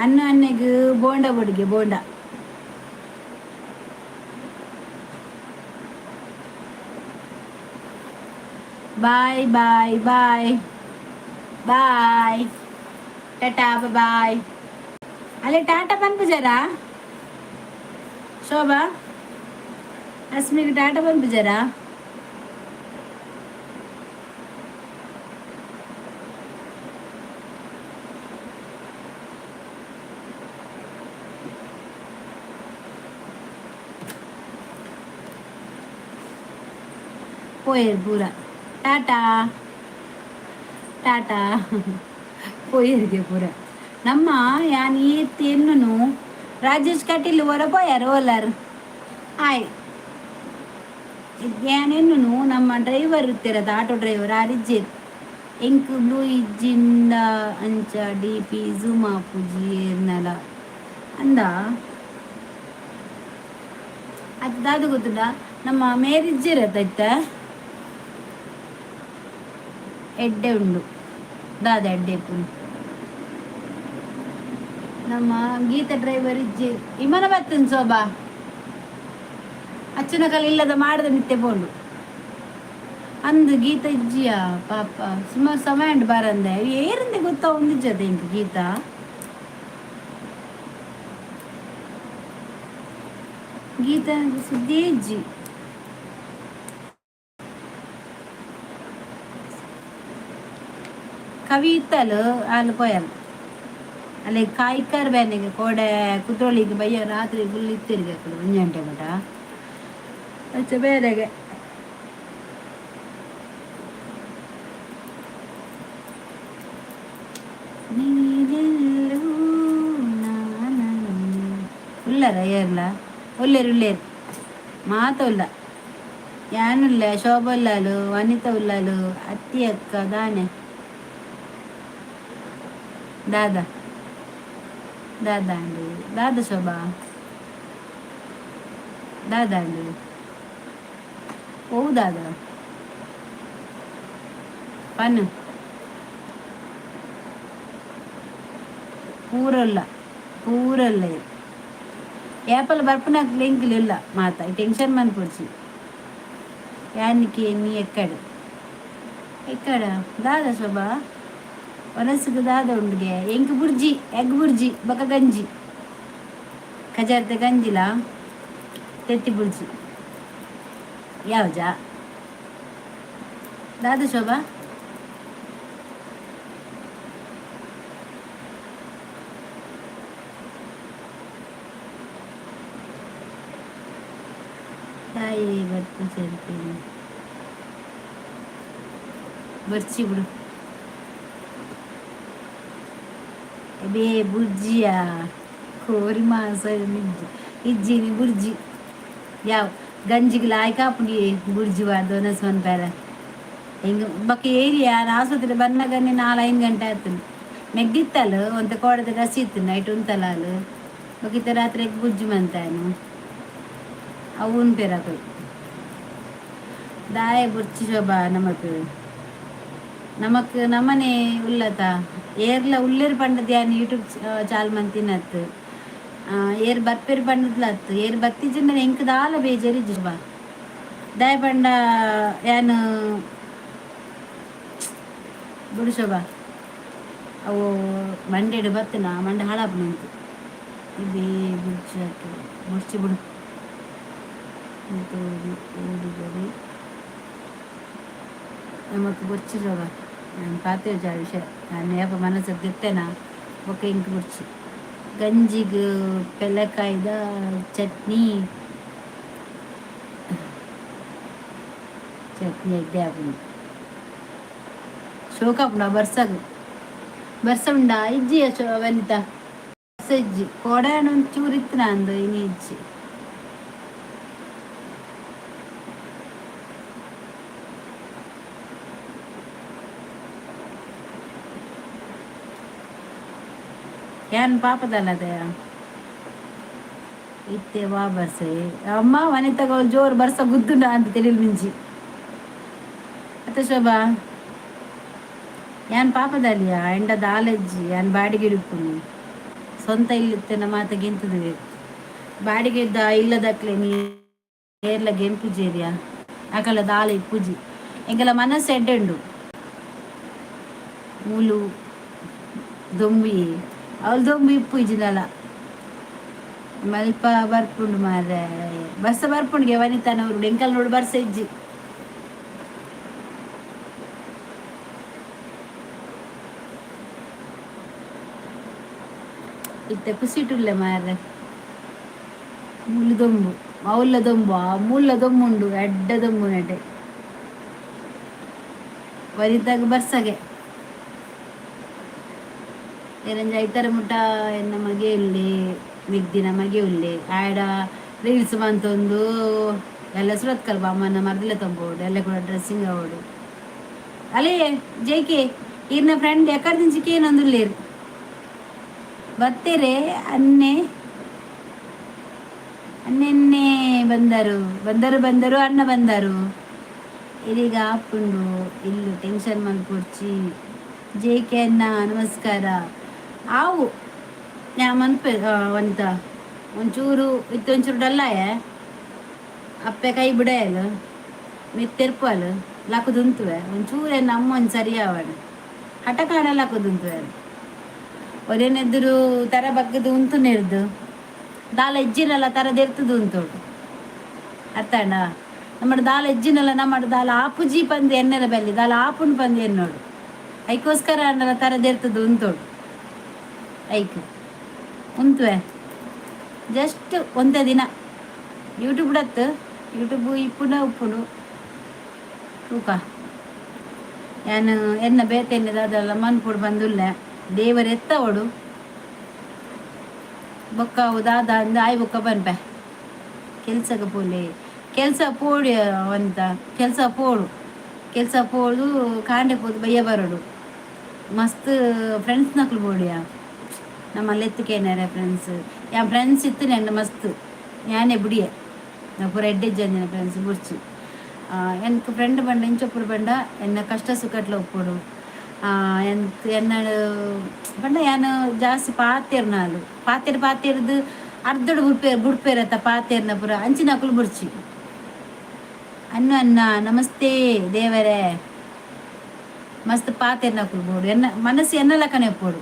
ಅನ್ನ ಅನ್ನೆಗ್ ಬೋಂಡ ಬೊಡಿಗೆ ಬೋಂಡ. ಬಾಯ್ ಬಾಯ್ ಬಾಯ್ ಬಾಯ್ ಟಾಟಾ ಬಾಯ್. ಅಲ್ಲೇ ಟಾಟಾ ಪನ್ಪುಜರಾ ಶೋಭಾ ಅಸ್ಮಿಗೆ ಟಾಟಾ ಪನ್ಪುಜರಾ? ಪೋಯೆರ್ ಪೂರ ಟಾಟಾ ಟಾಟಾ ಪೋಯೆರ್ಗೆ ಪೂರ. ನಮ್ಮ ಯಾನ್ ಈತ್ ಎನ್ನುನು ರಾಜೇಶ್ ಕಟೀಲ್ ಹೊರ ಪೋಯಾರ ಓಲಾರ್ ಆಯ್ ಯಾನ್ ಎನ್ನುನು ನಮ್ಮ ಡ್ರೈವರ್ ಇತ್ತಿರದ ಆಟೋ ಡ್ರೈವರ್ ಆರ್ ಇಜ್ಜೆರ್ ಎಂಕ್ ಬ್ಲೂ ಇಜ್ಜಿಂಡ ಅಂಚ ಡಿ ಪಿ ಝೂಮ್ ಆಪುಜಿ ಏರ್ನಲ ಅಂದ ಅದು ದಾದ ಗೊತ್ತುಂಡ ನಮ್ಮ ಮೇರಿಜ್ಜೆರ್ ಅತ್ತ ಎಡ್ಡೆ ಉಂಡು ದಾದ ಎಡ್ಡೆ ಇಪ್ಪುನು ನಮ್ಮ ಗೀತ ಡ್ರೈವರ್ ಇಜ್ಜಿ ಇಮನ ಬತ್ತನ್ ಶೋಭಾ ಅಚ್ಚನ ಕಲ್ ಇಲ್ಲದ ಮಾಡದ ನಿತ್ಯ ಪೋಂಡು ಅಂದು ಗೀತ ಇಜ್ಜಿಯ ಪಾಪ ಸುಮಾರು ಸಮಯ ಉಂಟು ಬಾರಂದೆ ಏರಂದೆ ಗೊತ್ತಾ ಒಂದಿಜ್ಜದ ಇಂಕ್ ಗೀತಾ. ಗೀತಾ ಸುದ್ದಿ ಇಜ್ಜಿ. ಕವಿತಲು ಅಲ್ಲಿ ಪೋಯಲ್ ಅಲ್ಲಿ ಕಾಯ್ಕರ್ ಬೇನೆಗೆ ಕೋಡೆ ಕುದ್ರೋಳಿಗೆ ಬಯ್ಯ ರಾತ್ರಿ ಫುಲ್ ಇತ್ತಿರಿಗೆ ಅಕುಲು ಒಂಜಿ ಗಂಟೆ ಮಟ ಅಚ್ಚ ಬೇರೆಗೆ ಉಲ್ಲರ ಏರ್ಲ ಉಲ್ಲೇರು ಉಲ್ಲೇರು ಮಾತ ಉಲ್ಲ ಯಾನುಲ್ಲ ಶೋಭ ಉಲ್ಲಾಲು ವನಿತಾ ಉಲ್ಲಾಲು ಅತ್ತಿ ಅಕ್ಕ ದಾನೆ ದಾದಾ ದಾದಾ ಅಂಡು ದಾದಾ ಶೋಭಾ ದಾದಾ ಅಂಡು ಒವು ದಾದ ಪನ್ ಪೂರಲ್ಲ ಪೂರಲ್ಲ. ಏಪಲ ಬರ್ಪುನ ಲಿಂಕ್ಲು ಇಲ್ಲ ಮಾತ. ಟೆನ್ಷನ್ ಮನ್ಪೊಡ್ಚಿ. ಯಾನಿಕೆ ನೀ ಎಕ್ಕಡ ಎಕ್ಕಡ ದಾದ ಶೋಭಾ, ವನಸ್ಸುಗು ದಾದ ಉಂಡುಗೆ? ಎಂಕ್ ಬುರ್ಜಿ, ಎಗ್ ಬುರ್ಜಿ ಬೊಕ ಗಂಜಿ, ಕಜಾರ್ದ ಗಂಜಿಲ ತೆತ್ತಿ ಬುರ್ಜಿ. ಯಾವ್ಜಾ ದಾದ ಶೋಭಾ? ತಾಯಿ ಬರ್ಪು. ಬರ್ಚಿ ಬಿಡು. ಬೇ ಬುರ್ಜಿಯಾ? ಕೋರಿ ಮಾಂಸ ಇಜ್ಜಿನಿ ಬುರ್ಜಿ. ಯಾವ ಗಂಜಿಗೆ ಲಾಯ್ಕ ಆಪುಂಡು ಬುರ್ಜಿ ವಾಡ್ದು ಒನಸ್ ಮನ್ಪೆರೆ. ಹಿಂಗ ಬೊಕ್ಕ ಏರಿಯಾ ಆಸ್ಪತ್ರೆ ಬನ್ನಗನೆ 4-5 ಗಂಟೆ ಆಯ್ತು. ಮೆಗ್ದಿತ್ತಲ್ಲ ಒಂತೆ ಕೋಡದ ರಸಿ ಇತ್ತು, ನೈಟ್ ಉಂತಲ್ಲ ಅಲ್. ಬೊಕ್ಕ ಇತ್ತೆ ರಾತ್ರಿ ಬುಜ್ಜಿ ಮಂತಾನು, ಅವು ಉನ್ಪೆರ್ ಅಕುಲು. ದಾಯ ಬುರ್ಚಿ ಶೋಭಾ? ನಮಕ್ ನಮಕ್ ನಮನೆ ಉಲ್ಲತ. ಏರ್ಲ ಉಲ್ಲೇರ್ ಪಂಡದ್ ಯಾನ್ ಯೂಟ್ಯೂಬ್ ಚಾಲ್ ಮಂತಿನತ್. ಏರ್ ಬರ್ಪೆರ್ ಪಂಡದ್ಲ ಅತ್ತು. ಏರ್ ಬತ್ತಿಜಿಂಡ ಎಂಕ್ ದಾಲ ಬೇಜಾರ್ ಇಜ್ಜಿ ಶೋಭಾ. ದಾಯ ಪಂಡ ಯಾನ್ ಬುಡು ಶೋಭಾ, ಅವು ಮಂಡೆಡ್ ಬತ್ತಿನ ಮಂಡೆ ಹಾಳಾಪುಂಡು ಎಂಕ್. ಇದೇ ಬುರ್ಚಿ ಬುರ್ಚಿ ಬಿಡು. ಓಡಿಗರಿ ನಮಕ್ ಬೊರ್ಚಿ ಶೋಭಾ. ನಾನು ಪಾತೆರ್ಜ ಆ ವಿಷಯ. ನಾನು ಏಪ ಮನಸ್ಸು ದಿತ್ತೇನ ಬೊಕ್ಕ ಇಂಕ್ ಬೊರ್ಚಿ. ಗಂಜಿಗ್ ಪೆಲಕಾಯ್ದ ಚಟ್ನಿ. ಚಟ್ನಿ ಎಡ್ಡೆ ಆಪುಂಡು. ಶೋಕ ಆಪುಂಡು ಬರ್ಸಗ್. ಬರ್ಸ ಉಂಡಾ? ಇಜ್ಜಿ ವನಿತಾ, ಬರ್ಸ ಇಜ್ಜಿ. ಕೋಡೆ ಒಂಚೂರು ಇತ್ತಿನ ಅಂದು, ಇನಿ ಇಜ್ಜಿ. ಯಾನ್ ಪಾಪದಲ್ಲದೆ ಇತ್ತೆ ವಾ ಬರ್ಸ ಅಮ್ಮ ವನಿತಾಗ ಜೋರು ಬರ್ಸ ಗುದ್ದುಂಡ ಅಂತ ತೆಲಿಲ್ ಮಿಂಚಿ ಅತ್ತ ಶೋಭಾ? ಯಾನ್ ಪಾಪದಲ್ಲಿಯ ಎಂಡ ದಾಲೆಜ್ಜಿ. ಯಾನ್ ಬಾಡಿಗೆ ಇಡುಪ್ಪುನಿ. ಸ್ವಂತ ಇಲ್ಲಿತ್ತೇನ ಮಾತ ಗೆಂತುದುವೆ. ಬಾಡಿಗೆ ಇಲ್ಲದಕ್ಲೆ ನೀ ಏರ್ಲ ಗೆಂಪುಜೇರಿಯ. ಅಕಲ ದಾಲ ಇಪ್ಪುಜಿ. ಎಂಕಲ ಮನಸ್ಸು ಎಡ್ಡೆ ಉಂಡು. ಮೂಲು ದೊಂಬಿ ಅವಳು ದೊಂಬಿ ಇಪ್ಪುಜಿನಲ ಮಲ್ಪ ಬರ್ಪುಂಡು ಮಾರ್ರೆ. ಬರ್ಸ ಬರ್ಪುಂಡುಗೆ ವನಿತಾನವರು. ಎಂಕಲ್ ನೋಡು, ಬರ್ಸ ಇಜ್ಜಿ. ಇತ್ತೆ ಖುಷಿಟುಲ್ಲೆ ಮಾರ್ರೆ. ಮುಳ್ಳು ದೊಂಬು, ಅವಲ್ಲ ದೊಂಬು, ಆ ಮುಲ್ಲ ದೊಂಬುಂಡು, ಎಡ್ಡ ದೊಂಬು ನೆಟೆ. ವನಿತಾಗ ಬರ್ಸಗೆ ಏರಂಜ ಐತರ ಮುಟ್ಟ ಎನ್ನ ಮಗೆ ಉಲ್ಲೆ, ಮೆಗ್ದಿನ ಮಗೆ ಉಲ್ಲೆ. ಆಡ ರೀಲ್ಸ್ ಮಂತೊಂದು ಎಲ್ಲ ಸುರತ್ಕಲ್ ಬಾಮನ್ನ ಮರ್ದಿಲ್ಲ ತಂಬೋಡು. ಎಲ್ಲ ಕೂಡ ಡ್ರೆಸ್ಸಿಂಗ್ ಅವಡು. ಅಲೇ ಜೈಕೆ, ಈರ್ನ ಫ್ರೆಂಡ್ ಎಕ್ಕಡ ದಿಂಚಿಕೆ ಏನೊಂದುಲ್ಲೇರು ಬತ್ತೆರೆ. ಅನ್ನೆ ಅನ್ನೆನ್ನೆ ಬಂದರು ಬಂದರು ಬಂದರು, ಅಣ್ಣ ಬಂದರು. ಇದೀಗ ಆಪುಂಡು ಇಲ್ಲು, ಟೆನ್ಷನ್ ಮಲ್ಪೊಡ್ಚಿ. ಜೆ ಕೆ ಅಣ್ಣ ನಮಸ್ಕಾರ. ಆವು ಯಾ ಮನ್ಪೆ ವನಿತಾ, ಒಂಚೂರು ಇತ್ತೆ ಒಂಚೂರು ಡಲ್ಲಾಯ. ಅಪ್ಪೆ ಕೈ ಬಿಡಯಲು ಮಿತ್ತೆರ್ಪಲ್ ಲಕ್ಕುದುಂತುವೆ. ಒಂಚೂರು ಎನ್ನ ಅಮ್ಮ ಒಂಜಿ ಸರಿ ಆವಡ್ ಹಠ ಕಾಣ ಲಕ್ಕುದುಂತುವೆ. ಒರೇನೆದುರು ತರ ಬಗ್ಗದು ಉಂತು ನೆರ್ದು ದಾಲ ಇಜ್ಜಿನಲ್ಲ ತರ ದೆರ್ತುದು ಉಂತೋಡು. ಅರ್ಥಾಂಡ? ನಮ್ಮ ದಾಲ ಇಜ್ಜಿನಲ್ಲ, ನಮ್ಮ ದಾಲ ಆಪುಜಿ ಪಂದ್ ಎನ್ನೆಲ ಬಲ್ಲಿ, ದಾಲ ಆಪುಂಡು ಪಂದ್ ಎನ್ನೋಡು. ಐಕೋಸ್ಕರ ಅಂಡಲ ತರ ದೆರ್ತುದು ಉಂತೋಡು. ಐಕ್ ಉಂತುವೆ. ಜಸ್ಟ್ ಒಂದೇ ದಿನ ಯೂಟ್ಯೂಬ್ ಡತ್ತು ಯೂಟ್ಯೂಬ್ ಇಪ್ಪುಂಡ ಉಪ್ಪುಂಡು ತೂಕ. ಯಾನ್ ಎನ್ನ ಬೇತೆ ದಾದಲ್ಲ ಮನ್ಪುಡು ಬಂದುಲ್ಲೆ. ದೇವರ್ ಎತ್ತವಡು ಬೊಕ್ಕ ಅವು ದಾದ ಅಂದ್ ಆಯ್ ಬೊಕ್ಕ ಪನ್ಪೆ. ಕೆಲ್ಸಕ್ಕೆ ಪೋಲೆ, ಕೆಲಸ ಪೋಡು ಅಂತ. ಕೆಲಸ ಪೋಡು, ಕೆಲಸ ಪೋಡು, ಕಾಂಡೆ ಪೋದು ಬಯ್ಯ ಬರೋಡು. ಮಸ್ತ್ ಫ್ರೆಂಡ್ಸ್ ನಕಲು ಬೋಡಿಯಾ ನಮ್ಮ ಲೆತ್ತುಕೇನಾರೆ ಫ್ರೆಂಡ್ಸ್. ಯಾ ಫ್ರೆಂಡ್ಸ್ ಇತ್ತು ನೆಂಡ ಮಸ್ತ್. ಯಾನೇ ಬುಡಿಯೆ, ನಾ ಪೂರ ಎಡ್ಡೆ ಜನ ಫ್ರೆಂಡ್ಸ್ ಬುಡ್ಚಿ. ಎಂಕ್ ಫ್ರೆಂಡ್ ಪಂಡ ಇಂಚೊಪ್ಪುಡು ಪಂಡ ಎನ್ನ ಕಷ್ಟ ಸುಖಟ್ಲ ಉಪ್ಪೊಡು. ಎಂಕ್ ಎನ್ನ ಪಂಡ ಯಾನ್ ಜಾಸ್ತಿ ಪಾತೆರ್ನಾಲ್. ಪಾತೆರ್ ಪಾತೆರ್ದ್ ಅರ್ಧಡ್ ಬುಡ್ಪೇರ್ ಬುಡ್ಪೇರತ್ತ ಪಾತೆರ್ನ ಪೂರ, ಅಂಚಿನಕುಲು ಬೊಡ್ಚಿ. ಅನ್ನು ಅನ್ನ ನಮಸ್ತೆ ದೇವರೇ. ಮಸ್ತ್ ಪಾತೆರ್ನಕುಲು ಬೋಡು. ಎನ್ನ ಮನಸ್ಸು ಎನ್ನ ಲಕ್ಕನೆ ಉಪ್ಪೊಡು.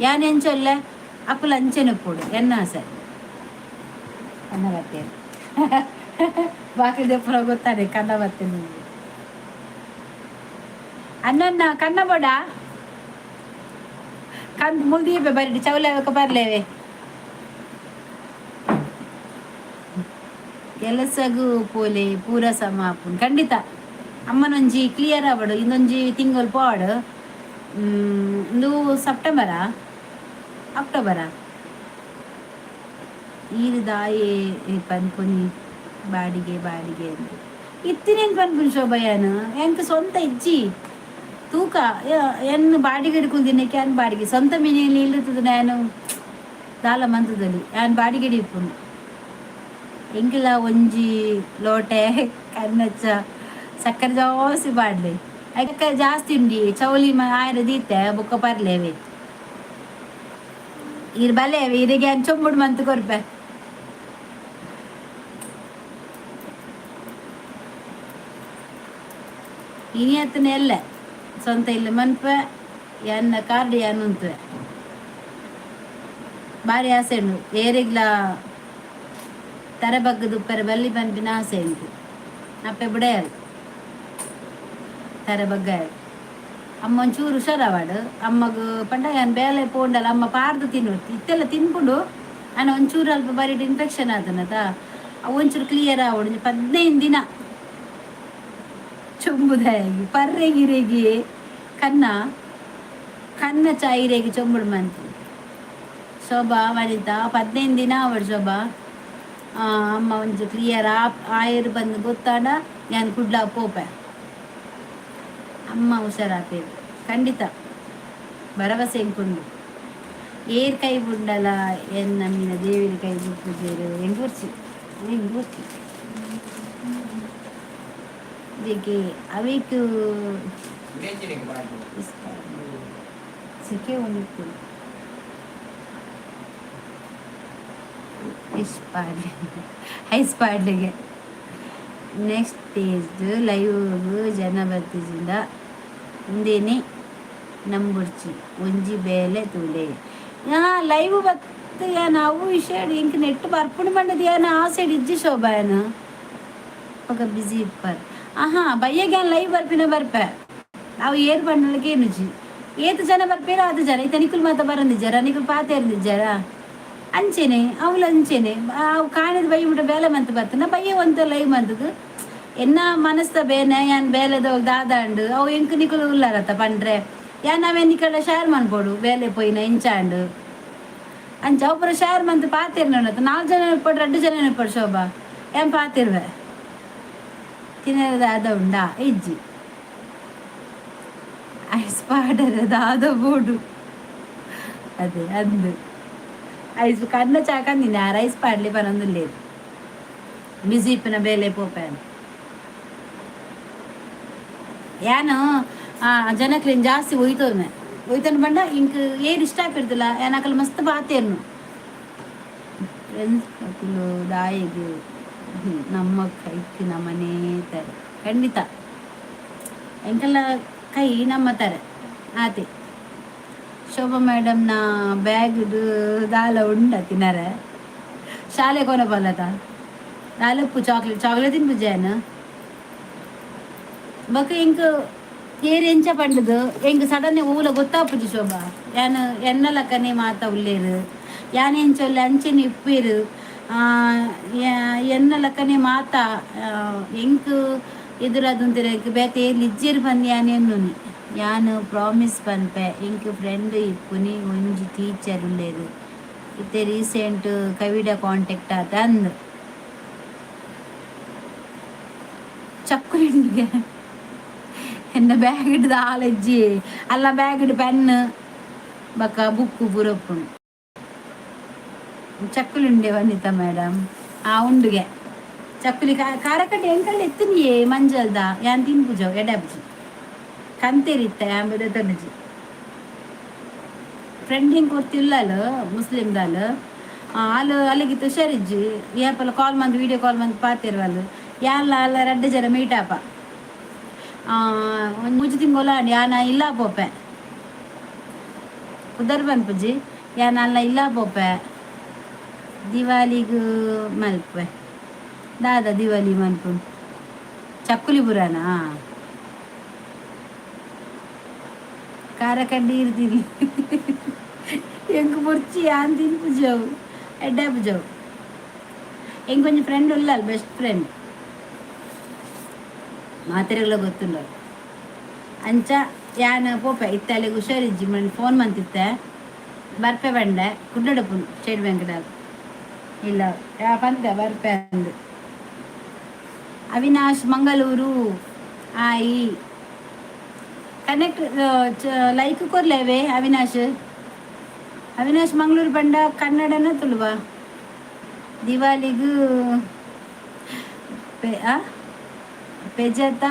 ಯಾನ್ ಎಂಚ ಉಲ್ಲೆ ಅಕುಲು ಅಂಚನೆ ಉಪ್ಪೊಡು, ಎನ್ನ ಆಸೆ. ಕನ್ನ ಬತ್ತೇರು ಬಾಕಿ ದೆಪ್ಪುನ ಗೊತ್ತಾನೆ ಕನ್ನ ಬತ್ತೇನು. ಅಣ್ಣನ್ನ ಕನ್ನ ಬೋಡ ಕಂದ್ ಮುಲ್ದೀಪೆ ಬರಡಿ ಚೌಲೆ ಬರ್ಲೇವೆ. ಕೆಲಸಗು ಪೋಲೆ ಪೂರ ಸಮ ಆಪುಂಡು ಖಂಡಿತ. ಅಮ್ಮನೊಂಜಿ ಕ್ಲಿಯರ್ ಆವಡ್, ಇಂದೊಂಜಿ ತಿಂಗೊಲು ಪೋವಡ್. ಇಂದು ಸೆಪ್ಟೆಂಬರಾ ಅಕ್ಟೋಬರಾ? ಈರ್ ದಾಯೆ ಪನ್ಪುನಿ ಬಾಡಿಗೆ ಬಾಡಿಗೆ ಅಂದ್? ಇತ್ತಿನೇನ್ ಪನ್ಪುನಿ ಶೋಭಾ ಯಾನ್. ಎಂಕ್ ಸ್ವಂತ ಇಜ್ಜಿ ತೂಕ. ಎನ್ ಬಾಡಿಗೆಡ್ ಕುಲ್ದಿನಕ್ಕೆ ಯಾನ್ ಬಾಡಿಗೆ ಸ್ವಂತ ಮಿನಿ ಇಲ್ಲುತ್ತದ ಯಾನ್ ದಾಲ ಮಂತುದೊಲಿ. ಯಾನ್ ಬಾಡಿಗೆಡ್ ಇಪ್ಪುನು. ಎಂಕ್ಲ ಒಂಜಿ ಲೋಟೆ ಕನ್ನಚ್ಚ ಸಕ್ಕರೆ ಜಾಸ್ತಿ ಪಾಡ್ಲೆ. ಐಕ್ ಜಾಸ್ತಿ ಉಂಡಿ ಚೌಲಿ ಆಯೆರೆ ದೀತೆ ಬೊಕ್ಕ ಪರ್ಲೇವೆ. ಈರ್ ಬಲೆ ಈರೆಗ್ ಯಾನ್ ಚೊಂಬುಡು ಮಂತ್ ಕೊರ್ಪೆ. ಇನಿ ಅತ್ತನ ಎಲ್ಲೆ ಸ್ವಂತ ಇಲ್ಲ್ ಮನ್ಪೆ. ಎನ್ನ ಕಾರ್ಡ್ ಯಾನ್ ಉಂತುವೆ. ಬಾರಿ ಆಸೆ ಉಂಡು ಏರೆಗ್ಲಾ ತರೆ ಬಗ್ಗದ್ ಉಪ್ಪೆರೆ ಬಲ್ಲಿ ಪನ್ಪಿನ ಆಸೆ ಎಂಕ್. ಅಪ್ಪೆ ಬುಡಯಲ್ ತರೆ ಬಗ್ಗಾಯಲ್. ಅಮ್ಮ ಒಂಚೂರು ಹುಷಾರಾವಡ್. ಅಮ್ಮಗ್ ಪಂಡ ಯಾನ್ ಬೇಲೆ ಪೋಂಡಲ ಅಮ್ಮ ಪಾರ್ದ್ ತಿನ್ನು ಇತ್ತೆಲ್ಲ ತಿನ್ಪುಂಡು. ಆಂಡ ಒಂಚೂರು ಅಲ್ಪ ಬರಿಟ್ ಇನ್ಫೆಕ್ಷನ್ ಆತುಂಡತ ಅವು ಒಂಚೂರು ಕ್ಲಿಯರ್ ಆವೊಡು ಒಂಜಿ 15 ದಿನ. ಚೊಂಬುದಾಯಗ್ ಪರ್ರೆ ಗಿರೆಗೆ ಕನ್ನ ಕನ್ನ ಚಾಯಿರೆಗ್ ಚೊಂಬುಡು ಮಂತ್ ಶೋಭಾ ವನಿತಾ 15 ದಿನ ಆವಡ್ ಶೋಭಾ. ಅಮ್ಮ ಒಂಜಿ ಕ್ಲಿಯರ್ ಆಯೆರ್ ಪಂದ್ ಗೊತ್ತಾಂಡ ಯಾನ್ ಕುಡ್ಲ ಪೋಪೆ. ಅಮ್ಮ ಹುಷಾರಾಪೆರ್ ಖಂಡಿತ ಭರವಸೆ ಎಂಕುಂಡು. ಏರ್ ಕೈ ಬುಡ್ಂಡಲ ಎನ್ನ ಮೀನ ದೇವೆರ್ ಕೈ ಬುಡ್ಪುಜೆರ್. ಎಂಕ್ ಬೊರ್ಚಿ ಎಂಕ್ ಬೊರ್ಚಿ. ಜೆಕೆ ಅವೆಕ್ ಸೆಕೆ ಒಂದಿಪ್ಪುಂಡು. ಐಸ್ ಪಾಡ್ಲೆ ಐಸ್ ಪಾಡ್ಲೆಗೆ. ನೆಕ್ಸ್ಟ್ ಪೇಜ್ಡ್ ಲೈವ್ ಗ್ ಜನ ಬತ್ತಿಜಿಂಡ ಉಂದೆನೆ ನಂಬೊಡ್ಚಿ ಒಂಜಿ ಬೇಲೆ ತೂಲೆ. ಲೈವ್ ಬತ್ತ್ ಯಾನ್ ಅವು ವಿಷಯಡ್ ಎಂಕ್ ನೆಟ್ ಬರ್ಪುಂಡು ಪಂಡ್ದ್ ಯಾನ್ ಆಸೆಡ್ ಇಜ್ಜಿ ಶೋಭಾ. ಯಾನ್ ಅಪಗ ಬಿಸಿ ಇಪ್ಪರ್. ಆಹಾ ಬಯ್ಯಗ್ ಯಾನ್ ಲೈವ್ ಬರ್ಪಿನ ಬರ್ಪೆ. ಅವು ಏರ್ ಪಂಡಲ ಕೇನುಜಿ. ಏತ್ ಜನ ಬರ್ಪೆರ್ ಆತ್ ಜನ. ಇತ್ತೆ ನಿಕುಲು ಮಾತ ಬರಂದಿಜ್ಜರ, ನಿಕುಲು ಪಾತೆರ್ಂದಿಜ್ಜರ, ಅಂಚೆನೆ ಅವ್ಲು ಅಂಚೆನೆ. ಅವು ಕಾಣೆದ ಬಯ್ಯ ಮುಟ ಬೇಲೆ ಮಂತ್ ಬತ್ತುಂಡ ಬಯ್ಯ ಒಂತೆ ಲೈವ್ ಮಂತುದು ಎನ್ನ ಮನಸ್ದ ಬೇನೆ ಯಾನ್ ಬೇಲೆದ ದಾದಾಂಡ್ ಅವು ಎಂಕ್ ನಿಕುಲು ಉಲ್ಲರತ್ತ ಪಂಡ್ರೆ ಯಾನ್ ಅವೆನ್ ನಿಕಲ್ಡ ಶೇರ್ ಮನ್ಪೊಡು ಬೇಲೆ ಪೋಯಿನ ಎಂಚ ಆಂಡ್ ಅಂಚ. ಅವು ಪೂರ ಶೇರ್ ಮಂತ್ ಪಾತೆರ್ನತ ನಾಲ್ ಜನ ಇಪ್ಪೊಡು ರಡ್ಡ್ ಜನ ಇಪ್ಪೊಡು ಶೋಭಾ ಯಾನ್ ಪಾತೆರ್ವೆ. ತಿನರೆ ದಾದ ಉಂಡಾ ಇಜ್ಜಿ. ಐಸ್ ಪಾಡರೆ ದಾದ ಬೋಡು ಅದೇ ಅಂದ್ ಐಸ್ ಕಣ್ಣ ಚಾಕಂದಿನಿ ಆರ್ ಐಸ್ ಪಾಡ್ಲಿ ಪನೊಂದುಲ್ಲೆರ್. ಬಿಸಿ ಇಪ್ಪುನ ಬೇಲೆ ಪೋಪೆ. ಯಾನ್ ಜನಕ್ಲೆನ್ ಜಾಸ್ತಿ ಒಯ್ತೊನ್ನೆ. ಒಯ್ತೊಂದು ಪಂಡ ಇಂಕ್ ಏರ್ ಇಷ್ಟ ಆಪಿರ್ದಿಲ್ಲ ಯಾನ್ ಅಕಲ್ ಮಸ್ತ್ ಪಾತೆರ್ನು. ಫ್ರೆಂಡ್ಸ್ ಅಕುಲು ದಾಯೆಗ್ ನಮ್ಮ ಕೈಕ್ ನಮನೇ ತರೆ. ಖಂಡಿತ ಎಂಕಲ್ನ ಕೈ ನಮ್ಮ ತರೆ ಆತೆ. ಶೋಭಾ ಮೇಡಮ್ನ ಬ್ಯಾಗ್ ದಾಲ ಉಂಡ ತಿನರೆ? ಶಾಲೆ ಕೊನ ಬಲ್ಲದ ದಾಲ ಉಪ್ಪು ಚಾಕ್ಲೇಟ್ ಚಾಕ್ಲೇಟ್ ತಿನ್ಪುಜಿ ಯಾನ್. ಬೊಕ ಎಂಕ್ ಏರ್ ಎಂಚ ಪಂಡ್ದ್ ಎಂಕ್ ಸಡನ್ ಒವುಲ ಗೊತ್ತಾಪುಜಿ ಶೋಭಾ. ಯಾನ್ ಎನ್ನ ಲಕ್ಕನೆ ಮಾತ ಉಲ್ಲೆರ್. ಯಾನ್ ಎಂಚ ಉಲ್ಲೆ ಅಂಚೆನೆ ಇಪ್ಪುವೆರ್. ಎನ್ನ ಲಕ್ಕನೆ ಮಾತ ಎಂಕ್ ಎದುರಾದ್ ಉಂತೆರೆ ಎಂಕ್ ಬೇತೆ ಏರ್ಲ ಇಜ್ಜೆರ್ ಪಂದ್ ಯಾನ್ ಎನ್ನುನಿ. ಯಾನ್ ಪ್ರಾಮಿಸ್ ಪನ್ಪೆ ಎಂಕ್ ಫ್ರೆಂಡ್ ಇಪ್ಪುನಿ ಒಂಜಿ ಟೀಚರ್ ಉಲ್ಲೆರ್ ಇತ್ತೆ ರೀಸೆಂಟ್ ಕವಿಡ ಕಾಂಟೆಕ್ಟ್ ಆತೆ ಅಂದ್. ಚಕ್ಕುಲಿಂಡಿಗೆ ಎನ್ನ ಬ್ಯಾಗ್ ಡ್ ದಾಲ ಇಜ್ಜಿ ಅಲ್ಲ ಬ್ಯಾಗ್ ಡ್ ಪೆನ್ ಬೊಕ ಬುಕ್ ಪೂರ ಉಪ್ಪುಂಡು. ಚಕ್ಕುಲಿಂಡೆ ವನಿತಾ ಮೇಡಮ್ ಆ ಉಂಡುಗೆ. ಚಕ್ಕುಲಿ ಖಾರಕಡ್ಡಿ ಎಂಕಲ್ಲೆ ಎತ್ತನಿಯೇ ಮಂಜಲ್ದ. ಯಾನ್ ತಿನ್ಪುಜ, ಎಡಬ್ಜಿ ಕಂತೇರಿತ್ತ ಯಾಂಬುದ ತೊನಜಿ. ಫ್ರೆಂಡಿಂಗ್ ಕೊರ್ತಿಲ್ಲಲು ಮುಸ್ಲಿಂ ದಾಲ್ ಆಲು. ಅಲ್ಲಿಗಿತ್ತು ಹುಷಾರಿಜ್ಜಿ. ಏಪಲ ಕಾಲ್ ಮಂತ್, ವಿಡಿಯೋ ಕಾಲ್ ಮಂತ್ ಪಾತಿರ್ವಲ್. ಯಾನ್ಲ ಅಲ್ಲ ರಡ್ಡು ಜನ ಮೀಟ್ ಆಪ. ಒಂಜಿ 3 ತಿಂಗೊಲ ಯಾನ ಇಲ್ಲ ಪೋಪೆ. ಪುದರ್ ಪನ್ಪುಜಿ. ಯಾನ್ ಅಲ್ಲ ಇಲ್ಲ ಪೋಪೆ. ದಿವಾಲಿಗ್ ಮಲ್ಪೆ ದಾದ? ದಿವಾಲಿ ಮನ್ಪು ಚಕ್ಕುಲಿ ಪುರಾಣ. ಖಾರ ಕಡ್ಡಿ ಇರ್ತೀನಿ ಎಂಕ್ ಬೊರ್ಚಿ. ಯಾನ್ ತಿನ್ಪುಜವು, ಎಡ್ಡೆ ಪುಜವು. ಎಂಕ್ ಒಂಜಿ ಫ್ರೆಂಡ್ ಉಲ್ಲಲ್, ಬೆಸ್ಟ್ ಫ್ರೆಂಡ್, ಮಾತೆರೆಗ್ಲ ಗೊತ್ತುಂಡು. ಅಂಚ ಯಾನ್ ಪೋಪೆ. ಇತ್ತೆ ಅಲೆಗ್ ಹುಷಾರಿಜ್ಜಿ. ಮನ್ ಫೋನ್ ಮಂತಿತ್ತೆ, ಬರ್ಪೆ ಬಂಡೆ. ಕುಡ್ಲಡುಪ್ಪುನು, ಸ್ಟೇಟ್ ಬ್ಯಾಂಕ್ ಇಲ್ಲ. ಯಾ ಪಂತೆ ಬರ್ಪೆ ಅಂದು. ಅವಿನಾಶ್ ಮಂಗಳೂರು ಆಯಿ. ಕನೆಕ್ಟ್ ಲೈಕ್ ಕೊರ್ಲೇವೆ ಅವಿನಾಶ್. ಅವಿನಾಶ್ ಮಂಗಳೂರು ಬಂಡ. ಕನ್ನಡನ ತುಳುವ? ದಿವಾಲಿಗೂ ಆ ಪೆಜತ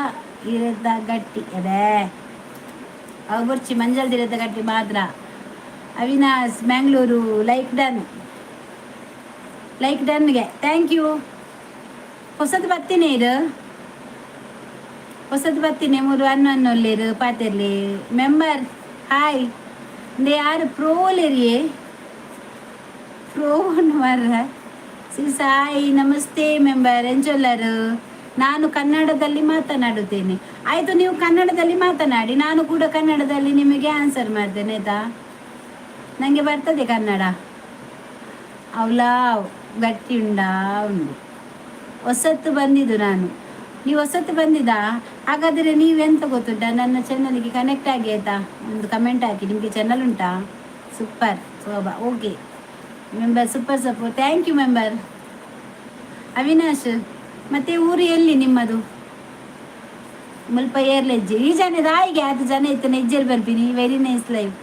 ಇರೆತ ಗಟ್ಟಿ ಅದೇ ಅವು ಬೊರ್ಚಿ, ಮಂಜಲ್ ದಿರೆತ ಗಟ್ಟಿ ಮಾತ್ರ. Avinash Mangalore, like done, like ಡನ್ಗೆ. Thank you. ಹೊಸದು ಬತ್ತೀನಿ ಇರು, ಹೊಸದು ಬತ್ತೀನಿ. ಮೂರು ಅನ್ನ ಅನ್ನೊಲ್ಲೇರು ಪಾತೆರ್ಲಿ. Member hi. ಇಂದ ಯಾರು ಪ್ರೋಲೇರಿಯೇ? ಪ್ರೋ ಮಾರ್ರ. ಸಿ ಸಾಯಿ, ನಮಸ್ತೆ ಮೆಂಬರ್. ಎಂಚೊಲ್ಲರು? ನಾನು ಕನ್ನಡದಲ್ಲಿ ಮಾತನಾಡುತ್ತೇನೆ. ಆಯಿತು, ನೀವು ಕನ್ನಡದಲ್ಲಿ ಮಾತನಾಡಿ, ನಾನು ಕೂಡ ಕನ್ನಡದಲ್ಲಿ ನಿಮಗೆ ಆನ್ಸರ್ ಮಾಡ್ತೇನೆ, ಆಯ್ತಾ? ನನಗೆ ಬರ್ತದೆ ಕನ್ನಡ. ಅವಲ ಗಟ್ಟಿ ಉಂಡಾ? ಉಂಡು. ಹೊಸತ್ತು ಬಂದಿದ್ದು ನಾನು. ನೀವು ಹೊಸತ್ತು ಬಂದಿದ್ದಾ? ಹಾಗಾದರೆ ನೀವೆಂತ ಗೊತ್ತುಂಟಾ? ನನ್ನ ಚಾನಲ್ಗೆ ಕನೆಕ್ಟ್ ಆಗಿ, ಆಯ್ತಾ? ಒಂದು ಕಮೆಂಟ್ ಹಾಕಿ. ನಿಮಗೆ ಚಾನಲ್ ಉಂಟಾ? Super Shobha, okay member, super support, thank you member. Avinash, ಮತ್ತೆ ಊರು ಎಲ್ಲಿ ನಿಮ್ಮದು? ಮುಲ್ಪ ಏರ್ಲೆಜ್ಜಿ. ಈ ಜನ ದಾಯಿಗೆ ಆತ ಜನ ಇತ್ತನ ಇಜ್ಜೆರ್ ಬರ್ಪಿನಿ. Very nice live.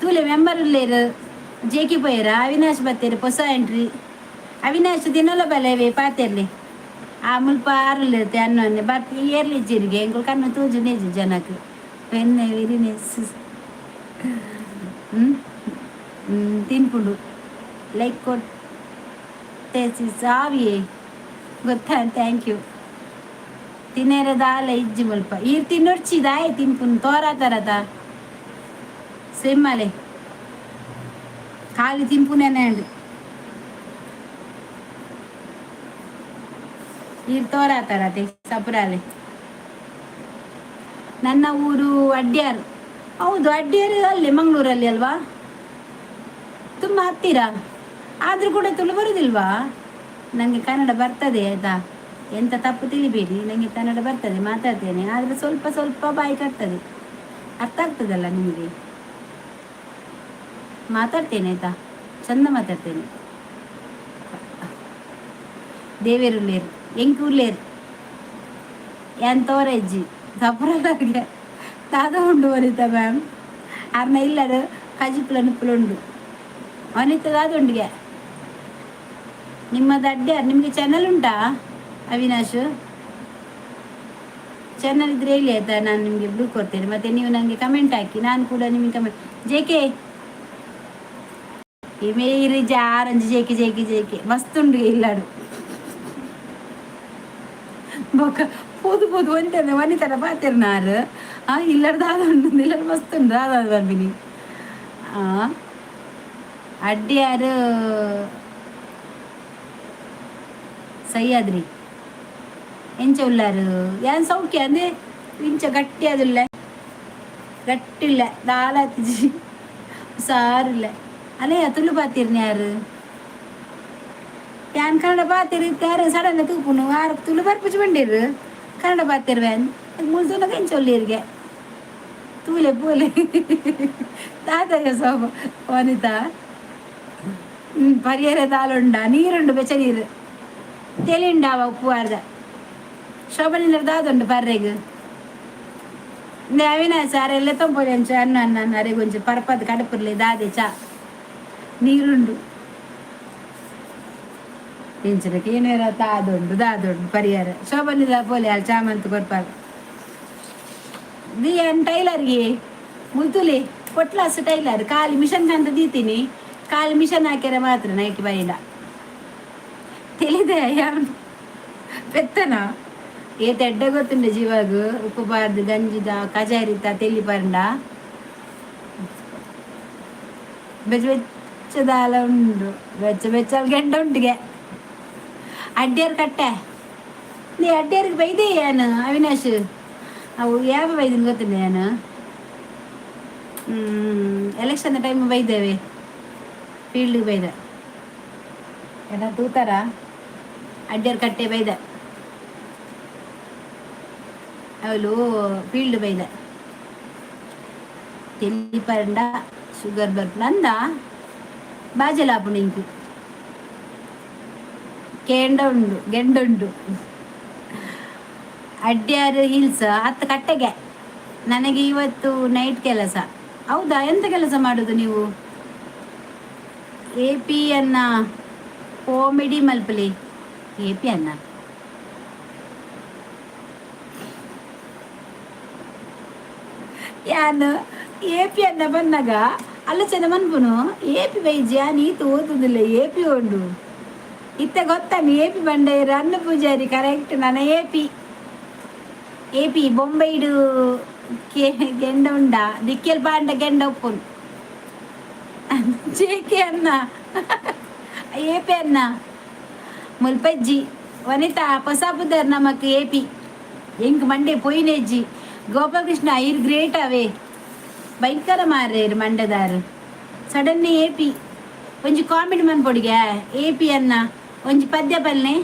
ತೂಲೆ, ಮೆಂಬರ್ ಉಲ್ಲೇರು, ಜೇಕಿ ಪೋಯರ. ಅವಿನಾಶ್ ಬತ್ತೇರು, ಹೊಸ ಎಂಟ್ರಿ ಅವಿನಾಶ್. ದಿನಲ ಬಲೇವೆ ಪಾತೆರ್ಲಿ. ಆ ಮುಲ್ಪ ಆರುಲ್ಲಿರುತ್ತೆ ಅನ್ನೊನ್ನೆ ಬರ್ಪಿ. ಏರ್ಲಿ ಇಜ್ಜಿರಿಗೆ ಎಂಕುಲು ಕಣ್ಣು ತೂಜು ನೇಜು ಜನಕ್ ಪೆನ್ನೆ. Very nice. ಹ್ಞೂ ಹ್ಞೂ ತಿನ್ಪುಂಡು. ಲೈಕ್ ಕೊಟ್ಟೆ ಸಾವಿಯೇ ಗೊತ್ತಾ? Thank you. ತಿನ್ನೇರೆ ದಾಲ ಇಜ್ಜಿ ಮುಲ್ಪ. ಈರ್ ತಿನ್ನೊಡ್ಚಿ, ದಾಯೆ ತಿನ್ಪುನ್? ತೋರ ತರತ ಸ್ವಿಮ್ಮಲೆ ಖಾಲಿ ತಿನ್ಪುನೇನೆ ಉಂಡು. ಈರ್ ತೋರ ತರತೆ ಸಪುರಾಲೆ. ನನ್ನ ಊರು ಅಡ್ಯಾರ್. ಹೌದು, ಅಡ್ಯಾರ್ ಅಲ್ಲಿ ಮಂಗಳೂರಲ್ಲಿ ಅಲ್ವಾ? ತುಂಬ ಹತ್ತಿರ. ಆದರೂ ಕೂಡ ತುಳು ಬರುದಿಲ್ವಾ? ನನಗೆ ಕನ್ನಡ ಬರ್ತದೆ, ಆಯ್ತಾ? ಎಂತ ತಪ್ಪು ತಿಳಿಬೇಡಿ. ನನಗೆ ಕನ್ನಡ ಬರ್ತದೆ, ಮಾತಾಡ್ತೇನೆ. ಆದರೆ ಸ್ವಲ್ಪ ಸ್ವಲ್ಪ ಬಾಯಿ ಕಟ್ತದೆ. ಅರ್ಥ ಆಗ್ತದಲ್ಲ ನಿಮಗೆ? ಮಾತಾಡ್ತೇನೆ, ಆಯ್ತಾ? ಚಂದ ಮಾತಾಡ್ತೇನೆ. ದೇವೇರುಲ್ಲೇರು, ಎಂಕ್ ಉಲ್ಲೇರು. ಯಾನ್ ತೋರೆಜ್ಜಿ ಸಪುರದಾಗೆ ದಾದ ಉಂಡು ವನಿತಾ ಮ್ಯಾಮ್? ಅರ್ನ ಇಲ್ಲಡು ಕಜಿಪುಲ ನಿಪ್ಪುಲ ಉಂಡು. ವನಿತಾ, ದಾದ ಉಂಡಿಗೆ ನಿಮ್ಮದು? ಅಡ್ಡ್ಯಾರ್. ನಿಮಗೆ ಚಾನಲ್ ಉಂಟಾ ಅವಿನಾಶ್? ಚಾನಲ್ ಇದ್ರೆ ಹೇಳಿ, ಆಯ್ತಾ? ನಾನು ನಿಮಗೆ ಬ್ಲೂ ಕೊಡ್ತೇನೆ. ಮತ್ತೆ ನೀವು ನನಗೆ ಕಮೆಂಟ್ ಹಾಕಿ, ನಾನು ಕೂಡ ನಿಮಗೆ ಕಮೆಂಟ್. ಜೇಕೆ ಮೇರಿ ಜಾರಂಜಿ ಜೇಕೆ ಜೇಕೆ ಜೇಕೆ ಮಸ್ತ್ ಉಂಡು ಇಲ್ಲಾಡು. ಬೊಕ್ಕ ಪೋದು ಪೋದು ಒಂತೆ ವನಿತರ ಪಾತಿರ್ನಾರು. ಆ ಇಲ್ಲಡ್ ದಾದ ಉಂಡು? ಇಲ್ಲಡ್ ಮಸ್ತ್ ಉಂಡು. ದಾದ ಬರ್ಬಿನಿ? ಆ ಅಡ್ಡಿಯಾರು ಸಹ್ಯಾದ್ರಿ. ಎಂಚ ಉಲ್ಲಾರು? ಯಾನ್ ಸೌಖ್ಯ. ಅಂದೆ ಇಂಚ ಗಟ್ಟಿ ಅದುಲ್ಲೆ, ಗಟ್ಟಿಲ್ಲ, ದಾಲ ಸಾರಿಲ್ಲ. ಅಲ್ಲೇ ತುಳು ಪಾತಿರ್ನ ಯಾರು? ಯಾನ್ ಕನ್ನಡ ಪಾತಿರ್. ಯಾರು ಸಡನ್ ತೂಪುನು? ಆರು ತುಳು ಬರ್ಪುಜಿ ಬಂಡಿರು, ಕನ್ನಡ ಪಾತಿರ್ವೆ. ಮುಲ್ತುನಗ ಎಂಚ ಉಳ್ಳೀರಿಗೆ? ತೂಲೆ ಪೂಲೆ ತಾತಯ್ಯ ಸೋಬ. ವನಿತಾ, ಪರಿಯರೆ ದಾಲುಂಡ? ನೀರುಂಡು, ಬೆಚ್ಚ ನೀರು ತೆಲಿಂಡಾವ ಉಪ್ಪು ಅರ್ಧ. ಶೋಭನಿಂದ್ರ, ದಾದುಂಡು ಪರ್ರೆಗ್? ಅವಿನಾಶ್ ಸಾರ್ ಎಲ್ಲ ತೊಂಪೊಲಿ ಅಂಚ ಅನ್ನ ಅನ್ನ ಅರೆಗ್ ಒಂಚಿ ಪರ್ಪದ್ ಕಡಪುರ್ಲೆ. ದಾದೆ ಚಾ ನೀರುಂಡು. ಇಂಚಿನಕ್ಕೆ ಏನೇರ ತಾದುಂಡು ದಾದುಂಡು ಪರಿಹಾರ ಶೋಭನಿದ ಪೋಲೆ ಅಲ್ಲಿ ಚಾಮಂತ್ ಕೊರ್ಪಾಗ the ಅನ್ ಟೈಲರ್ಗೆ ಮುಲ್ತುಲೆ ಕೊಟ್ಲಾಸ್ ಟೈಲರ್ ಖಾಲಿ ಮಿಷನ್ ಕಂತ ದೀತೀನಿ. ಖಾಲಿ ಮಿಷನ್ ಹಾಕ್ಯಾರ ಮಾತ್ರ ನೈಟ್ ಬೈಂಡ ತಿಳಿದೆ ಯಾರು ಪೆತ್ತನ ಏತ ಎಡ್ಡೆ ಗೊತ್ತುಂಡೆ ಜೀವಾಗ. ಉಪ್ಪು ಬಾರ್ದು ಗಂಜಿದ ಕಜಾರಿತ ತೆಲಿ ಪರಂಡ ಬೆಚ್ಚ ಬೆಚ್ಚದಾಲ ಉಂಡು, ಬೆಚ್ಚ ಬೆಚ್ಚಲ್ ಗೆಂಡ ಉಂಟಿಗೆ. ಅಡ್ಡಿಯರ್ ಕಟ್ಟೆ ನೀ ಅಡ್ಡಿಯರ್ಗೆ ಬೈದೆ ಏನು ಅವಿನಾಶ್? ಅವು ಯಾವ ಬೈದಿನ ಗೊತ್ತಿಲ್ಲ. ಏನು ಎಲೆಕ್ಷನ್ ಟೈಮ್ ಬೈದೇವೆ, ಫೀಲ್ಡಿಗೆ ಬೈದ. ಏನ ತೂತಾರ? ಅಡ್ಡಿಯರ್ ಕಟ್ಟೆ ಬೈದ, ಅವಳು ಫೀಲ್ಡ್ ಬೈದ. ತೆಲಿ ಪರಂಡ ಶುಗರ್ ಬರ್ಪುಂಡು ಅಂದ ಬಾಜಲಾಪುಂಡು. ಇಂಕು ಕೇಂಡ ಉಂಡು, ಗೆಂಡ ಉಂಡು. ಅಡ್ಯಾರ್ ಹಿಲ್ಸ್ ಹತ್ತು ಕಟ್ಟೆಗೆ. ನನಗೆ ಇವತ್ತು ನೈಟ್ ಕೆಲಸ. ಹೌದಾ? ಎಂತ ಕೆಲಸ ಮಾಡೋದು ನೀವು? ಎ ಪಿ ಅನ್ನ ಕಾಮಿಡಿ ಮಲ್ಪಲಿ. ಎ ಪಿ ಅನ್ನ ಯಾನು ಎ ಪಿ ಅನ್ನ ಬಂದಾಗ ಆಲೋಚನೆ ಮನ್ಪುನು. ಎ ಪಿ ಬೈಜಿ ಈತ ಓದುದಿಲ್ಲ. ಎ ಪಿ ಉಂಡು ಇತ್ತೆ ಗೊತ್ತಾನೆ. ಎ ಪಿ ಬಂಡೆ ರನ್ನ ಪೂಜಾರಿ ಕರೆಕ್ಟ್. ನನ್ನ ಎ ಪಿ ಎ ಪಿ ಬೊಂಬೈಡು ಗೆಂಡ ಉಂಡ ದಿಕ್ಕೆಲ್ ಪಾಂಡ ಗೆಂಡ ಉಪ್ಪುನು. ಜೆ ಕೆ ಅನ್ನ, ಎ ಪಿ ಅನ್ನ ಮುಲ್ಪಜ್ಜಿ ವನಿತಾ ಹೊಸ ಪುದರ್ ನಮಕ್ ಎ ಪಿ ಎಂಕ್ ಮಂಡೆ ಪೊಯ್ನೆಜ್ಜಿ. ಗೋಪಾಲಕೃಷ್ಣ ಇರ್ ಗ್ರೇಟ್ ಅವೇ, ಭಯಂಕರ ಮಾರ್ರೆ ಮಂಡೆದಾರ್. ಸಡನ್ ಎ ಪಿ ಒಂಜಿ ಕಾಮಿಡಿ ಮನ್ಪೊಡಿಗೆ. ಎ ಪಿ ಅನ್ನ ಒಂಜಿ ಪದ್ಯ ಬಲ್ನೆ.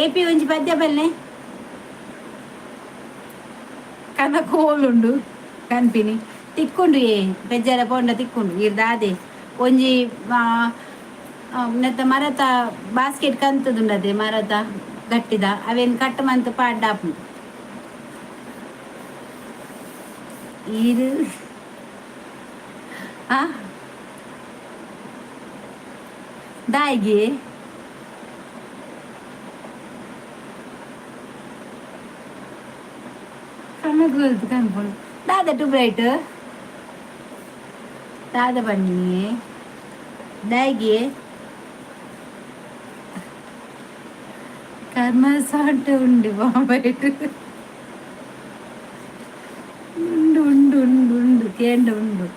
ಎ ಪಿ ಒಂಜಿ ಪದ್ಯ ಬಲ್ನೆ. ಕನ ಕೋಲುಂಡು ಕನ್ಪಿನಿ ತಿಕ್ಕೊಂಡು ಏ ಬೆಜ್ಜಾರ ಪೋಂಡ ತಿಕ್ಕೊಂಡು ಇರ್ದಾದೆ ಒಂಜಿ ನೆತ್ತ ಮರತ ಬಾಸ್ಕೆಟ್ ಕಂತದುಂಡದೆ, ಮರತ ಗಟ್ಟಿದ ಅವೇನು ಕಟ್ಟ ಮಂತ್ ಪಾಡ್ಡಾಪುಂಡು. ಈರು ಆ ದಾಯಿಗೆ ಕಣ್ಣು ಕನ್ಪುಂಡು. ದಾದ ಟ್ಯೂಬ್ಲೈಟ್ ದಾದ ಬನ್ನಿ ದಾಯಿಗೆ ಕರ್ಮ ಸಾಂಟ ಉಂಡು ಬಾಂಬೈಟ್ ಉಂಡು ಉಂಡು ಉಂಡು ಉಂಡು ಕೇಂಡ ಉಂಡು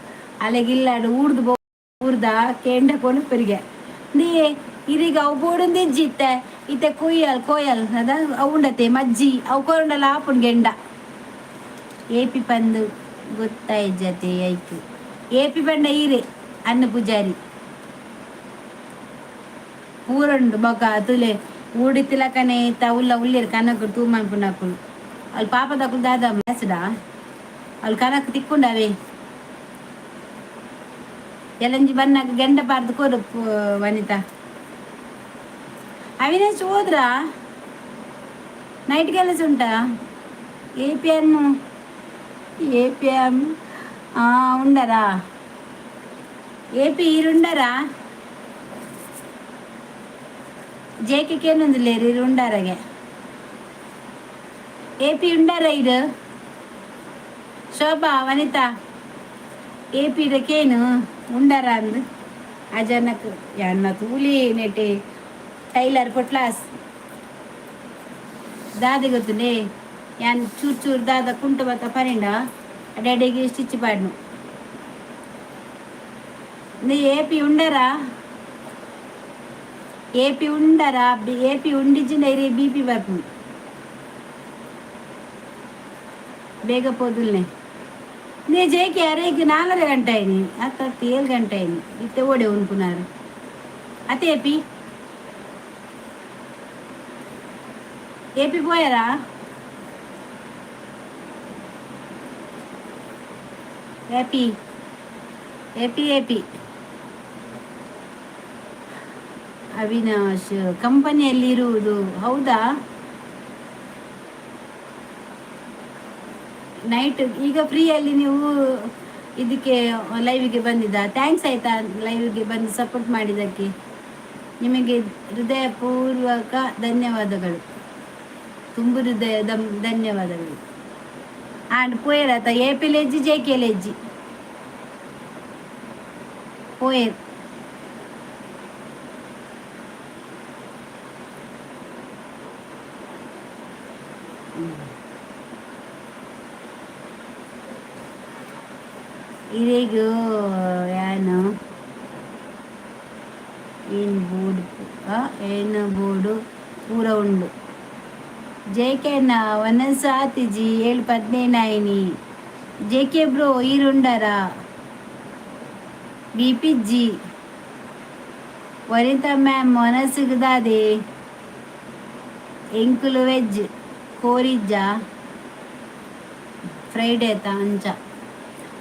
ಅಲೆಗಿಲ್ಲಾಡು ಊರ್ದು ಊರ್ದ ಕೇಂಡ ಕೊನು ಪೆರಿಗೆ ನೀ ಇರೀಗ ಅವು ಬೋಡುಂದು ಇಜ್ಜಿ. ಇತ್ತೆ ಇತ್ತೆ ಕೊಯ್ಯಲ್ ಕೋಯಲ್ ಅದ ಅವು ಉಂಡತೆ ಮಜ್ಜಿ ಅವು ಕೊರುಂಡಲ ಆಪುಂಡು ಗೆಂಡ. ಏಪಿ ಪಂದು ಗೊತ್ತಾಯ್ಜತೆ ಐಕ್. ಏಪಿ ಪಂಡ ಈರೆ ಅನ್ನ ಪೂಜಾರಿ ಪೂರಂಡು ಬೊಕ ತುಲೆ ಊಡಿತಿಲಕನೆ ಇತ್ತ ಉಲ್ಲ ಉಲ್ಲೇರು ಕನಕು ತೂ ಮನ್ಪುನಕುಲು. ಅಲ್ಲಿ ಪಾಪದಕುಲು ದಾದ ಮೆಸಡ ಅಲ್ಲಿ ಕನಕ್ ತಿಕ್ಕೊಂಡವೇ ಎಲ್ಲಂಜಿ ಬನ್ನಾಗ ಗೆಂಡ ಪಾರ್ದು ಕೊರು. ವನಿತಾ ಅವಿನಾಶ್ ಹೋದ್ರಾ? ನೈಟ್ ಕೆಲಸ ಉಂಟಾ? A P M A P M ఉండరా? ఏపీ ఈరుండరా? ಜೇಕೆಕೇನೊಂದು ಲೇರು ಇರು ಉಂಡಾರಗೆ. ಎ ಪಿ ಉಂಡಾರ ಇದು? ಶೋಭಾ ವನಿತಾ ಎ ಪಿ ಇದಕ್ಕೇನು ಉಂಡಾರ ಅಂದು ಅಜನಕ್ ಯಾನ್ನ ತೂಲಿ ನೆಟೆ ಟೈಲರ್ ಕೊಟ್ಲಾಸ್ ದಾದೆ ಗೊತ್ತುಂಡೆ. ಯಾನ್ ಚೂರು ಚೂರು ದಾದ ಕುಂಟು ಬತ್ತ ಪರಿಂಡ ಡ್ಯಾಡಿಗೆ ಸ್ಟಿಚ್ ಪಾಡ್ನು. ನೀ ಎ ಪಿ ಉಂಡರಾ? ಎ ಪಿ ಉಂಡರಾ? ಎ ಪಿ ಉಂಡಿಜಿಂಡ ಇರೇ ಬಿ ಪಿ ಬರ್ಪುಂಡು. ಬೇಗ ಪೋದುಲ್ನೆ నీ ಜೇಕೆ ಅರೇಗ್ ನಾಲ್ಕರ ಗಂಟೆ ಆಯ್ನಿ ಹತ್ತು ಹತ್ತು ಏಳು ಗಂಟೆ ಆಯ್ನಿ. ಇತ್ತೆ ಓಡೆ ಉನ್ಪುನಾರು ಅತ್ತೆ. ಎ ಪಿ ಎ ಪಿ ಪೋಯರಾ? A P A P A P Avinash ಕಂಪನಿಯಲ್ಲಿರುವುದು ಹೌದಾ? ನೈಟ್ ಈಗ ಫ್ರೀಯಲ್ಲಿ ನೀವು ಇದಕ್ಕೆ ಲೈವ್ಗೆ ಬಂದಿದ್ದ? Thanks ಆಯ್ತಾ, ಲೈವ್ಗೆ ಬಂದು ಸಪೋರ್ಟ್ ಮಾಡಿದ್ದಕ್ಕೆ. ನಿಮಗೆ ಹೃದಯಪೂರ್ವಕ ಧನ್ಯವಾದಗಳು, ತುಂಬು ಹೃದಯದ ಧನ್ಯವಾದಗಳು. ಆಂಡ್ ಪೋಯೇರತ್ತ ಎ ಪಿ ಲೆಜ್ಜಿ, ಜೆ ಕೆ ಲೆಜ್ಜಿ ಪೋಯೇರ್. ಇರೆಗ್ ಯಾನ್ ಏನ್ ಬೋಡು, ಏನ್ ಬೋಡು ಪೂರ ಉಂಡು. ಜೆ ಕೆನ ಒನಸ್ ಆತಿಜಿ, 7:15 ಆಯಿನಿ. J K bro, ಈರುಂಡರ? B P G. Vanitha ma'am, ಒನಸ್ಗ್ ದಾದೆ? ಎಂಕುಲು ವೆಜ್. ಕೋರಿಜ್ಜ ಫ್ರೈಡೆ ತ ಅಂಚ.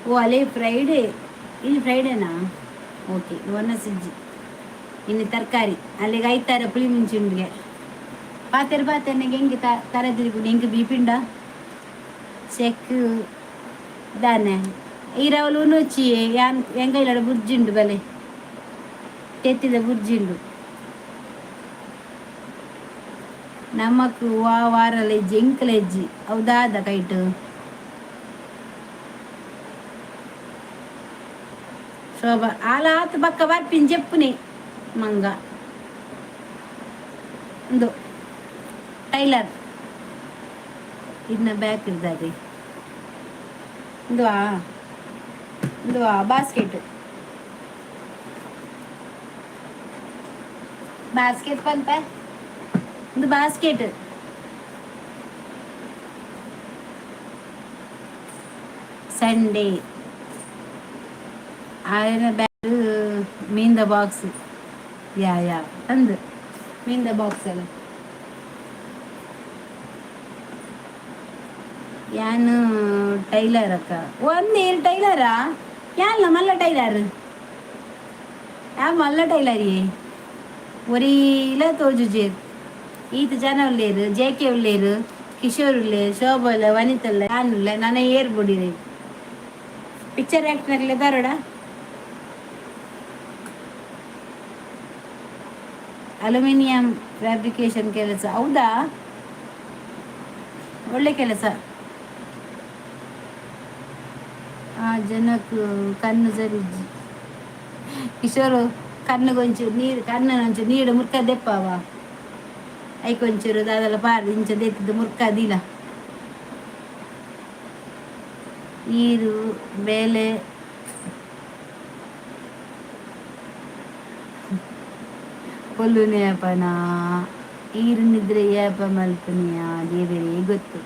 ಓ ಅಲೆ ಫ್ರೈಡೆ, ಇಲ್ಲಿ ಫ್ರೈಡೇನಾ? ಓಕೆ, ಒನಸಿಜ್ಜಿ ಇನ್ನು, ತರಕಾರಿ. ಅಲ್ಲಿಗೆ ಐತಾರ ಪುಳಿ ಮುಂಚಿ ಉಂಡಿಗೆ. ಪಾತೆರ್ ಪಾತೆರ್ನೆಗೆ ಎಂಕ್ ತರೆ ತಿರುಗುಂಡು. ಎಂಕ್ ಬೀಪಿಂಡ ಸೆಕ್ ದಾನೆ ಈರವಲು ಉನೊಚಿ. ಯಾನ್ ಎಂಕೈಲಡ ಬುರ್ಜಿಂಡು, ಬಲೆ ತೆತ್ತಿದ ಬುರ್ಜಿಂಡು. ನಮಕ್ ವಾ ವಾರಲ ಇಜ್ಜಿ, ಎಂಕಲ ಇಜ್ಜಿ. ಅವು ದಾದ ಕೈಟ್ ಶೋಭಾ ಆಲ ಆತ್ ಬಕ್ಕ ಬರ್ಪಿನ್ ಜೆಪ್ಪುನಿ ಮಂಗ. ಉಂದು ಟೈಲರ್ ಇನ್ನ ಬ್ಯಾಕ್ ಇರ್ತದೆ. ಉಂದುವಾ ಉಂದುವಾ ಬಾಸ್ಕೆಟ್, ಬಾಸ್ಕೆಟ್ ಪನ್ಪ. ಒಂದು ಬಾಸ್ಕೆಟ್. ಸಂಡೇ ಆಯನ ಬ್ಯಾಗ್ ಮೀನ್ದ ಬಾಕ್ಸ್. ಯಾ ಯಾ, ಅಂದು ಮೀನ್ದ ಬಾಕ್ಸ್ ಅಲ್ಲ. ಯಾನ್ ಟೈಲರ್ ಅಕ್ಕ. ಒಂದೇರು ಟೈಲರಾ? ಯಾನ್ಲ ಮಲ್ಲ ಟೈಲರ್. ಯಾ, ಮಲ್ಲ ಟೈಲರ್ ಒರೀಲ ತೋಜುಜೇರ್. ಈತ ಜನ ಉಲ್ಲೇರು, ಜೆ ಕೆ ಉಲ್ಲೇರು, ಕಿಶೋರ್ ಉಲ್ಲೇರು, ಶೋಭಾ ಉಲ್ಲೆ, ವನಿತ ಉಲ್ಲೆ, ಯಾನ್ ಉಲ್ಲೆ. ನನ ಏರ್ ಬುಡಿರಿ ಪಿಕ್ಚರ್ ಆಕ್ಟರ್ಲೆ ದಾರೋಡ. ಅಲ್ಯೂಮಿನಿಯಂ ಫ್ಯಾಬ್ರಿಕೇಶನ್ ಕೆಲಸ. ಹೌದಾ? ಒಳ್ಳೆ ಕೆಲಸ. ಆ ಜನಕ್ಕೆ ಕಣ್ಣು ಸರಿಜ್ಜಿ. ಕಿಶೋರ್, ಕಣ್ಣುಗೊಂಚೂರು ನೀರು, ಕಣ್ಣು ನೀರು ಮುರ್ಕ ದೆಪ್ಪವ. ಐಕೊಂಚೂರು ದಾದಲ ಪಾರ್ದು ಇಂಚ ದೆತ್ತಿದ್ದು ಮುರ್ಕದಿಲ್ಲ. ನೀರು ಬೇಲೆ ಪೊಲ್ಲುನೆ ಅಪನ ಈರು ನಿದ್ರೆ ಏಪ ಮಲ್ಪುನಿಯ, ದೇವರೇ ಗೊತ್ತು.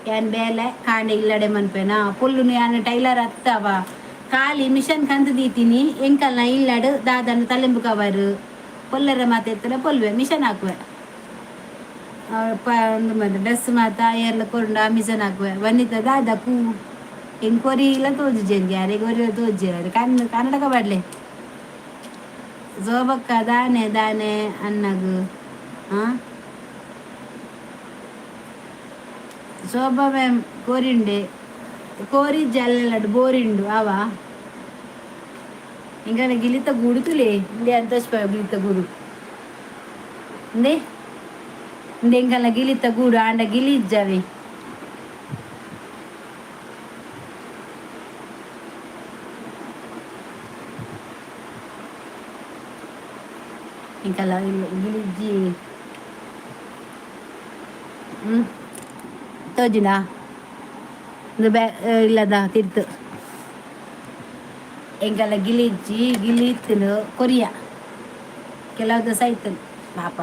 ಯಾನ್ ಬೇಲೆ ಕಾಂಡೆ ಇಲ್ಲಡೆ ಮನ್ಪೇನಾ ಪೊಲ್ಲುನು. ಯಾನ್ ಟೈಲರ್ ಅತ್ತವ, ಖಾಲಿ ಮಿಷನ್ ಕಂತು ದೀತೀನಿ. ಎಂಕಲ್ನ ಇಲ್ಲಡು ದಾದನ ತಲೆಂಬು ಕವರು ಪೊಲ್ಲರ ಮಾತೆತ್ತಲ ಪೊಲ್ವೆ ಮಿಷನ್ ಹಾಕುವೆ. ಒಂದು ಮತ್ತೆ ಡ್ರೆಸ್ ಮಾತ ಏರ್ಲ ಕೊಂಡ ಮಿಷನ್ ಹಾಕುವೆ. ವನಿತ ದಾದ ಕೂ ಎಂಕೊರಿ ಇಲ್ಲ ತೋಜುಜೆನ್ಗೆ, ಯಾರಿಗೆ ಒರಿ ತೋಜುಜೆರ್. ಕಣ್ಣು ಕನ್ನಡಕ ಬಡ್ಲೆ. ಸೋಬಕ್ಕ ದಾನೆ ದಾನೆ ಅನ್ನಗು. ಹಾಂ, ಶೋಭಾ ಮ್ಯಾಮ್, ಕೋರಿಂಡೆ ಕೋರಿ ಜల్లಡ್ ಬೋರಿಂಡು ಅವ. ఇంకా గిలిత గుడుతులే ఇందే అంత గిలిత గుడు ఇందే ಇಂದೆ. ಎಂಕಲ್ನ ಗಿಲಿತ ಗೂಡು ಆಂಡ ಗಿಲಿ ಇಜ್ಜಾವೆ. ಎಂಕಲ್ಲ ಗಿಲಿಜ್ಜಿ. ಹ್ಞೂ, ತೋಜುಂಡಾ? ಇಂದು ಬ್ಯಾ ಇಲ್ಲದ ತಿರ್ತು ಎಂಕಲ್ಲ ಗಿಲಿಜ್ಜಿ. ಗಿಲಿ ಇತ್ತನು ಕೊರಿಯ ಕೆಲವು ದಿವಸ ಆಯ್ತು ಪಾಪ.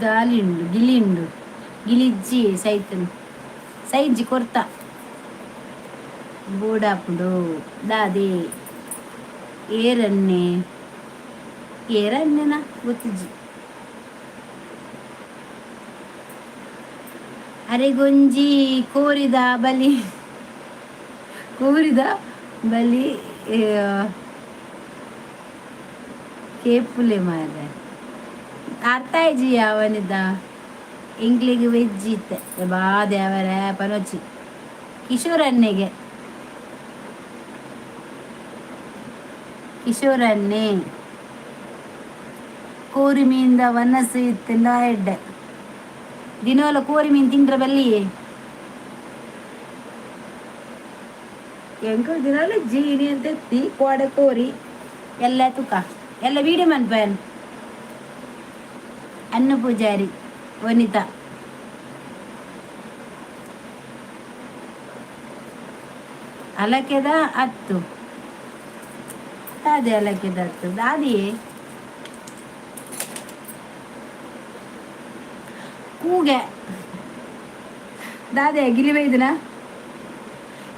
ಗಾಲಿ ಉಂಡು, ಗಿಲಿ ಉಂಡು, ಗಿಲಿಜ್ಜಿ ಸೈತನು ಸೈಜ್ಜಿ ಕೊರ್ತ ಬೋಡಾಪುಂಡು. ದಾದೆ ಏರನ್ನೆ ಏರನ್ನೆನಾ ಗೊತ್ತಿಜ್ಜಿ. ಅರೆಗೊಂಜಿ ಕೋರಿದ ಬಲಿ, ಕೋರಿದ ಬಲಿ ಕೇಪುಲೆ ಮಾರ್ರೆ. ಅರ್ಥ ಆಯ್ಜಿ ಅವನಿದ್ದ. ಎಂಕ್ಲಿಗ್ ವೆಜ್ ಇತ್ತೆ ಬಾ ದೇವರೇ ಪನೊಚ್ಚಿ ಕಿಶೋರ್ ಅನ್ನೆಗೆ. ಕಿಶೋರನ್ನೇ. ಕೋರಿ ಮೀನ್ದ ವನಸ್ಸು ಇತ್ತಿಂದ ಎಡ್ಡೆ. ದಿನೋಲ ಕೋರಿ ಮೀನ್ ತಿಂದ್ರ ಬಲ್ಲಿಯೇ. ಎಂಕು ದಿನೋಲ ಜೀನಿ ಅಂತ ಎತ್ತಿ ಕೋಡೆ ಕೋರಿ ಎಲ್ಲ ತುಕ ಎಲ್ಲ ವೀಡಿಯೋ ಮನ್ಪನ್. ಅನ್ನು ಪೂಜಾರಿ, ವನಿತಾ. ಅಲಕೆದ ಹತ್ತು ದಾದೆ? ಅಲಕೆದ ಹತ್ತು ದಾದಿಯೇ? ಕೂಗೆ ದಾದೆ? ಗಿಲಿ ಬೈದನ?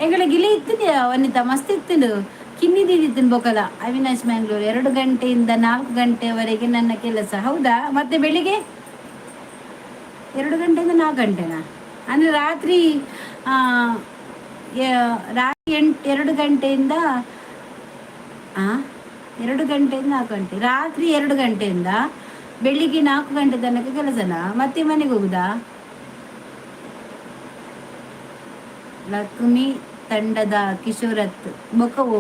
ಎಂಗಳ ಗಿಲಿ ಇತ್ತಿದ್ಯಾ ವನಿತಾ? ಮಸ್ತ್ ಇತ್ತಿಂಡು, ಕಿನ್ನಿ ದೀದಿತ್ತಿನ ಬೊಕಲ. ಅವಿನಾಶ್ ಮ್ಯಾಂಗ್ಳೂರ್, 2 ಗಂಟೆಯಿಂದ 4 ಗಂಟೆವರೆಗೆ ನನ್ನ ಕೆಲಸ. ಹೌದಾ? ಮತ್ತೆ ಬೆಳಿಗ್ಗೆ 2 ಗಂಟೆಯಿಂದ 4 ಗಂಟೆನಾ? ಅಂದರೆ ರಾತ್ರಿ ರಾತ್ರಿ 8, 2 ಗಂಟೆಯಿಂದ 2 ಗಂಟೆಯಿಂದ 4 ಗಂಟೆ. ರಾತ್ರಿ 2 ಗಂಟೆಯಿಂದ ಬೆಳಿಗ್ಗೆ 4 ಗಂಟೆ ತನಕ ಕೆಲಸನಾ? ಮತ್ತೆ ಮನೆಗೆ ಹೋಗುದಾ? ಲಕ್ಷ್ಮಿ ತಂಡದ ಕಿಶೋರತ್ ಬೊಕವು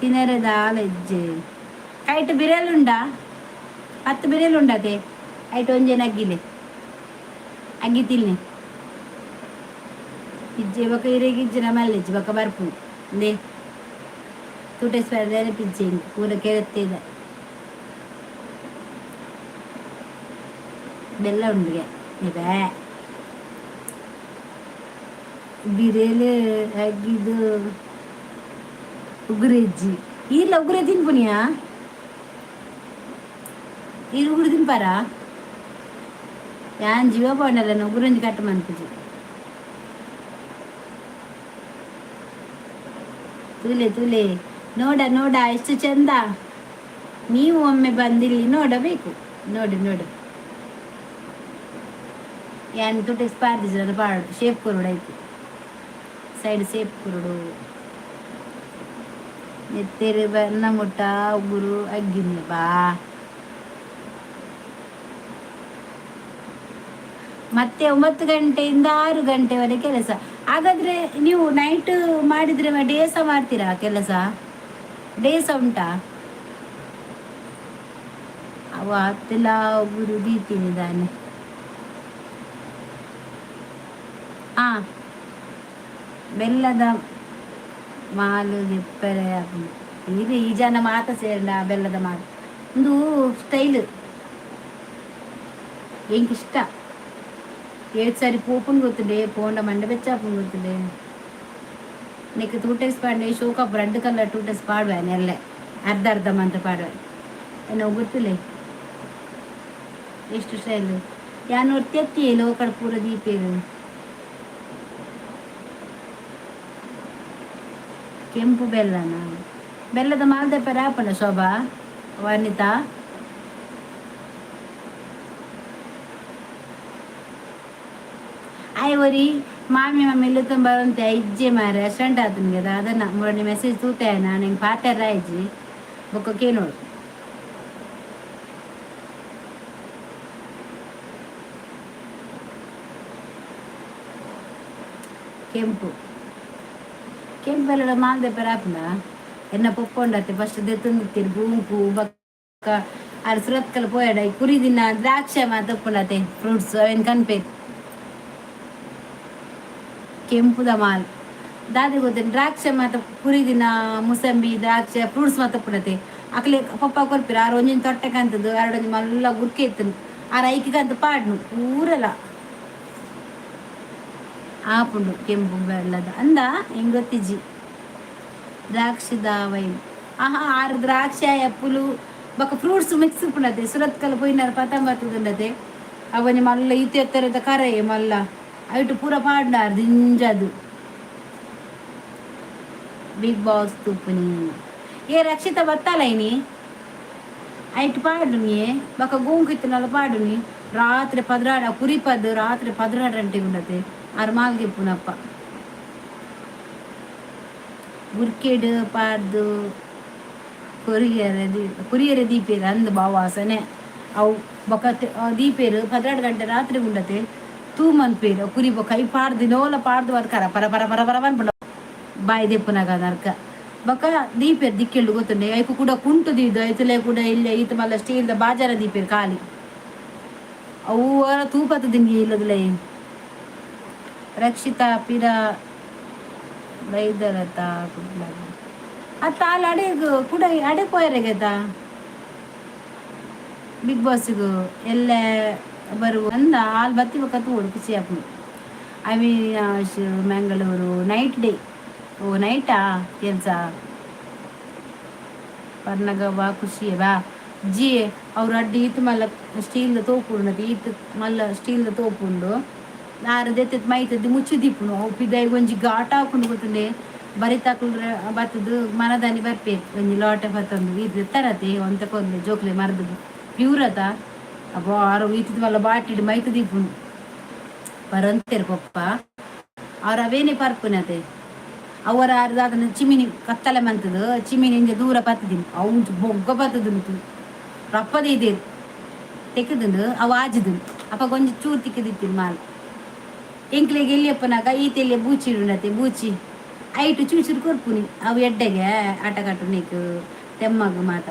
ತಿನರೆದ ಆಲೆಜ್ಜೆ. ಕೈಟ್ ಬಿರೆಲುಂಡಾ? 10 ಬಿರೆಲುಂಡತೆ. ಐಟ್ ಒಂಜೆ ನಗ್ಗಿಲೆ ಅಗ್ಗಿ ತಿನ್ನೆ ಇಜ್ಜೆ. ಬೊಕ ಇರೆಗ್ ಇಜ್ಜಿನ ಮಲ್ಲೆಜ್ಜಿ ಬೊಕ ಬರ್ಪು ಇಂದೇ ತೂಟೆಸ್ ಪಿಜ್ಜೆ ಪೂರ ಕೆರೆತ್ತಿದ ಬೆಲ್ಲ ಉಂಡುಗೆ ಬೇ. ಬಿರೇಲು ಅಗ್ಗಿದು ಉಗುರೆಜ್ಜಿ. ಈರ್ಲ ಉಗುರೆ ತಿನ್ಪುನಿಯಾ? ಈರ್ ಉಗುರು ತಿನ್ಪಾರಾ? ಯಾನ್ ಜೀವ ಪೋಂಡಲ್ಲ ಉಗುರೊಂಜಿ ಕಟ್ ಮನ್ಪುಜಿ. ತೂಲೆ ತೂಲೆ, ನೋಡ ನೋಡ, ಎಷ್ಟು ಚಂದ. ನೀವು ಒಮ್ಮೆ ಬಂದಿಲ್ಲಿ ನೋಡಬೇಕು. ನೋಡಿ ನೋಡು. ಯಾನ್ ತುಟೆಕ್ಸ್ ಪಾರ್ದಿಜಿ ಪಾಡು. ಶೇಪ್ ಕೊರಡು ಆಯ್ತು, ಸೈಡ್ ಸೇಪ್ ಕೊರಡು. ನೆತ್ತೆರು ಬನ್ನ ಮುಟ್ಟ ಉಗುರು ಅಗ್ಗಿನ ಬಾ. ಮತ್ತೆ 9 ಗಂಟೆಯಿಂದ 6 ಗಂಟೆವರೆಗೆ ಕೆಲಸ. ಹಾಗಾದ್ರೆ ನೀವು ನೈಟ್ ಮಾಡಿದ್ರೆ ಡೇ ಸಹ ಮಾಡ್ತೀರಾ ಕೆಲಸ? ಡೇ ಸಹ ಉಂಟಾ? ಅವ ಅತ್ತೆಲ್ಲ ಉಗುರು ದೀತೀನಿ ದಾನೆ. ಆ ಬೆಲ್ಲದ ಮಾಲು ದೆಪ್ಪರೆ. ಇದು ಈ ಜನ ಮಾತ ಸೇರಂಡ. ಬೆಲ್ಲದ ಮಾಲು ಒಂದು ಸ್ಟೈಲ್ ಎಂಕ್ ಇಷ್ಟ. ಏಳು ಸಾರಿ ಪೋಪುನ್ ಗೊತ್ತುಂಡೆ, ಪೋಂಡ ಮಂಡೆ ಬೆಚ್ಚಾಪುನ್ ಗೊತ್ತುಂಡೆ. ನೆಕ್ ತೂಟೆಕ್ಸ್ ಪಾಂಡೆ ಶೋಕಪ್ ರೆಡ್ ಕಲರ್ ಟೂಟೆಕ್ಸ್ ಪಾಡುವೆ ನೆಲ್ಲೆ ಅರ್ಧ ಅರ್ಧ ಮಂತ ಪಾಡುವೆ. ಏನೋ ಗೊತ್ತಿಲ್ಲ ಎಷ್ಟು ಸ್ಟೈಲ್. ಯಾನ್ ಒರ್ತಿ ಲೋಕಡ್ ಪೂರ ದೀಪೇರು. ಕೆಂಪು ಬೆಲ್ಲನ? ಬೆಲ್ಲದ ಮಾಲ್ದೆಪ್ಪರೆ ಆಪುಂಡ ಶೋಭಾ, ವನಿತಾ? ಆಯ್ ಒರಿ ಮಾಮಿ ಮಾಮಿ ತುಂಬ ಬರಂತೆ ಇಜ್ಜೆ ಮಾರೆ. ಅಷ್ಟಂಟ ಆತನಿಗೆ ಅದನ್ನ ಮೂರನೇ ಮೆಸೇಜ್ ತೂತೆ. ನಾನು ಹಿಂಗೆ ಪಾತೆರ ಇಜ್ಜಿ ಬೊಕ್ಕ ಕೇನೋಡು. ಕೆಂಪು ಕೆಂಪು ಬೆಲ್ಲದ ಮಾಲ್ದೆಪ್ಪರೆ ಆಪುಂಡ? ಎನ್ನ ಪೊಪ್ಪೊಂಡತ್ತೆ ಫಸ್ಟ್ ದೆತ್ತೊಂದಿತ್ತೀರಿ ಗೂಂಕು ಬೊಕ್ಕ. ಆರ್ ಸುರತ್ಕಲ್ ಪೋಯಡ ಕುರಿ ದಿನ ದ್ರಾಕ್ಷಿ ಮಾತ ಉಪ್ಪುಂಡತೆ, ಫ್ರೂಟ್ಸ್ ಅವೇನು ಕನ್ಪೇರು. ಕೆಂಪುದ ಮಾಲ್ ದಾದೆ ಗೊತ್ತೇನು? ದ್ರಾಕ್ಷಿ ಮಾತ ಕುರಿ ದಿನ ಮುಸಂಬಿ, ದ್ರಾಕ್ಷಿ, ಫ್ರೂಟ್ಸ್ ಮಾತ ಉಪ್ಪುಂಡತೆ. ಅಕ್ಲೆ ಪಪ್ಪ ಕೊರ್ಪಿರ. ಆರ್ ಒಂಜಿನ ತೊಟ್ಟೆ ಕಂತದ್ದು ಎರಡೊಂಜಿ ಮಲ್ಲ ಗುರ್ಕೆ ಇತ್ತು. ಆರ್ ಐಕಿ ಕಂತ ಪಾಡ್ನು ಪೂರಲ ಆಪುಂಡು. ಕೆಂಪು ಬೆಲ್ಲದ ಅಂದ ಹೆಂಗ್ ಗೊತ್ತಿಜ್ಜಿ. ದ್ರಾಕ್ಷಿದ ವೈನ್. ಆಹಾ, ಆರು ದ್ರಾಕ್ಷಿ ಅಪ್ಪುಲು ಬೊಕ ಫ್ರೂಟ್ಸ್ ಮಿಕ್ಸ್ ಉಪ್ಪುಂಡತೆ. ಸುರತ್ಕಲ್ ಪೋಯಿನಾರ ಪತಂಬತ್ತುಂಡತೆ. ಅವನಿ ಮಲ್ಲ ಈತ ಎತ್ತರದ ಕರೆ ಮಲ್ಲ ಐಟು ಪೂರ ಪಾಡ್ನಾರ್ ದಿಂಜದು. Big boss ತೂಪುನಿ. ಏ ರಕ್ಷಿತ ಬತ್ತಾಲೈನಿ ಐಟ್ ಪಾಡುನಿ. ಬೊಕ ಗೋಂಕು ಇತ್ತಿನಲ್ಲ ಪಾಡುನಿ. ರಾತ್ರಿ 12 ಕುರಿಪದ್ದು. ರಾತ್ರಿ 12 ಗಂಟೆಗೆ ಉಂಡತೆ. ಆರ್ ಮಾಲ್ಗೆ ಪುನಪ್ಪ ಗುರ್ಕೆಡ್ ಪಾಡ್ದು ಕೊರಿಯರ ಕುರಿಯರ ದೀಪೇರು ಅಂದ್ ಬಾವಾಸನೆ ಅವು. ಬೊಕ ದೀಪೇರು 12 ಗಂಟೆ ರಾತ್ರಿ ಉಂಡತೆ. ತೂ ಮನ್ಪೇರು ಕುರಿ. ಬೊಕ I ಪಾಡ್ದು ನೋಲ ಪಾಡ್ದು ಕರ ಪರ ಪರ ಪರ ಪರ ಪನ್ಪುಂಡು. ಬಾಯಿ ದೆಪ್ಪುನಗ ನರ್ಕ. ಬೊಕ ದೀಪೆರ್ ದಿಕ್ಕೆಲ್ಡ್ ಗೊತ್ತುಂಡೆ ಐಕ್ ಕುಡ ಕುಂಟು ದೀದ್ ಐತಲೇ ಕುಡ ಇಲ್ಲೆ ಈತ್ ಮಲ್ಲ ಸ್ಟೀಲ್ದ ಬಾಜನ ದೀಪೆರ್ ಖಾಲಿ ಅವು ಒರ ತೂಪತ್ತುದಿಂಗೆ ಇಲ್ಲದಲೇ. ರಕ್ಷಿತಾ ಪಿರ ಬೈದರತ ಕುಡ್ಲಗ್ ಅತ್ತ ಆಲ್ ಅಡೆಗ್ ಕುಡ ಅಡೆ ಪೋಯೆರೆಗತ ಬಿಗ್ ಬಾಸ್ಗ್ ಎಲ್ಲೆ ಬರು ಅಂದ ಆಲ್ ಬತ್ತಿ ಬೊಕ್ಕ ತೂವೊಡು ಖುಷಿ ಆಪುಂಡು. ಅವಿನಾಶ್ ಮ್ಯಾಂಗಳೂರು ನೈಟ್ ಡೇ ಓ ನೈಟಾ ಕೆಲಸ ಪರ್ನಗ ವಾ ಖುಷಿ ವಾ ಜಿ ಅವ್ರು ಅಡ್ಡಿ ಈತ್ ಮಲ್ಲ ಸ್ಟೀಲ್ದ ತೋಪು ಉಂಡು ಈತ್ ಮಲ್ಲ ಸ್ಟೀಲ್ದ ತೋಪು ಉಂಡು ಆರು ದೆತ್ತ್ ಮೈತದ್ದು ಮುಚ್ಚು ದೀಪುನು ಅವು ಪಿದಾಯಿಗ್ ಒಂಜಿ ಘಾಟ್ ಆಪುಂಡು ಗೊತ್ತುಂಡೆ ಬರಿತಾಕುಲು ಬತ್ತುದು ಮನದಾನಿ ಬರ್ಪೇರ್ ಒಂಜಿ ಲೋಟೆ ಪತ್ತೊಂದು ಈತ್ ದೆತ್ತರತೆ ಒಂತೆ ಕೊರ್ಲೆ ಜೋಕ್ಲೆ ಮರ್ದ್ ಪ್ಯೂರ್ ಅತ ಅಬ್ಬಾ ಆರು ಈತ್ ಮಲ್ಲ ಬಾಟಿಡ್ ಮೈತ್ ದೀಪುನು ಪರಂತೆರ್ ಪೊಪ್ಪ ಅವ್ರು ಅವೇನೆ ಪರ್ಪುನತೆ ಅವರ ದಾದನ ಚಿಮಿನಿ ಕತ್ತಲೆ ಮಂತದು ಚಿಮಿನಿ ಇಂಜ ದೂರ ಪತ್ತುದಿನಿ ಅವು ಒಂಜಿ ಬೊಗ್ಗ ಪತ್ತುದುಂತು ರಪ್ಪ ದೀದೇರ್ ತೆಕ್ಕುದುಂಡು ಅವು ಆಜಿದುಂಡು ಅಪಗ ಒಂಜಿ ಚೂರು ತಿಕ್ಕದಿತ್ತಿನ ಮಾಲ್ ಎಂಕ್ಲೆಗ್ ಎಲ್ಲಿಯಪ್ಪನಾಗ ಈತ ಎಲ್ಲಿಯ ಬೂಚಿ ಉಂಡತೆ ಬೂಚಿ ಐಟು ಚೂಚೂರು ಕೊರ್ಪುನಿ ಅವು ಎಡ್ಡೆಗೆ ಆಟ ಕಟ್ಟುನಿಕ್ ತೆಮ್ಮಗ್ ಮಾತ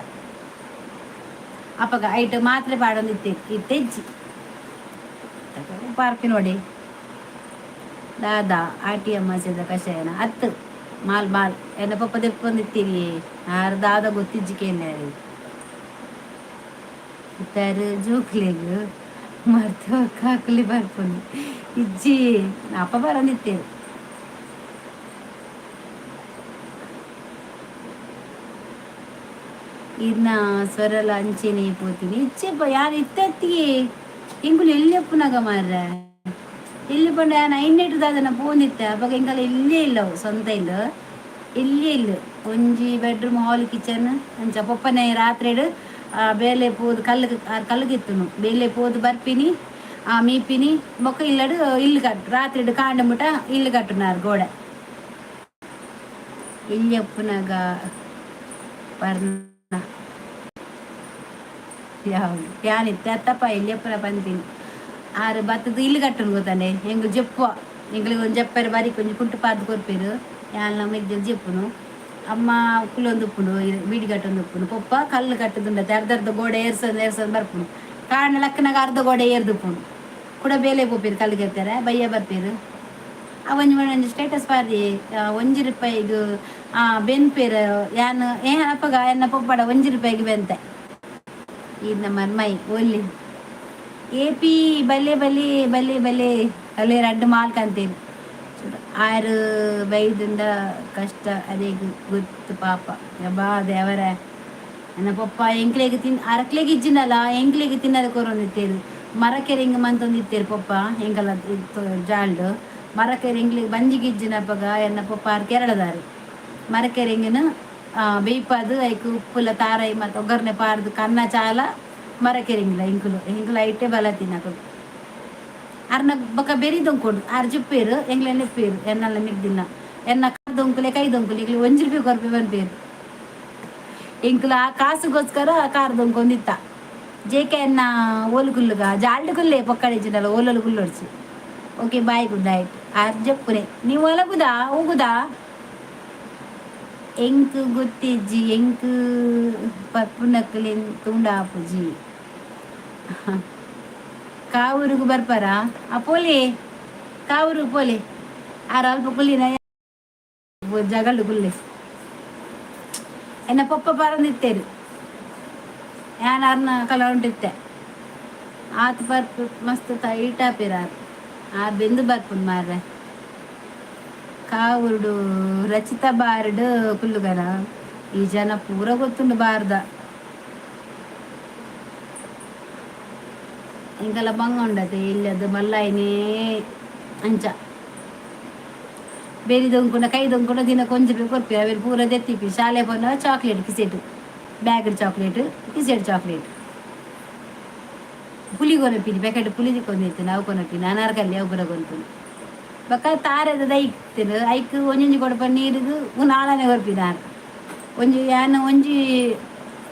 ಅಪಗ ಐಟು ಮಾತ್ರೆ ಪಾಡೊಂದಿತ್ತೆ ಇತ್ತೆ ಇಜ್ಜಿ ಪಾರ್ಪಿ ನೋಡಿ ದಾದಾ ಆಟಿ ಅಮಾಸೆದ ಕಷಾಯನ ಅತ್ತು ಮಾಲ್ ಮಾಲ್ ಎನ್ನ ಪಪ್ಪ ದೆಪ್ಪೊಂದಿತ್ತೀರಿ ಆರ್ ದಾದ ಗೊತ್ತಿಜ್ಜಿ ಇತ್ತಾರು ಜೋಕ್ಲೆಗ್ ಮರ್ತ ಕಾಕಲಿ ಬರ್ಪುನಿ ಇಜ್ಜಿ ಅಪ್ಪ ಬರಂದಿತ್ತೇರು. ಇನ್ನ ಸ್ವರಲ ಅಂಚೆನೆ ಪೋತೀನಿ ಇಚ್ಚೆಪ್ಪ ಯಾರು ಇತ್ತತ್ತಿಗೆ ಎಂಕುಲು ಎಲ್ಲಿ ಮಾರ್ರೆ ಎಲ್ಲಿ ಪಂಡ ಯಾನ್ ಐನೆಟ್ ದಾದನ ಪೋಂದಿತ್ತೆ ಅಪಗ ಎಂಕಲ ಇಲ್ಲೇ ಇಲ್ಲ ಅವು ಸ್ವಂತ ಇಲ್ಲ ಇಲ್ಲೇ ಇಲ್ಲ ಒಂಜಿ ಬೆಡ್ರೂಮ್ ಹಾಲ್ ಕಿಚನ್ ಅಂಚ ಪೊಪ್ಪನೆ ರಾತ್ರಿಡ್ ಬೇಲೆ ಪೋದು ಕಲ್ಲು ಕಲ್ಲುಗಿತ್ತುನು ಬೇಲೆ ಪೋದು ಬರ್ಪಿನಿ ಆ ಮೀಪಿನಿ ಬೊಕ್ಕ ಇಲ್ಲಡು ಇಲ್ಲು ಕಟ್ ರಾತ್ರಿಡ್ ಕಾಂಡೆ ಮುಟ ಇಲ್ಲು ಕಟ್ಟುನಾರ್ ಗೋಡೆ ಇಲ್ಲಪ್ಪುನಗ ಪರ್ನ ಯಾವು ಯಾನಿತ್ತೆ ಅತ್ತಪ್ಪ ಇಲ್ಲಪ್ಪನ ಪಂತೀನಿ ಆರು ಬತ್ತದ ಇಲ್ಲು ಕಟ್ಟುನು ಗೊತ್ತಾನೆ ಎಂಗ್ ಜೆಪ್ಪುವ ಎಂಕ್ಲೆಗ್ ಒಂಜಿ ಜೆಪ್ಪರೆ ಬಾರಿ ಒಂಜಿ ಕುಂಟು ಪಾರ್ದ್ ಕೊರ್ಪೆರ್ ಯಾನ್ಲ ಮೆಗ್ದಿ ಜೆಪ್ಪುನು ಅಮ್ಮ ಕುಲೊಂದುಪ್ಪುಂಡು ಬೀಡಿ ಕಟ್ಟೊಂದುಪ್ಪುಂಡು ಪೊಪ್ಪ ಕಲ್ಲು ಕಟ್ಟುದುಂಡತೆ ಅರ್ಧ ಅರ್ಧ ಗೋಡೆ ಏರ್ಸೊಂದು ಏರ್ಸೊಂದು ಬರ್ಪುಂಡು ಕಾಂಡೆ ಲಕ್ಕನಾಗ ಅರ್ಧ ಗೋಡೆ ಏರ್ದುಪ್ಪುಂಡು ಕುಡ ಬೇಲೆ ಪೋಪೆರ್ ಕಲ್ಲು ಕೆತ್ತೆರೆ ಬಯ್ಯ ಬರ್ಪೆರ್ ಆ ಒಂಜಿ ಒಂಜಿ ಸ್ಟೇಟಸ್ ಪಾರ್ದಿ ಒಂಜಿ ರೂಪಾಯಿಗ್ ಬೆನ್ಪೆರ್ ಯಾನ್ ಏ ಅಪಗ ಎನ್ನ ಪೊಪ್ಪಡ ಒಂಜಿ ರೂಪಾಯಿಗೆ ಬೆಂತೆ ಈ ನಮ್ಮ ಮೈ ಒಲ್ಲಿ ಎ ಪಿ ಬಲೆ ಬಲೆ ಬಲೆ ಬಲೆ ಅಲ್ಲೇ ರಡ್ಡ್ ಮಾಲ್ಕ್ ಅಂತೇನು ಆರು ಬೈದುಂಡ ಕಷ್ಟ ಅದೇ ಗೊತ್ತು ಪಾಪ ಯಬ್ಬಾ ದೇವರೇ ನನ್ನ ಪಪ್ಪ ಎಂಕ್ಲೆಗ್ ತಿನ್ ಅರಕ್ಲೆಗ್ ಇಜ್ಜಿನಲ್ಲ ಎಂಕ್ಲೆಗ್ ತಿನ್ನರೆ ಕೊರೊಂದಿತ್ತೇರು ಮರಕೆರೆ ಹಿಂಗ ಮಂತೊಂದಿತ್ತೇರು ಪಪ್ಪ ಎಂಕಲ ಜಾಲ್ಡ್ ಮರಕೆರೆ ಎಂಕ್ಲೆಗ್ ಬಂಜಿಗೆ ಇಜ್ಜಿನಪಗ ಎನ್ನ ಪಪ್ಪ ಆರ್ ಕೇರಳದಾರು ಮರಕೆರೆ ಹಿಂಗನ ಬೇಯ್ಪಾದು ಐಕ್ ಉಪ್ಪುಲ ತಾರೈ ಮತ್ತು ಒಗ್ಗರಣೆ ಪಾರ್ದು ಕನ್ನ ಚಾಲ ಮರಕೆರಿಂಗಿಲ್ಲ ಎಂಕುಲು ಎಂಕುಲು ಐಟೆ ಬಲ ತಿನ್ನಕುಲು ಅರ್ನ ಬೊಕ ಬೆರಿ ದೊಂಕೊಡು ಆರ್ ಜುಪ್ಪೇರು ಎಂಕ್ಲೆ ನೆಪ್ಪೇರು ಎನ್ನಲ್ಲ ಮಿಗ್ದಿಲ್ಲ ಎನ್ನ ಕಾರ್ ದೊಂಕುಲೆ ಕೈ ದೊಂಕುಲೆ ಎಂಕ್ಲೆ ಒಂಜಿ ರೂಪಾಯಿ ಕೊರ್ಪೆ ಪನ್ಪೇರು ಎಂಕುಲು ಆ ಕಾಸುಗೋಸ್ಕರ ಕಾರ್ ದೊಂಕೊಂದಿತ್ತ ಜೇಕೆ ಎನ್ನ ಓಲು ಕುಲ್ಲುಗ ಜಾಲ್ಡ್ ಕುಲ್ಲೆ ಪೊಕ್ಕಡೆ ಓಲೋಲು ಕುಲ್ಲೊಡ್ಚಿ. Okay bye good night R ಜಪ್ಪುನೆ ನೀವು ಒಲಗುದಾ ಹೋಗುದಾ ಎಂಕ್ ಗೊತ್ತಿಜ್ಜಿ ಎಂಕ್ ಪರ್ಪುನಕ್ಲೆನ್ ತೂಂಡ ಆಪುಜಿ ಕಾವೂರುಗು ಬರ್ಪಾರಾ ಆ ಪೋಲೆ ಕಾವೂರುಗು ಪೋಲೆ ಆರ್ ಅಲ್ಪ ಕುಲ್ಲಿನ ಜಗಲ್ಡು ಕುಲ್ಲೆ ಎನ್ನ ಪೊಪ್ಪ ಪರಂದಿತ್ತೇರು ಯಾನ್ ಅರ್ನ ಕಲ ಉಂಟಿತ್ತೆ ಆತ್ ಬರ್ಪು ಮಸ್ತ್ ಟೈಟ್ ಆಪೇರ್ ಆರ್ ಆರ್ ಬೆಂದು ಬರ್ಪುಂಡು ಮಾರ್ರೆ ಕಾವೂರುಡು ರಚಿತಾ ಬಾರ್ಡ್ ಕುಲ್ಲುಗನ ಈ ಜನ ಪೂರ ಗೊತ್ತುಂಡು ಬಾರ್ದ ಎಂಕಲ ಬಂಗ ಉಂಡತೆ ಇಲ್ಲದ ಮಲ್ಲಾಯಿನೇ ಅಂಚ ಬೇರಿ ದೊಂಕುನ ಕೈ ದೊಂಕುನ ದಿನ ಕೊಂಚ ಕೊರ್ಪಿ ಅವೇರು ಪೂರ ದೆತ್ತಿಪ್ಪಿ ಶಾಲೆ ಪೋನಗ ಚಾಕ್ಲೇಟ್ ಕಿಸೆಟ್ ಬ್ಯಾಗ್ ಚಾಕ್ಲೇಟ್ ಕಿಸೆಟ್ ಚಾಕ್ಲೇಟ್ ಪುಲಿ ಕೊನಪಿನಿ ಪ್ಯಾಕೆಟ್ ಪುಲಿ ಕೊನಿತ್ತು ಅವು ಕೊನಪಿನಿ ಅನಾರ್ಕಲ್ಲಿ ಅವು ಪೂರ ಕೊಂತುಂಡು ಬೊಕ್ಕ ತಾರೆದ ದೈಕ್ತಿರು ಐಕ್ ಒಂಜೊಂಜಿ ಕೊಡಪ ನೀರುಗು ನಾಳನೆ ಕೊರ್ಪಿನಾರ್ ಒಂಜಿ ಯಾನ್ ಒಂಜಿ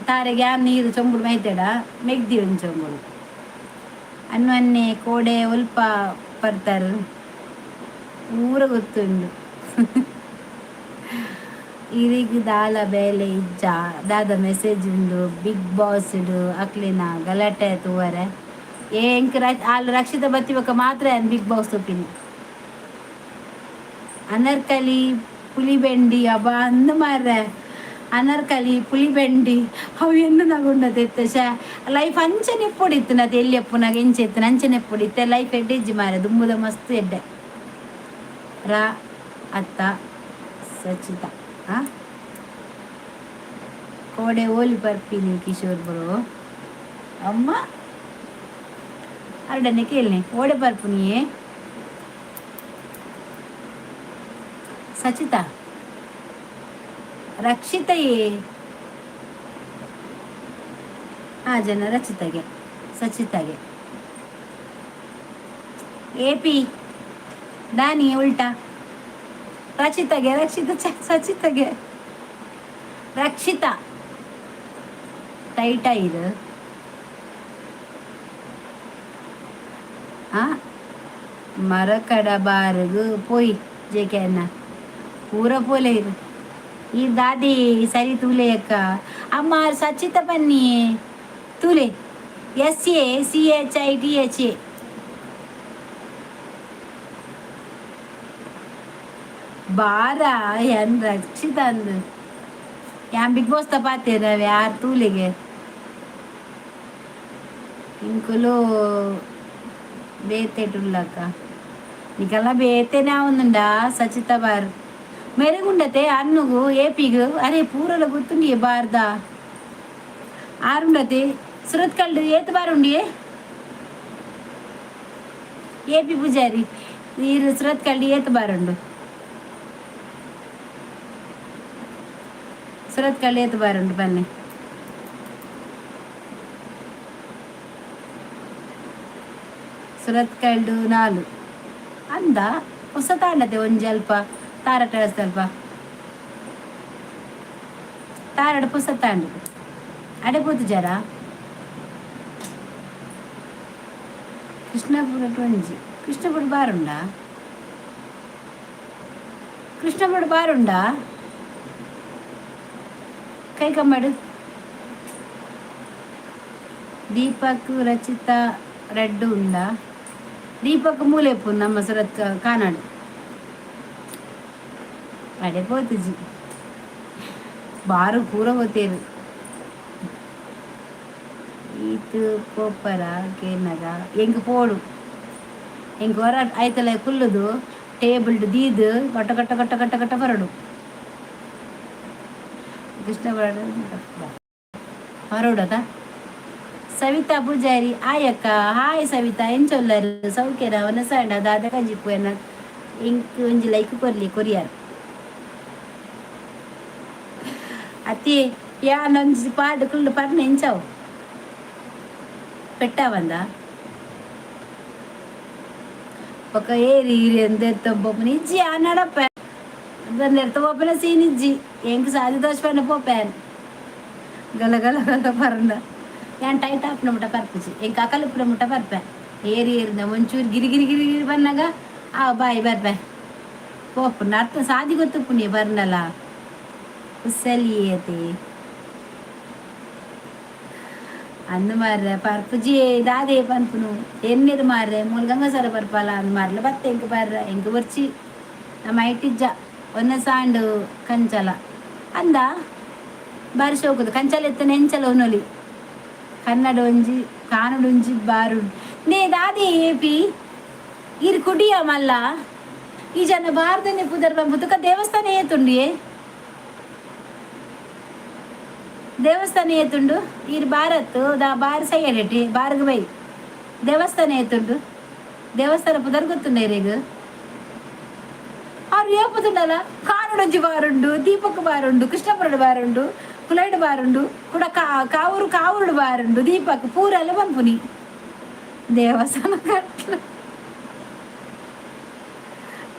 ತಾರೆಗೆ ಯಾನ್ ನೀರು ಚೊಂಬುಡು ಮೈತೆಡ ಮೆಗ್ದಿ ಒಂಜಿ ಚೊಂಬುಡು ಅನ್ವನ್ನೆ ಕೋಡೆ ಒಲ್ಪ ಬರ್ತಾರು ಊರ ಗೊತ್ತುಂಡು. ಇರಿಗ್ ದಾಲ ಬೇಲೆ ಇಜ್ಜ? ದಾದ ಮೆಸೇಜ್ ಉಂಡು? ಬಿಗ್ ಬಾಸ್ ಅಕ್ಲೆನ ಗಲಾಟೆ ತೂವರೆ. ಎಂಕ್ ಆಲ್ ರಕ್ಷಿತ ಬತ್ತಿ ಬೊಕ್ಕ ಮಾತ್ರ ಯಾನ್ ಬಿಗ್ ಬಾಸ್ ತೂಪಿನಿ. ಅನರ್ಕಲಿ ಪುಲಿಬೆಂಡಿ ಅಬ್ಬಾ ಅಂದ್ ಮಾರ್ರೆ. ಅನರ್ಕಲಿ ಪುಲಿಬೆಂಡಿ ಅವು ಎನ್ನುನಗ ಇತ್ತೆ. ಶಾ, ಲೈಫ್ ಅಂಚನೆ ಎಪ್ಪೊಡಿತ್ತು. ಎಲ್ಲಿ ಎಪ್ಪುನಾಗ ಎಂಚ ಇತ್ತು ಅಂಚನೆ ಎಪ್ಪೊಡಿತ್ತೆ. ಲೈಫ್ ಎಡ್ಡೆ ಇಜ್ಜಿ ಮಾರ್ರೆ, ದುಂಬುದ ಮಸ್ತ್ ಎಡ್ಡೆ. ರಾ ಅತ್ತ ಸಚಿತ. ಆ ಕೋಡೆ ಓಲಿ ಪರ್ಪಿನಿ ಕಿಶೋರ್ ಬ್ರೋ? ಅಮ್ಮ ಅರಡನೆ ಕೇಳನೆ, ಓಡೆ ಪರ್ಪುನಿಯೇ? ಸಚಿತಾ, ರಕ್ಷಿತ. ಏ ಆ ಜನ ರಚಿತಗೆ, ಸಚಿತಗೆ. ಎ ಪಿ ದಾನಿ ಉಲ್ಟಾ. ರಚಿತಗೆ, ರಕ್ಷಿತ, ಸಚಿತಗೆ, ರಕ್ಷಿತಾ. ಟೈಟ ಇದು. ಆ ಮರಕಡ ಬಾರ್ಗ್ ಪೋಯಿ ಜೆ ಅಣ್ಣ ಪೂರ ಪೋಲೆ ಇರು. ಈ ದಾದಿ ಸರಿ ತೂಲೆ ಅಕ್ಕ. ಅಮ್ಮ ಸಚಿತ ಬನ್ನಿ ತೂಲೆ. SACHITHA. ಬಾರ ಏನ್ ರಕ್ಷಿತ ಅಂದು. ಯಾನ್ ಬಿಗ್ ಬಾಸ್ ತಪಾತೇರ ಯಾರ್ ತೂಲೆಗೆ. ಇಂಕುಲು ಬೇತೆಟುಲ್ಲಕ್ಕ, ನಿಕಲ್ಲ ಬೇತೆನೆ ಆವೊಂದುಂಡಾ? ಸಚಿತ ಬಾರ್ ಮೆರೆಗುಂಡತೆ ಅನ್ನುಗು ಏಪಿಗು. ಅರೆ, ಪೂರಲ ಗೊತ್ತುಂಡಿಯೇ ಬಾರ್ದ ಆರುಂಡತೆ. ಸುರತ್ಕಲ್ಡು ಏತ್ ಬಾರ್ ಉಂಡಿಯೇ? ಏಪಿ ಪೂಜಾರಿ, ನೀರು ಸುರತ್ಕಲ್ಡು ಏತ್ ಬಾರುಂಡು? ಸುರತ್ಕಲ್ಡು ಏತ್ ಬಾರುಂಡು ಬನ್ನಿ. ಸುರತ್ಕಲ್ಡು ನಾಲು ಅಂದ. ಹೊಸ ತಾಂಡತೆ ಒಂಜಿ ಅಲ್ಪ ತಾರಟ ಸ್ವಲ್ಪ ತಾರಡ ಪುಸ ತಾಂಡು ಅಡೆ ಪೋತು ಜರ. ಕೃಷ್ಣಪುರ ಒಂಜಿ. ಕೃಷ್ಣಪುರ ಬಾರುಂಡಾ? ಕೃಷ್ಣಪುರ ಬಾರುಂಡಾ? ಕೈ ಕಮ್ಮಾಡು. ದೀಪಕ್ ರಚಿತಾ ರೆಡ್ ಉಂಡಾ? ದೀಪಕ್ ಮೂಲೆಪ್ಪು ನಮ್ಮ ಸುರತ್ ಕಾನಾಡು ಅಡೆ ಪೋತುಜಿ. ಬಾರು ಪೂರ ಪೋತೇರು. ಈತ್ ಪೋಪರ ಕೇನಗ ಎಂಕ್ ಪೋಡು. ಎಂಕ್ ಹೊರ ಐತಲ ಕುಲ್ಲುದು ಟೇಬಲ್ ದೀದ್ ಕಟ್ಟ ಕಟ್ಟ ಕಟ್ಟ ಕಟ್ಟ ಕಟ್ಟ ಬರಡು. ಕೃಷ್ಣ ಬರೋಡದ. ಸವಿತಾ ಪೂಜಾರಿ ಆಯಕ್ಕ, ಹಾಯ್ ಸವಿತಾ, ಎಂಚೊಲ್ಲರು? ಸೌಖ್ಯರ? ವನಸಾಂಡ ದಾದ ಕಂಜಿಪ್ಪು ಎನ್ನ ಇಂಕ್ ಒಂಜಿ ಲೈಕ್ ಕೊರ್ಲಿ ಕೊರಿಯರ್. ಅತ್ತಿ, ಯಾನೊಂಜಿ ಪಾಡ್ ಕುಲ್ಲು ಪರ್ನೆ ಎಂಚವು ಪೆಟ್ಟ ಬಂದ ಬೊಕ ಏರಿ ಇರಿ ಎಂದೆತ್ತ ಪೋಪುನ ಇಜ್ಜಿ. ಆ ನಡಪೆ ನೆರ್ತ ಪೋಪುನ ಸೀನ್ ಇಜ್ಜಿ. ಎಂಕ್ ಸಾದಿ ದೋಷ ಪೋಪೇನ್. ಗಲ ಗಲ ಗಲ ಪರಂದ ಯಾನ್ ಟೈಟ್ ಆಪುನ ಮುಟ್ಟ ಪರ್ಪುಜಿ. ಎಂಕ್ ಅಕಲ್ ಮುಟ್ಟ ಪರ್ಪೆ. ಏರಿ ಏರಿದ ಒಂಚೂರು ಗಿರಿ ಗಿರಿ ಗಿರಿ ಗಿರಿ ಬನ್ನಗ ಆ ಬಾಯಿ ಬರ್ಪೆ. ಪೋಪುನ ಅರ್ಥ ಸಾದಿ ಗೊತ್ತುಪ್ಪುನಿ ಬರ್ನಲ ಕುಸಲಿಯತೆ ಅಂದ್ ಮಾರ್ರೆ. ಪರ್ಪುಜಿ ದಾದೆ ಪನ್ಪುನು? ಎನ್ನೆದು ಮಾರ್ರೆ, ಮೂಲು ಗಂಗಸರ ಪರ್ಪಲ ಅಂದ್ ಮಾರ್ಲ ಬತ್ತೆ. ಎಂಕ್ ಬರ್ರ, ಎಂಕ್ ಬೊರ್ಚಿ. ನಮ್ಮ ಐಟಿಜ್ಜ ಒನ್ನ ಸಾಂಡು ಕಂಚಲ ಅಂದ ಬಾರಿ ಶೋಕುದು. ಕಂಚಲ ಎತ್ತನ ಎಂಚಲ ಉನೊಲಿ. ಕನ್ನಡ ಒಂಜಿ ಕಾನಡ ಒಂಜಿ ಬಾರು ನೇ ದಾದೆ ಏಪಿ ಇರ್ ಕುಡಿಯ ಮಲ್ಲ. ಈ ಜನ ಬಾರ್ದನೆ ಪುದರ್ ಬಂಬು. ದೇವಸ್ಥಾನ ಏತುಂಡಿಯೇ? ದೇವಸ್ಥಾನ ಏತುಂಡು? ಈರ್ ಭಾರತ್ ದಾ ಬಾರ್ ಸೈಯಡೆಟಿ ಬಾರ್ಗ್ ಬೈ. ದೇವಸ್ಥಾನ ಏತುಂಡು? ದೇವಸ್ಥಾನ ಪುದರ್ ಗೊತ್ತುಂಡ ಇರೆಗ್? ಅವ್ರು ಏಪುದುಂಡಲ ಕಾನಡೊಂಜಿ ಬಾರುಂಡು, ದೀಪಕ್ ಬಾರುಂಡು, ಕೃಷ್ಣಪುರಡ್ ಬಾರುಂಡು, ಕುಲೈಡ್ ಬಾರುಂಡು, ಕುಡ ಕಾವೂರು ಕಾವೂರುಡು ಬಾರುಂಡು. ದೀಪಕ್ ಪೂರೆಲ್ಲ ಪನ್ಪುನಿ ದೇವಸ್ಥಾನ ಕಟ್ಲು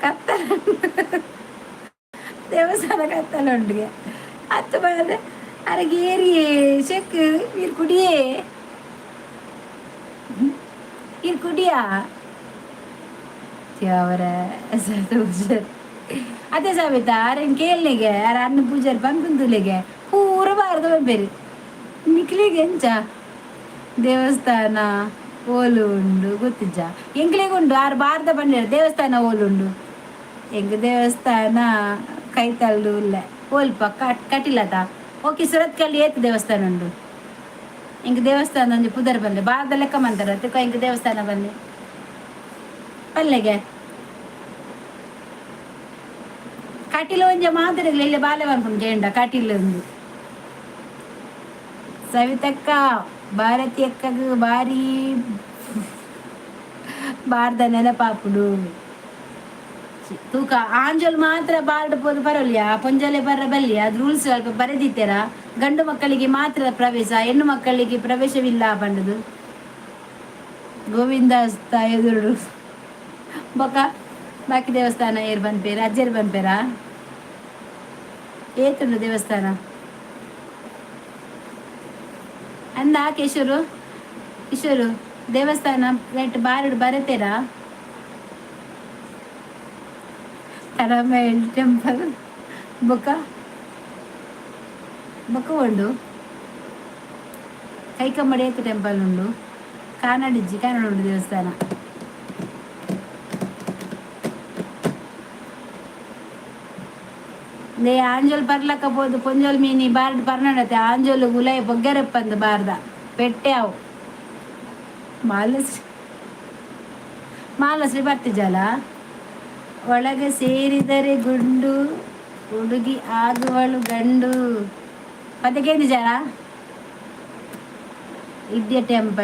ಕತ್ತಲ. ದೇವಸ್ಥಾನ ಕತ್ತಲ ಉಂಡುಗೆ ಅತ್ತು ಬಾರ ಅರಗೆ ಏರಿಯೇ ಚೆಕ್. ಈರ್ ಕುಡಿಯೇ? ಈರ್ ಕುಡಿಯಾ? ಅವರ. ಅದೇ ಸವಿತಾ, ಅರೆನ್ ಕೇಳ್ನಿಗೆ ಅರ ಅನ್ನ ಪೂಜಾರಿ ಪನ್ಪುಂದುಲೆಗೆ ಪೂರ ಬಾರದ ಪನ್ಪೇರು. ನಿಕ್ಲೆಗ್ ಎಂಚ? ದೇವಸ್ಥಾನ ಓಲು ಉಂಡು ಗೊತ್ತಿಜ್ಜ? ಎಂಕ್ಲೆಗ್ ಉಂಡು. ಆರು ಬಾರ್ದ ಬಂದಿರ. ದೇವಸ್ಥಾನ ಓಲುಂಡು? ಎಂಕ್ ದೇವಸ್ಥಾನ ಕೈತಲ್ದು ಉಲ್ಲ. ಓಲ್ಪ? ಕಟಿಲತ? ಓಕೆ. ಸುರತ್ಕಲ್ ಏತ್ ದೇವಸ್ಥಾನ ಉಂಡು? ಎಂಕ್ ದೇವಸ್ಥಾನ ಒಂಜಿ ಪುದರ್ ಬಲ್ಲೆ. ಬಾರ್ದ ಲೆಕ್ಕ ಮಂತಾರ ತುಕ. ಎಂಕ್ ದೇವಸ್ಥಾನ ಬನ್ನಿ ಪಲ್ಲೆಗೆ. ಕಟೀಲು ಒಂಜಿ ಮಾತೆರೆಗ್ಲ ಇಲ್ಲಿ ಬಾಲೆ ಪನ್ಪುಂಡು ಕೇಂಡ ಕಟೀಲು ಒಂದು. ಸವಿತಕ್ಕ, ಭಾರತಿ ಅಕ್ಕಗ್ ಬಾರಿ ಬಾರ್ದ ನೆನಪಾಪುಡು. ತೂಕ, ಆಂಜೋಲ್ ಮಾತ್ರ ಬಾರ್ಡ್ ಪೋದು ಪರೊಲಿಯ, ಪೊಂಜಲೆ ಬರ್ರ ಬಲ್ಲಿ. ಅದು ರೂಲ್ಸ್ ಅಲ್ಪ ಬರೆದಿತ್ತೆರ, ಗಂಡು ಮಕ್ಕಳಿಗೆ ಮಾತ್ರ ಪ್ರವೇಶ, ಹೆಣ್ಣು ಮಕ್ಕಳಿಗೆ ಪ್ರವೇಶವಿಲ್ಲ ಪಂಡುದು. ಗೋವಿಂದ ಎದುರು ಬೊಕ ಬಾಕಿ ದೇವಸ್ಥಾನ ಏರ್ ಬನ್ಪೇರ? ಅಜ್ಜೇರ್ ಬನ್ಪೇರಾ? ಏತುಂಡು ದೇವಸ್ಥಾನ ಅಂದ ಕಿಶೋರು, ಕಿಶೋರು, ದೇವಸ್ಥಾನ ನೆಟ್ ಬಾರಡ್ ಬರತೇರಾ? ತರಮೇಲ್ ಟೆಂಪಲ್. ಬೊಕ ಬೊಕ ಉಂಡು ಕೈಕಂಬಡಿ ಟೆಂಪಲ್ ಉಂಡು. ಕಾನಡಿಜ್ಜಿ, ಕಾನಡ ಉಂಡು ದೇವಸ್ಥಾನ. ನೇ ಆಂಜೋಲ್ ಪರ್ಲಕ್ಕ ಪೋದು ಪೊಂಜೋಲ್ ಮೀನಿ ಬಾರ್ಡ್ ಪರ್ನಡತೆ. ಆಂಜೋಲು ಗುಲಾಯಿ ಬೊಗ್ಗೆರೆಪ್ಪಂದು ಬಾರ್ದ ಪೆಟ್ಟೆ ಅವು. ಮಾಲಶ್ರೀ, ಮಾಲಶ್ರೀ ಬರ್ತಿಜಲ. ಒಳಗೆ ಸೇರಿದರೆ ಗುಂಡು, ಹುಡುಗಿ ಆಗುವಳು ಗಂಡು. ಪದಕೇನು ಜನ ಇದ್ಯ ಟೆಂಪಲ್.